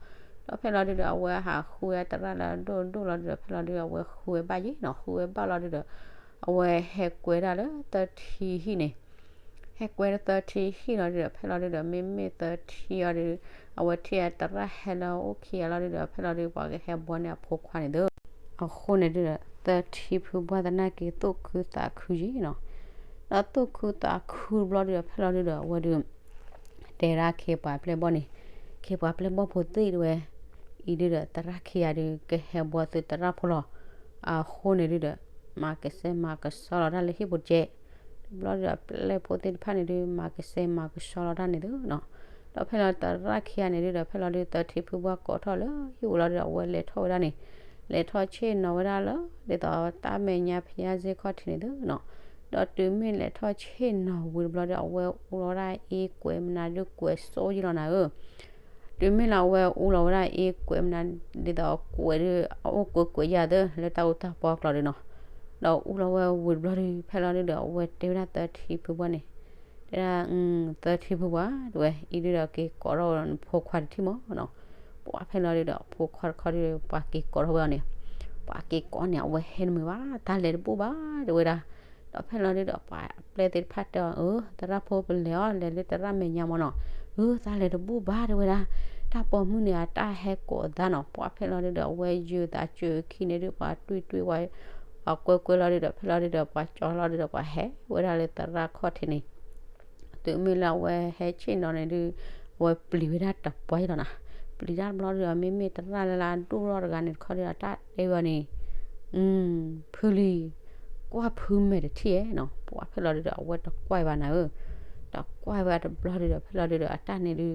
ဒီးဖဲလီၤဒုဒီး အဝဲဟးဃုဝဲသရၣ်လၢအဒိၣ်အဒိၣ်လီၤဒုဒီး ဖဲလီၤဒု အဝဲဃုဝဲဘၣ်ယဲနီၤ, ဃုဝဲဘၣ်လီၤဒုဒီး အဝဲဟဲကွဲဒၣ်လၢသၢထံဟံၣ်န့ၣ်, ဟဲကွဲလၢသၢထံဟံၣ်လီၤဒုဒီး ဖဲလီၤဒုဒီး မ့မ့ၢ်သၢထံအီၤဒု အဝဲထံၣ်အသရၣ်ဟဲလၢအအိၣ်ခံဂၤလီၤဒုဒီး ဖဲလီၤဒု ပှၤကဟဲဘှီန့ၢ်အဖိခွါန့ၣ်သု. အဃိန့ၣ်ဒုဒီး သၢထံဖုဘှၢ်သနာ်က့ သူၣ်ခုသးခုယဲနီၤ. ဒီးသူၣ်ခုသးခုတဘျီဒုဒီး ဖဲလီၤဒုဒီး အဝဲဒု တဲဒၣ်ခ့ပှၤပျဲၢ်ဘီၣ်န့ၣ်, ခ့ပှၤပျဲၢ်ဘီၣ်ဖိသ့ၣ်တဲဝဲ, အံၤဒုဒီး သရၣ်ခံဂၤဒု ကဟဲဘှီသုသရၣ်ဖိလီၤ. အဃိန့ၣ်ဒုဒီး မၤကစဲမၤကစီလီၤတၢ်လၢဟံၣ်ပူၤကဲး တဘျီဒုဒီး ပျဲၢ်ဖိသ့ၣ်တဖၣ်န့ၣ်ဒု မၤကစဲမၤကစီလီၤတၢ်န့ၣ်သုနီၤ.ဒီးဖဲလီၤသရၣ်ခံဂၤန့ၣ်ဒုဒီး ဖဲလီၤဒု သၢထံဖုဘှၢ်ကိးထီၣ်လၢဟံၣ်ပူၤလီၤဒုဒီး အဝဲလဲၤထီၣ်ဝဲဒၣ်န့ၣ်, လဲၤထီၣ်ဆ့ၣ်နီၤဝဲဒၣ်လၢ ဒ်သိးတၢ်မဲာ်ညါဖဲညါစ့ၢ်ခီၣ်ထံးန့ၣ်သုနီၤ. ဒီးတုၤမ့ၢ်လဲၤထီၣ်ဆ့ၣ်နီၤဝံၤတဘျီဒု အဝဲအူလီၤဝဲဒၣ်အ့ကွဲးမနုၤဒု ကွဲးစိယံလီၤနၤဧၢ တုၤမ့ၢ်လၢအဝဲအူလီၤဝဲဒၣ်အ့ကွဲးမနုၤ ဒ်သိးကွဲးဒု အအိၣ်ကွဲးကွဲးယၤသၢ လၢတၢ်အူတၢ်ပီအကျိၤဒုနီၤ. ဒီးအူလီၤဝဲဝံၤတဘျီဒု ဖဲလီၤဒုဒီး အဝဲတဲဝဲဒၣ်သၢထံဖုဘှၢ်န့ၣ်, တဲဒၣ် သၢထံဖုဘှၢ်တဲဝဲ အံၤဒုဒီးက့ၤကိးထီၣ်နဖိခွါတထံၣ်မၢ်နီၤ. ပှၢ်ဖဲလီၤဒုဒီး အဖိခွါတခီဒု ပှၤက့ၤကိးထီၣ်ဝဲအီၤန့ၣ်, ပှၤက့ၤကိးန့ၣ် အဝဲဟဲတမုာ်ဘၣ် တၢ်လဲၤတဘူၣ်ဘၣ်တဲဝဲဒၣ်. ဒီးဖဲလီၤဒုဒီး ပှၤပျဲၢ်သ့ၣ်တဖၣ်တဲအီၤ အၢ သရၣ်ဖိပလဲၤအီၤ လဲၤလၢသရၣ်မဲာ်ညါမၢ်နီၤ. အၢ တၢ်လဲၤတဘူၣ်ဘၣ်တဲဝဲဒၣ်, တၢ်ပိာ်မုၣ်န့ၣ် အတၢ်ဟဲကိးသးနီၤ. ပှၢ်ဖဲလီၤဒုဒီး အဝဲယုာ်သးစၢၤခံန့ၣ်ဒု ပှၤတွံၢ်တွံၢ်ဝဲ ပှၤကွဲကွဲလီၤဒုဒီး ဖဲလီၤဒုဒီး ပှၤကၠီလီၤဒုဒီး ပှၤဟဲဝဲဒၣ်လၢသရၣ်ခီၣ်ထံးန့ၣ် တုၤမ့ၢ်လၢအဝဲဟဲဆ့ၣ်နီၤန့ၣ်ဒု အဝဲပျံၤဝဲဒၣ်တပှၢ်ယံလီၤနၤ. ပျံၤတၢ်တဘျီဒုဒီး မ့မ့ၢ်သရၣ်လၢလၢအဒိၣ်ထီၣ်တဂၤန့ၣ်တခီဒုဒီး တၢ်တဲဝဲအီၤန့ၣ် ဖုလံၤ ကွၢ်ဖုမဲာ်တထံၣ်ဧဲနီၤ. ပှၢ်ဖဲလီၤဒုဒီး အဝဲတကွၢ်ဘၣ်နၤဧၢ, တကွၢ်ဘၣ်တဘျီဒုဒီး ဖဲလီၤဒုဒီး အတၢ်န့ၣ်ဒု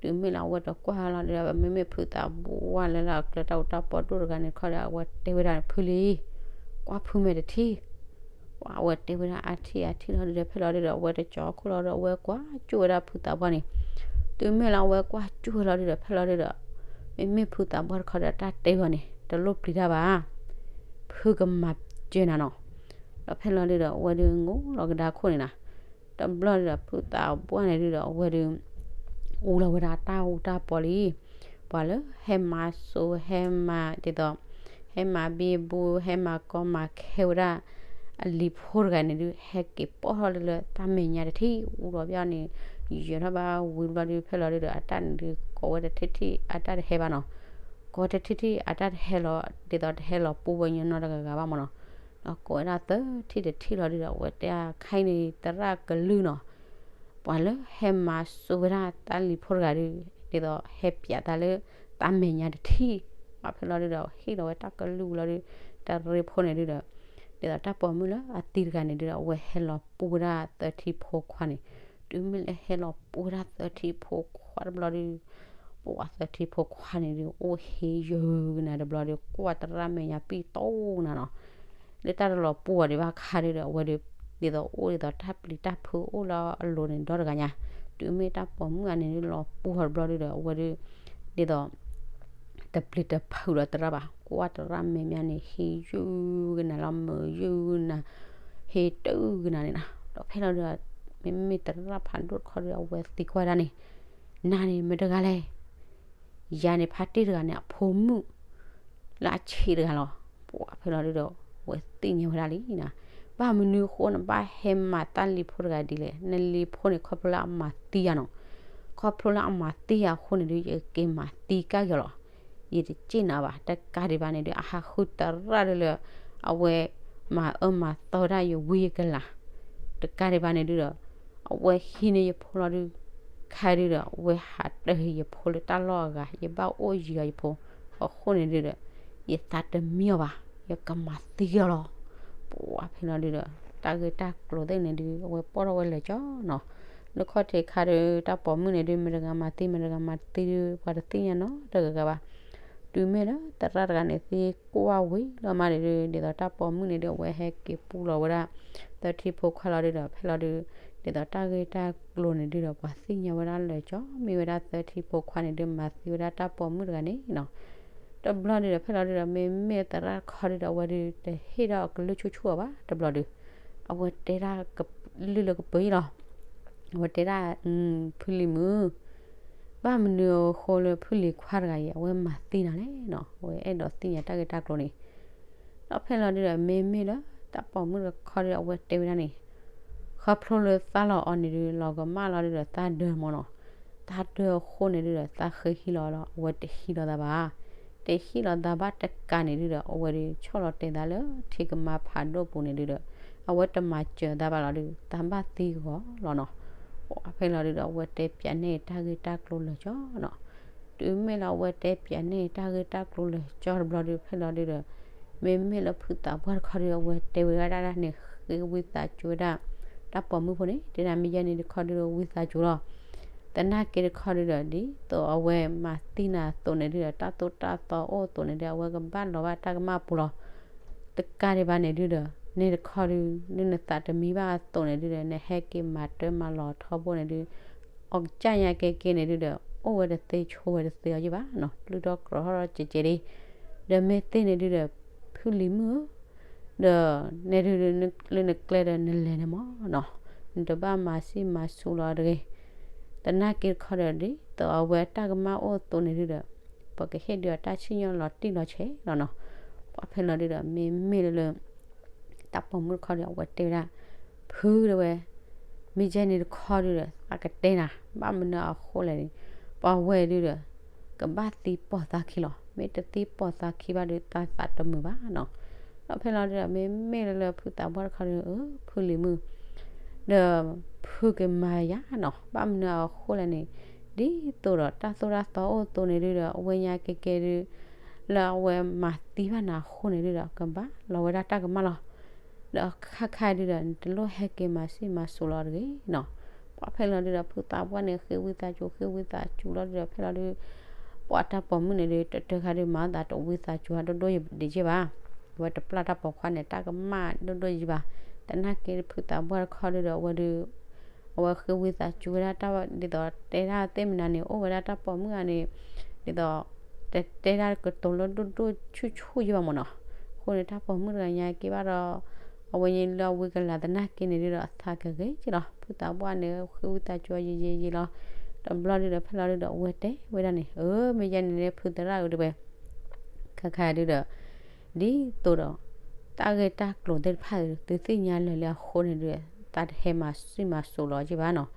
တုၤမ့ၢ်လၢအဝဲတကွၢ်လီၤဒုဒီး မ့မ့ၢ်ဖုသးဘိဝဲလၢလၢအကျဲတၢ်အူတၢ်ပီဒိၣ်တဂၤန့ၣ်တခီဒီး အဝဲတဲဝဲဒၣ် ဖုလံၤ ကွၢ်ဖုမဲာ်တထံၣ် ပှၤအဝဲတဲဝဲဒၣ်အထံၣ်အထံၣ်လီၤဒုဒီး ဖဲလီၤဒုဒီး အဝဲတကၠီခိၣ်လီၤဒီး အဝဲကွၢ်ကၠိၣ်ဝဲဒၣ်ဖုသးဘိန့ၣ်, တုၤမ့ၢ်လၢအဝဲကွၢ်ကၠိၣ်ဝဲလီၤဒုဒီး ဖဲလီၤဒုဒီး မ့မ့ၢ်ဖုသးဘိတခီဒီး တၢ်တဲဝဲန့ၣ် တလိၣ်ပျံၤတၢ်ဘၣ်, ဖုကမၤစၢၤနၤနီၤ. ဒီးဖဲလီၤဒုဒီး အဝဲဒုငိၣ်လီၤကဒါခိၣ်န့ၣ်နၤ, တဘျီဒုဒီး ဖုသးဘိန့ၣ်ဒုဒီး အဝဲဒု အူလီၤဝဲဒၣ်တၢ်အူတၢ်ပီလံ ပှၤလၢဟဲမၤစိ ဟဲမၤဒ်သိး ဟဲမၤဘံဘူ ဟဲမၤကီမၤခဲဝဲဒၣ် အလံၤဖိတဂၤန့ၣ်ဒု ဟဲက့ၤပိာ်ထီၣ်လၢလၢတၢ်မဲာ်ညါတထံၣ် အူလီၤဘၣ်န့ၣ် ယဲၤထီၣ်ဘၣ်ဝံၤတဘျီဒု ဖဲလီၤဒုဒီး အတၢ်န့ၣ်ဒု ကိးဝဲတထံၣ်ထံၣ် အတၢ်တဟဲဘၣ်နီၤ, ကိးတထံၣ်ထံၣ် အတၢ်တဟဲလီၤ ဒ်သိးတဟဲလီၤပူၤဝဲညီနီတဂၤဂၤဘၣ်မၢ်နီၤ, ဒီးကိးဝဲဒၣ်သၢထံၣ်တထံၣ်လီၤဒုဒီး အဝဲတဲခါအံၤန့ၣ် သရၣ်ကလုၢ်နီၤ ပှၤလၢဟဲမၤစိဝဲဒၣ်တၢ်လံၤဖိတဂၤဒု ဒ်သိးဟဲပၠးတၢ်လၢတၢ်မဲာ်ညါတထံၣ်, ပှၢ်ဖဲလီၤဒုဒီး ဟ့ၣ်လီၤဝဲတၢ်ကလုၢ်လီၤဒု တၢ်ရ့ဖိန့ၣ်ဒုဒီး ဒ်သိးတၢ်ပိာ်မုၣ်လၢအသံတဂၤန့ၣ်ဒုဒီး အဝဲဟဲလီၤပူၤဝဲဒၣ်သၢထံဖိခွါန့ၣ်, တုၤမ့ၢ်လၢဟဲလီၤပူၤဝဲဒၣ်သၢထံဖိခွါတဘျီဒု ပှၢ်သၢထံဖိခွါန့ၣ်ဒု အိၣ်ဟ့ယုၢ်ကနၤတဘျီဒု ကွၢ်သရၣ်မဲာ်ညါပံၣ်တိၢ်ကနၤနီၤ လၢတၢ်တလီၤပူၤအီၤဒံးဘၣ်ခါဒုဒီး အဝဲဒု ဒ်သိးအိၣ်ဒ်သိးတၢ်ပျံၤတၢ်ဖုးအိၣ်လၢအလိၤန့ၣ်ဒီတဂၤညါ, တုၤမ့ၢ်တၢ်ပိာ်မုၣ်အန့ၣ်ဒု လီၤပူၤအီၤတဘျီဒုဒီး အဝဲဒု ဒ်သိး တပျံၤတဖုးဒီးသရၣ်ဘၣ်, ကွၢ်သရၣ်မဲာ်ညါန့ၣ် ဟ့ယုၢ်ကနၤလီၤ မုာ်ယုၢ်ကနၤ ဟ့တုၤကနၤန့ၣ်နီၤ. ဒီးဖဲလီၤဒုဒီး မ့မ့ၢ်သရၣ်ဖးဒိၣ်တခီဒီး အဝဲသံကွၢ်ဝဲဒၣ်န့ၣ်, နၤန့ၣ်မတၤတဂၤလဲၣ်. ယၤန့ၣ်ဖါတ့ၢ်တဂၤန့ၣ် အဖိမုၣ် လၢအဆံးတဂၤလီၤ. ပှၤဖဲလီၤဒုဒီး အဝဲသ့ၣ်ညါဝဲဒၣ်လံနီၤ, ဘၣ်မနုၤအဃိန့ၣ် ဘၣ်ဟဲမၤတၢ်လံၤဖိတဂၤဒ်လဲၣ်. နလံၤဖိန့ၣ် ခီဖျိလၢအမၤသံယၤနီၤ, ခီဖျိလၢအမၤသံယၤအဃိန့ၣ်ဒု ယက့ၤမၤသံကၢ်က့ၤအီၤလီၤ. ယတစ့ၣ်နၤဘၣ်. တကးဒံးဘၣ်န့ၣ်ဒု အဟးဃုသရၣ်ဒုလၢ အဝဲမၤအၢမၤသီဝဲဒၣ်ယဝံယကလၤ, တကးဒံးဘၣ်န့ၣ်ဒုဒီး အဝဲဟံးန့ၢ်ယဖိလီၤဒု, ခဲဒုဒီး အဝဲဟးတၢၢ်ယဖိလၢတၢ်လီၢ်အဂၤ, ယဘၣ်အိၣ်ယံၤအီၤယဖိ, အဃိန့ၣ်ဒုဒီး ယသးတမံအီၤဘၣ်, ယကမၤသံအီၤလီၤ. ပှၤဖဲလီၤဒုဒီး တၢ်ဂ့ၢ်တၢ်ကျိၤသ့ၣ်န့ၣ်ဒု အဝဲပိာ်ထီၣ်ဝဲလၢာ်ကၠီနီၤ, လၢခီၣ်ထံးခါဒု တၢ်ပိာ်မုၣ်န့ၣ်ဒု မတၤတဂၤမၤသံ မတၤတဂၤမၤသံဒု ပှၤတသ့ၣ်ညါနီတဂၤဂၤဘၣ်. တုၤမ့ၢ်လၢသရၣ်တဂၤန့ၣ် သံကွၢ်ဝံၤလီၤမးန့ၣ်ဒု ဒ်သိးတၢ်ပိာ်မုၣ်န့ၣ်ဒု အဝဲဟဲက့ၤပူလီၤဝဲဒၣ် သၢထံဖိခွါလီၤဒုဒီး ဖဲလီၤဒု ဒ်သိးတၢ်ဂ့ၢ်တၢ်ကျိၤန့ၣ်ဒုဒီး ပှၤသ့ၣ်ညါဝဲဒၣ်လၢာ်ကၠီ မ့ၢ်ဝဲဒၣ်သၢထံဖိခွါန့ၣ်ဒု မၤသံဝဲဒၣ်တၢ်ပိာ်မုၣ်တဂၤန့ၣ်နီၤ. တဘျီဒုဒီး ဖဲလီၤဒုဒီး မ့မ့ၢ်သရၣ်တခီဒုဒီး အဝဲဒု တဟ့ၣ်ဒီးအကလုၢ်ဆူၣ်ဆူၣ်အီၤဘၣ် တဘျီဒု, အဝဲတဲဒၣ်ကလုၢ်လၢကပၢၤအံၤလီၤ. အဝဲတဲဒၣ် ဖုလံၤမုၣ်, ဘၣ်မနုၤအဃိလၢဖုလံၤခွါတဂၤအံၤ အဝဲမၤသံနၤလဲၣ်နီၤ, အဝဲအဲၣ်ဒိးသ့ၣ်ညါတၢ်ဂ့ၢ်တၢ်ကျိၤန့ၣ် ဒီးဖဲလီၤဒုဒီး မ့မ့ၢ်လၢတၢ်ပိာ်မုၣ်တခီဒုဒီး အဝဲတဲဝဲဒၣ်န့ၣ်, ခီဖျိလၢသးလီၤအီၤန့ၣ်ဒု လီၤကမၣ်လီၤဒုဒီး သးဒၢမ့ၢ်နီၤ, သးဒၢအဃိန့ၣ်ဒုဒီး သးဃ့ဟံးလီၤလီၤ အဝဲတဟံးလီၤသးဘၣ်. တဟံးလီၤသးဘၣ်တကးန့ၣ်ဒုဒီး အဝဲဒု ဆီၣ်လီၤတဲာ်သးလၢထံကမါဖးဒိၣ်ပူၤန့ၣ်ဒုဒီး အဝဲတမၤစၢၤသးဘၣ်လီၤဒု သးဘၣ်သံဂီၤလီၤနီၤ. ပှၤဖဲလီၤဒုဒီး အဝဲတဲပၠးန့ၢ်တၢ်ဂ့ၢ်တၢ်ကျိၤလၢာ်ကၠီနီၤ. တုၤမ့ၢ်လၢအဝဲတဲပၠးန့ၢ်တၢ်ဂ့ၢ်တၢ်ကျိၤလၢာ်ကၠီတဘျီဒု ဖဲလီၤဒုဒီး မ့မ့ၢ်လၢဖုသးပှၢ်တခီဒု အဝဲတဲဝဲဒၣ်ဒၣ်န့ၣ် ဃ့ဝံသးစူၤဝဲဒၣ် တၢ်ပိာ်မုၣ်ဖိန့ၣ် တဲဒၣ်မ့ၢ်ယဲန့ၣ်တခီဒုဒီး ဝံသးစူၤလီၤ. သနာ်က့တခီဒုဒီး ဒ်သိးအဝဲမၤသံနၤအသိးန့ၣ်ဒုဒီး တၢ်သိၣ်တၢ်သီအိၣ်အသိးန့ၣ်ဒု အဝဲကဘၣ်လီၤဘၣ်တၢ်ကမၣ်ပူၤလီၤ. တကးဒံးဘၣ်န့ၣ်ဒုဒီး န့ၣ်တခီဒု လၢနသးတမံဘၣ်အသိးန့ၣ်ဒုဒီး နဟဲက့ၤမၤတၢ်မၤလီၤထီဘိန့ၣ်ဒု အီၣ်ကစၢ်ညါကဲက့န့ၣ်ဒုဒီး အိၣ်ဝဲတသ့ဆိးဝဲတသ့အီၤယဘၣ်နီၤ, ပျုၢ်ထီၣ်ကြီၤထီၣ်ဒီးကဲကဲဒၣ်, ဒီးမ့ၢ်သ့န့ၣ်ဒုဒီး ဖုလံၤမုၣ်ဧၢ, ဒီး နဲဒု လၢနကျဲဒီးနလဲၤန့ၣ်မ့ၢ်နီၤ, နတဘၣ်မၤဆံးမၤစူၤလီၤတဂ့ၤ. သနာ်က့တခီဒီး ဒ်သိးအဝဲတၢ်ကမၣ်အိၣ်အသိးန့ၣ်ဒုဒီး ပကဟ့ၣ်ဒုးအတၢ်ဆံၣ်ညီၣ်လီၤတံၢ်လီၤဆဲးလီၤနီၤ. ပှၤဖဲလီၤဒုဒီး မ့မ့ၢ်လၢ တၢ်ပိာ်မုၣ်တခီဒီး အဝဲတဲဝဲဒၣ်, ဖုတဲဝဲ, မ့ၢ်ယဲန့ၣ်တခီဒုဒီး သးကတဲနၤ, ဘၣ်မနုၤအဃိလဲၣ်န့ၣ် ပှၤဝဲဒုဒီး ကဘၣ်သံပိာ်သးခံလီၤ. မ့ၢ်တသံပိာ်သးခံဘၣ်ဒု သးသးတမုာ်ဘၣ်နီၤ. ဒီးဖဲလီၤဒုဒီး မ့မ့ၢ်လၢလၢဖုသးပှၢ်တခီဒု အၢ ဖုလံၤမုၣ် ဒီးဖုကမၤယၤနီၤ, ဘၣ်မနုၤအဃိလဲၣ်န့ၣ် ဒ်သိးဒီးတၢ်သိၣ်တၢ်သီအိၣ်အသိးန့ၣ်ဒုဒီး အဝဲညါကဲကဲဒု လၢအဝဲမၤသံဘၣ်နၤအဃိန့ၣ်ဒုဒီး ကဘၣ်လီၤဝဲဒၣ်တၢ်ကမၣ်လီၤ. ဒီးခါခါဒုဒီး နတလိၣ်ဟဲက့ၤမၤဆံးမၤစူၤလီၤတဂ့ၤနီၤ. ပှၤဖဲလီၤဒုဒီး ဖုသးပှၢ်န့ၣ် ဃ့ဝံသးစူၤ ဃ့ဝံသးစူၤလီၤဒုဒီး ဖဲလီၤဒု ပှၤတၢ်ပိာ်မုၣ်န့ၣ်ဒု တတၢ်ခါဒု မၤသးတဝံသးစူၤဒိၣ်ဒိၣ်ယံၤဘၣ်. အဝဲတပျၢ်တၢ်ပိာ်ခွါန့ၣ် တၢ်ကမၣ်ဒိၣ်ဒိၣ်ယံၤဘၣ်. သနာ်က့ဖုသးပှၢ်တခီဒုဒီး အဝဲဒု အဝဲဃ့ဝံသးစူၤဝဲဒၣ်တၢ် ဒ်သိးတဲဒၣ်သ့ၣ်မနၤန့ၣ် အိၣ်ဝဲဒၣ်တၢ်ပိာ်မုၣ်ဧါန့ၣ် ဒ်သိး တတဲဒၣ်ကတိၤလၢဒိၣ်ဒိၣ်ဆူၣ်ဆူၣ်ယံၤဘၣ်မ့ၢ်နီၤ. အဃိန့ၣ် တၢ်ပိာ်မုၣ်တဂၤညါက့ဘၣ်ဒီး အဝဲညါလၢအဝံကလၤသနာ်က့န့ၣ်ဒုဒီး အသးကဂ့ၤက့လီၤ. ဖုသးပှၢ်န့ၣ် ဃ့ဝံသးစူၤယံၤယံၤယံၤလီၤ. တဘျီဒုဒီးဖဲလီၤဒုဒီး အဝဲတဲဝဲဒၣ်န့ၣ် အၢ မ့ၢ်ယဲန့ၣ်လၢဖုသရၣ်ဧၢတဲဝဲ ခါခါဒုဒီး ဒ်သိးဒီး တၢ်ဂ့ၢ်တၢ်ကျိၤသ့ၣ်တဖၣ် သုသ့ၣ်ညါလၢာ်လၢအဃိန့ၣ်ဒု သးတဟဲမၤဆံးမၤစိၤလီၤက့ဘၣ်နီၤ.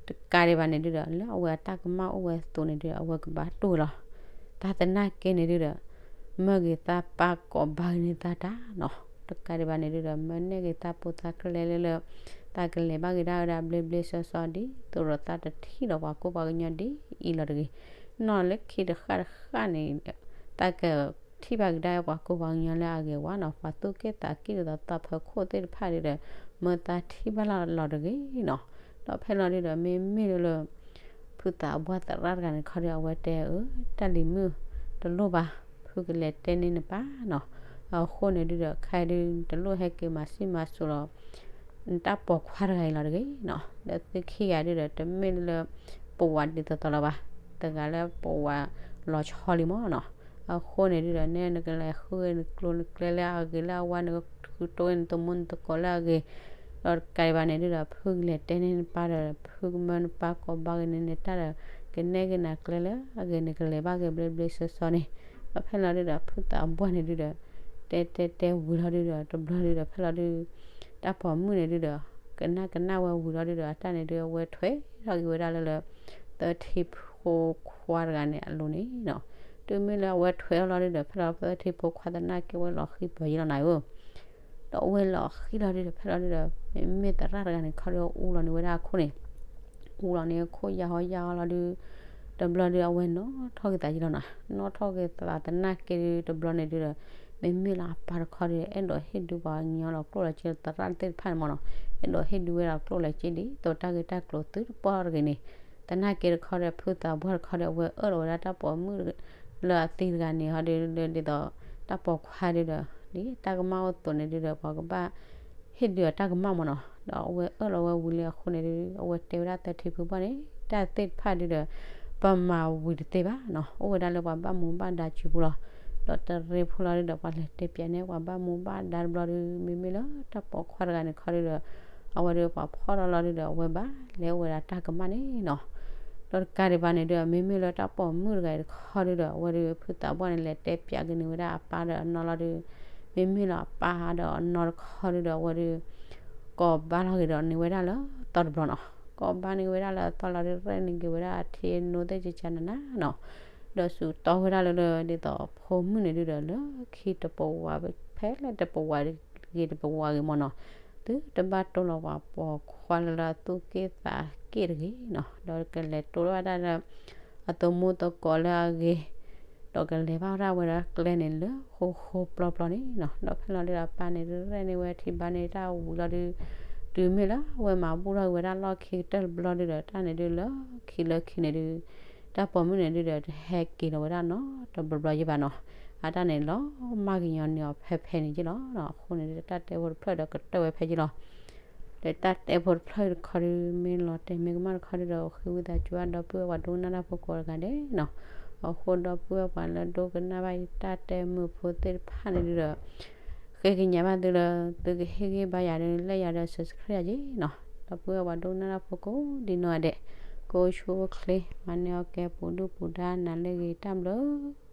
တကးဒံးဘၣ်န့ၣ်ဒုဒီး လၢအဝဲအတၢ်ကမၣ်အိၣ်ဝဲအသိးန့ၣ်ဒု အဝဲကဘၣ်တူၢ်ဝဲလီၤ. တၢ်သနာ်က့န့ၣ်ဒုဒီး မၢဂ့ၤသးပၢ်ကိးဘၣ်ဂ့ၤန့ၢ်သးတၢ်နီၤ. တကးဒံးဘၣ်န့ၣ်ဒုဒီး မၢန့ၢ်ဂ့ၤသးပူၤသးကျဲလၢလၢ သးကလဲၤဘၣ်က့ၤဒၣ်ဝဲဒၣ်ဘျ့ဘျ့ဆှီဆှီ ဒ်သိးဒီးသးတထံၣ်ဒီးပှၤကိးပှၤကညီဒ်အံၤလီၤတဂ့ၤ. နီၢ်လၢခံတဃၣ်တဃၣ်န့ၣ် သးကထံၣ်ဘၣ်က့ၤဒၣ်ပှၤကိးပှၤကညီလၢအဂ့ၤဝါနီၤ, ပှၤသူၣ်က့ၣ်သးက့ၣ်ဒ်သိးသးဖၢခိၣ်သ့ၣ်တဖၣ်ဒုဒီး မၢသးထံၣ်ဘၣ်လီၤတဂ့ၤနီၤ. ဒီးဖဲလီၤဒုဒီး မ့မ့ၢ်လၢ ဖုသးပှၢ်သရၣ်တဂၤန့ၣ်ခီဒီး အဝဲတဲအၢ တၢ်လံၤမုၣ် တလိၣ်ဘၣ်, ဖုကလဲၤတဲန့ၢ်နပၢ်နီၤ. အဃိန့ၣ်ဒုဒီး ခဲဒု တလိၣ်ဟဲက့ၤမၤဆံးမၤစိၤလီၤ နတၢ်ပိာ်ခွါတဂၤအံၤလီၤတဂ့ၤနီၤ. ဒီးသုခံဂၤဒုဒီး တမ့ၢ်လၢ ပဝးဒ်သိးသိးလီၤဘၣ်, တဂၤလၢပဝးလီၤဆီလံမ့ၢ်နီၤ. အဃိန့ၣ်ဒုဒီး နဲနကလဲၤဃုနကျိၤနကျဲလၢအဂ့ၤလၢအဝါ နကဃုတိၢ်နသမူနသကိးလၢအဂ့ၤ ဒီးတကးဒံးဘၣ်န့ၣ်ဒုဒီး ဖုကလဲၤတဲန့ၢ်နပၢ်ဒီး ဖုကမၢနပၢ်ကိးဘါက့ၤန့ၢ်နတၢ်ဒီး ကနဲၣ်က့ၤနၤကျဲလၢအဂ့ၤန့ၣ် ကလဲၤဘၣ်က့ၤဘျ့ဘျ့ဆှီဆှီန့ၣ်, ဒီးဖဲလီၤဒုဒီး ဖုသးပှၢ်န့ၣ်ဒုဒီး တဲတဲတဲဝံၤလီၤဒုဒီး တဘျီဒုဒီး ဖဲလီၤဒု တၢ်ပိာ်မုၣ်န့ၣ်ဒုဒီး ကနၣ်ကနၣ်ဝဲဝံၤလီၤဒုဒီး အတၢ်န့ၣ်ဒု အဝဲထွဲထီၣ်က့ၤဝဲဒၣ်လၢလၢ သၢထံဖိခွါတဂၤန့ၣ်အလိၤန့ၣ်နီၤ. တုၤမ့ၢ်လၢအဝဲထွဲထီၣ်လီၤဒုဒီး ဖဲလီၤသၢထံဖိခွါသနာ်က့ဝဲလီၤဃံပၢၤယံလီၤနၤဧၢ ဒီးအဝဲလီၤဃံလီၤဒုဒီး ဖဲလီၤဒုဒီး မ့မ့ၢ်သရၣ်တဂၤန့ၣ်ခီဒု အူလီၤန့ၢ်ဝဲဒၣ်အခိၣ်န့ၣ်, အူလီၤန့ၢ်အခိၣ်ယၢ်ဟီယၢ်ဟီလီၤဒု, တဘျီဒု အဝဲနီၣ်ထီၣ်က့ၤသးယံလီၤနၤ, နီၣ်ထီၣ်က့ၤသးသနာ်က့ဒု တဘျီန့ၣ်ဒုဒီး မ့မ့ၢ်လၢအပၢ်တခီဒု အဲၣ်ဒိးဟ့ၣ်ဒုပှၤကညီလီၤကျိၣ်လီၤစ့သရၣ်သ့ၣ်တဖၣ်န့ၣ်မ့ၢ်နီၤ, အဲၣ်ဒိးဟ့ၣ်ဒုဝဲဒၣ်ကျိၣ်လီၤစ့ဒ်သိးတၢ်ဂ့ၢ်တၢ်ကျိၤသုတပီၢ်တဂ့ၤန့ၣ်, သနာ်က့တခီဒီး ဖုသးပှၢ်တခီဒီး အဝဲအၢၣ်လီၤဝဲဒၣ်တၢ်ပိာ်မုၣ်လၢအသံတဂၤန့ၣ် ဟီဒု ဒ်သိး တၢ်ပိာ်ခွါဒုဒီး ဒ်တၢ်ကမၣ်အိၣ်သိးန့ၣ်ဒုဒီး ပှၤကဘၣ် ဟ့ၣ်ဒုအတၢ်ကမၣ်မ့ၢ်နီၤ, ဒီးအဝဲအၢၣ်လီၤဝဲဝံၤလံအဃိန့ၣ်ဒု အဝဲတဲဝဲဒၣ်သၢထံဖိခွါန့ၣ် တၢ်သ့ၣ်တဖၣ်ဒုဒီး ပမၤဝံၤတသ့ဘၣ်နီၤ, အိၣ်ဝဲဒၣ်လၢပှၤဘၣ်မူဘၣ်ဒါစုပူၤလီၤ. ဒီးတရ့ဖိလီၤဒုဒီး ပှၤလဲၤတဲပၠးန့ၢ်ပှၤဘၣ်မူဘၣ်ဒါတဘျီဒု မ့မ့ၢ်လၢတၢ်ပိာ်ခွါတဂၤန့ၣ်ခီဒုဒီး အဝဲဒုပှၤဖီၣ်ထီၣ်လီၤဒုဒီး အဝဲဘၣ်လဲၤအိၣ်ဝဲဒၣ်တၢ်ကမၣ်န့ၣ်နီၤ. ဒီးတကးဒံးဘၣ်န့ၣ်ဒု မ့မ့ၢ်လၢတၢ်ပိာ်မုၣ်တဂၤအံၤတခီဒုဒီး အဝဲဒု ဖုသးပှၢ်န့ၣ် လဲၤတဲပၠးက့ၤန့ၢ်ဝဲဒၣ်အပၢ်ဒီးအနီၢ်လီၤဒု, မ့မ့ၢ်လၢအပၢ်ဒီးအနီၢ်တခီဒုဒီး အဝဲဒု ကိးဘါလီၤက့ၤဒီးန့ၢ်ဝဲဒၣ်လၢအသီတဘျီနီၤ, ကိးဘါန့ၢ်ဝဲဒၣ်လၢအသီလီၤဒု ရဲၣ်န့ၢ်က့ၤဝဲဒၣ်အထံအနိသ့ၣ်ကကနနၤနီၤ, ဒီးစူးတီဝဲဒၣ်လၢလၢ ဒ်သိးဖိမုၣ်န့ၣ်ဒုဒီး လၢခံတပဝး ဖဲလၢတပဝးဂ့ၤတပဝးဂ့ၤမ့ၢ်နီၤ, သုတဘၣ်တိၢ်လီၤပှၤပိာ်ခွါလၢလၢအသူၣ်က့ၣ်သးက့ၣ်တဂ့ၤနီၤ, ဒီးကလဲၤတိၢ်ဘၣ်ဒၣ်လၢ အသမူသကိးလၢအဂ့ၤ, ဒီးကလဲၤဘၣ်ဒၣ်ဝဲဒၣ်ကျဲန့ၣ်လၢဃိဃိပျီပျီန့ၣ်နီၤ, ဒီးဖဲလီၤဒုဒီးအပၢ်န့ၣ်ဒု ရဲၣ်န့ၢ်ဝဲထံဘါန့ၢ်တၢ်ဝံၤလီၤဒု, တုၤမ့ၢ်လၢအဝဲမၤဘူၣ်ထီၣ်က့ၤဝဲဒၣ်လီၢ်ခံကတၢၢ်တဘျီဒုဒီး တၢ်န့ၣ်ဒုလၢခံလၢခံန့ၣ်ဒု တၢ်ပိာ်မုၣ်န့ၣ်ဒုဒီး တဟဲက့ၤလီၤဝဲဒၣ်နီတဘျီဘျီယံဘၣ်နီၤ, အတၢ်န့ၣ်လီၤမၢ်ကညီၤန့ၢ်အီၤဖဲဖဲန့ၣ်ယံလီၤ. အဃိန့ၣ်ဒု တၢ်တဲဖိတဖျၢၣ်ဒီးကတၢၢ်ဝဲဖဲယံလီၤ. ဒီးတၢ်တဲဖိတဖျၢၣ်တခီဒု မ့ၢ်လီၤတဲာ်မ့ၢ်ကမၣ်တခီဒုဒီး ဃ့ဝံသးစူၤဘၣ်ဒီပုၢ်ဝဲၢ်ပှၤဒိကနၣ်တၢ်ဖိကိးဂၤဒဲးနီၤ, အဃိဒီပုၢ်ဝဲၢ်ပှၤလၢဒိကနၣ်ဘၣ်ယတၢ်တဲမုာ်ဖိသ့ၣ်တဖၣ်န့ၣ်ဒုဒီး ဃ့ကညးဘၣ်သုလၢ သုကဟ့ၣ်ဂံၢ်ဘါယၤဒီး လဲၣ်ယၤဒီး subscribe ယၤက့နီၤ, ဒီပုၢ်ဝဲၢ်ပှၤဒိကနၣ်တၢ်ဖိကိးဒံနီၢ်ဂၤဒဲး, ကိးဆူအိၣ်ချ့ မၤန့ၢ်အီၣ်ကဲပူၤဒုၣ်ပူၤဒါနၤလၢအဂ့ၤတၢ်ဘျုး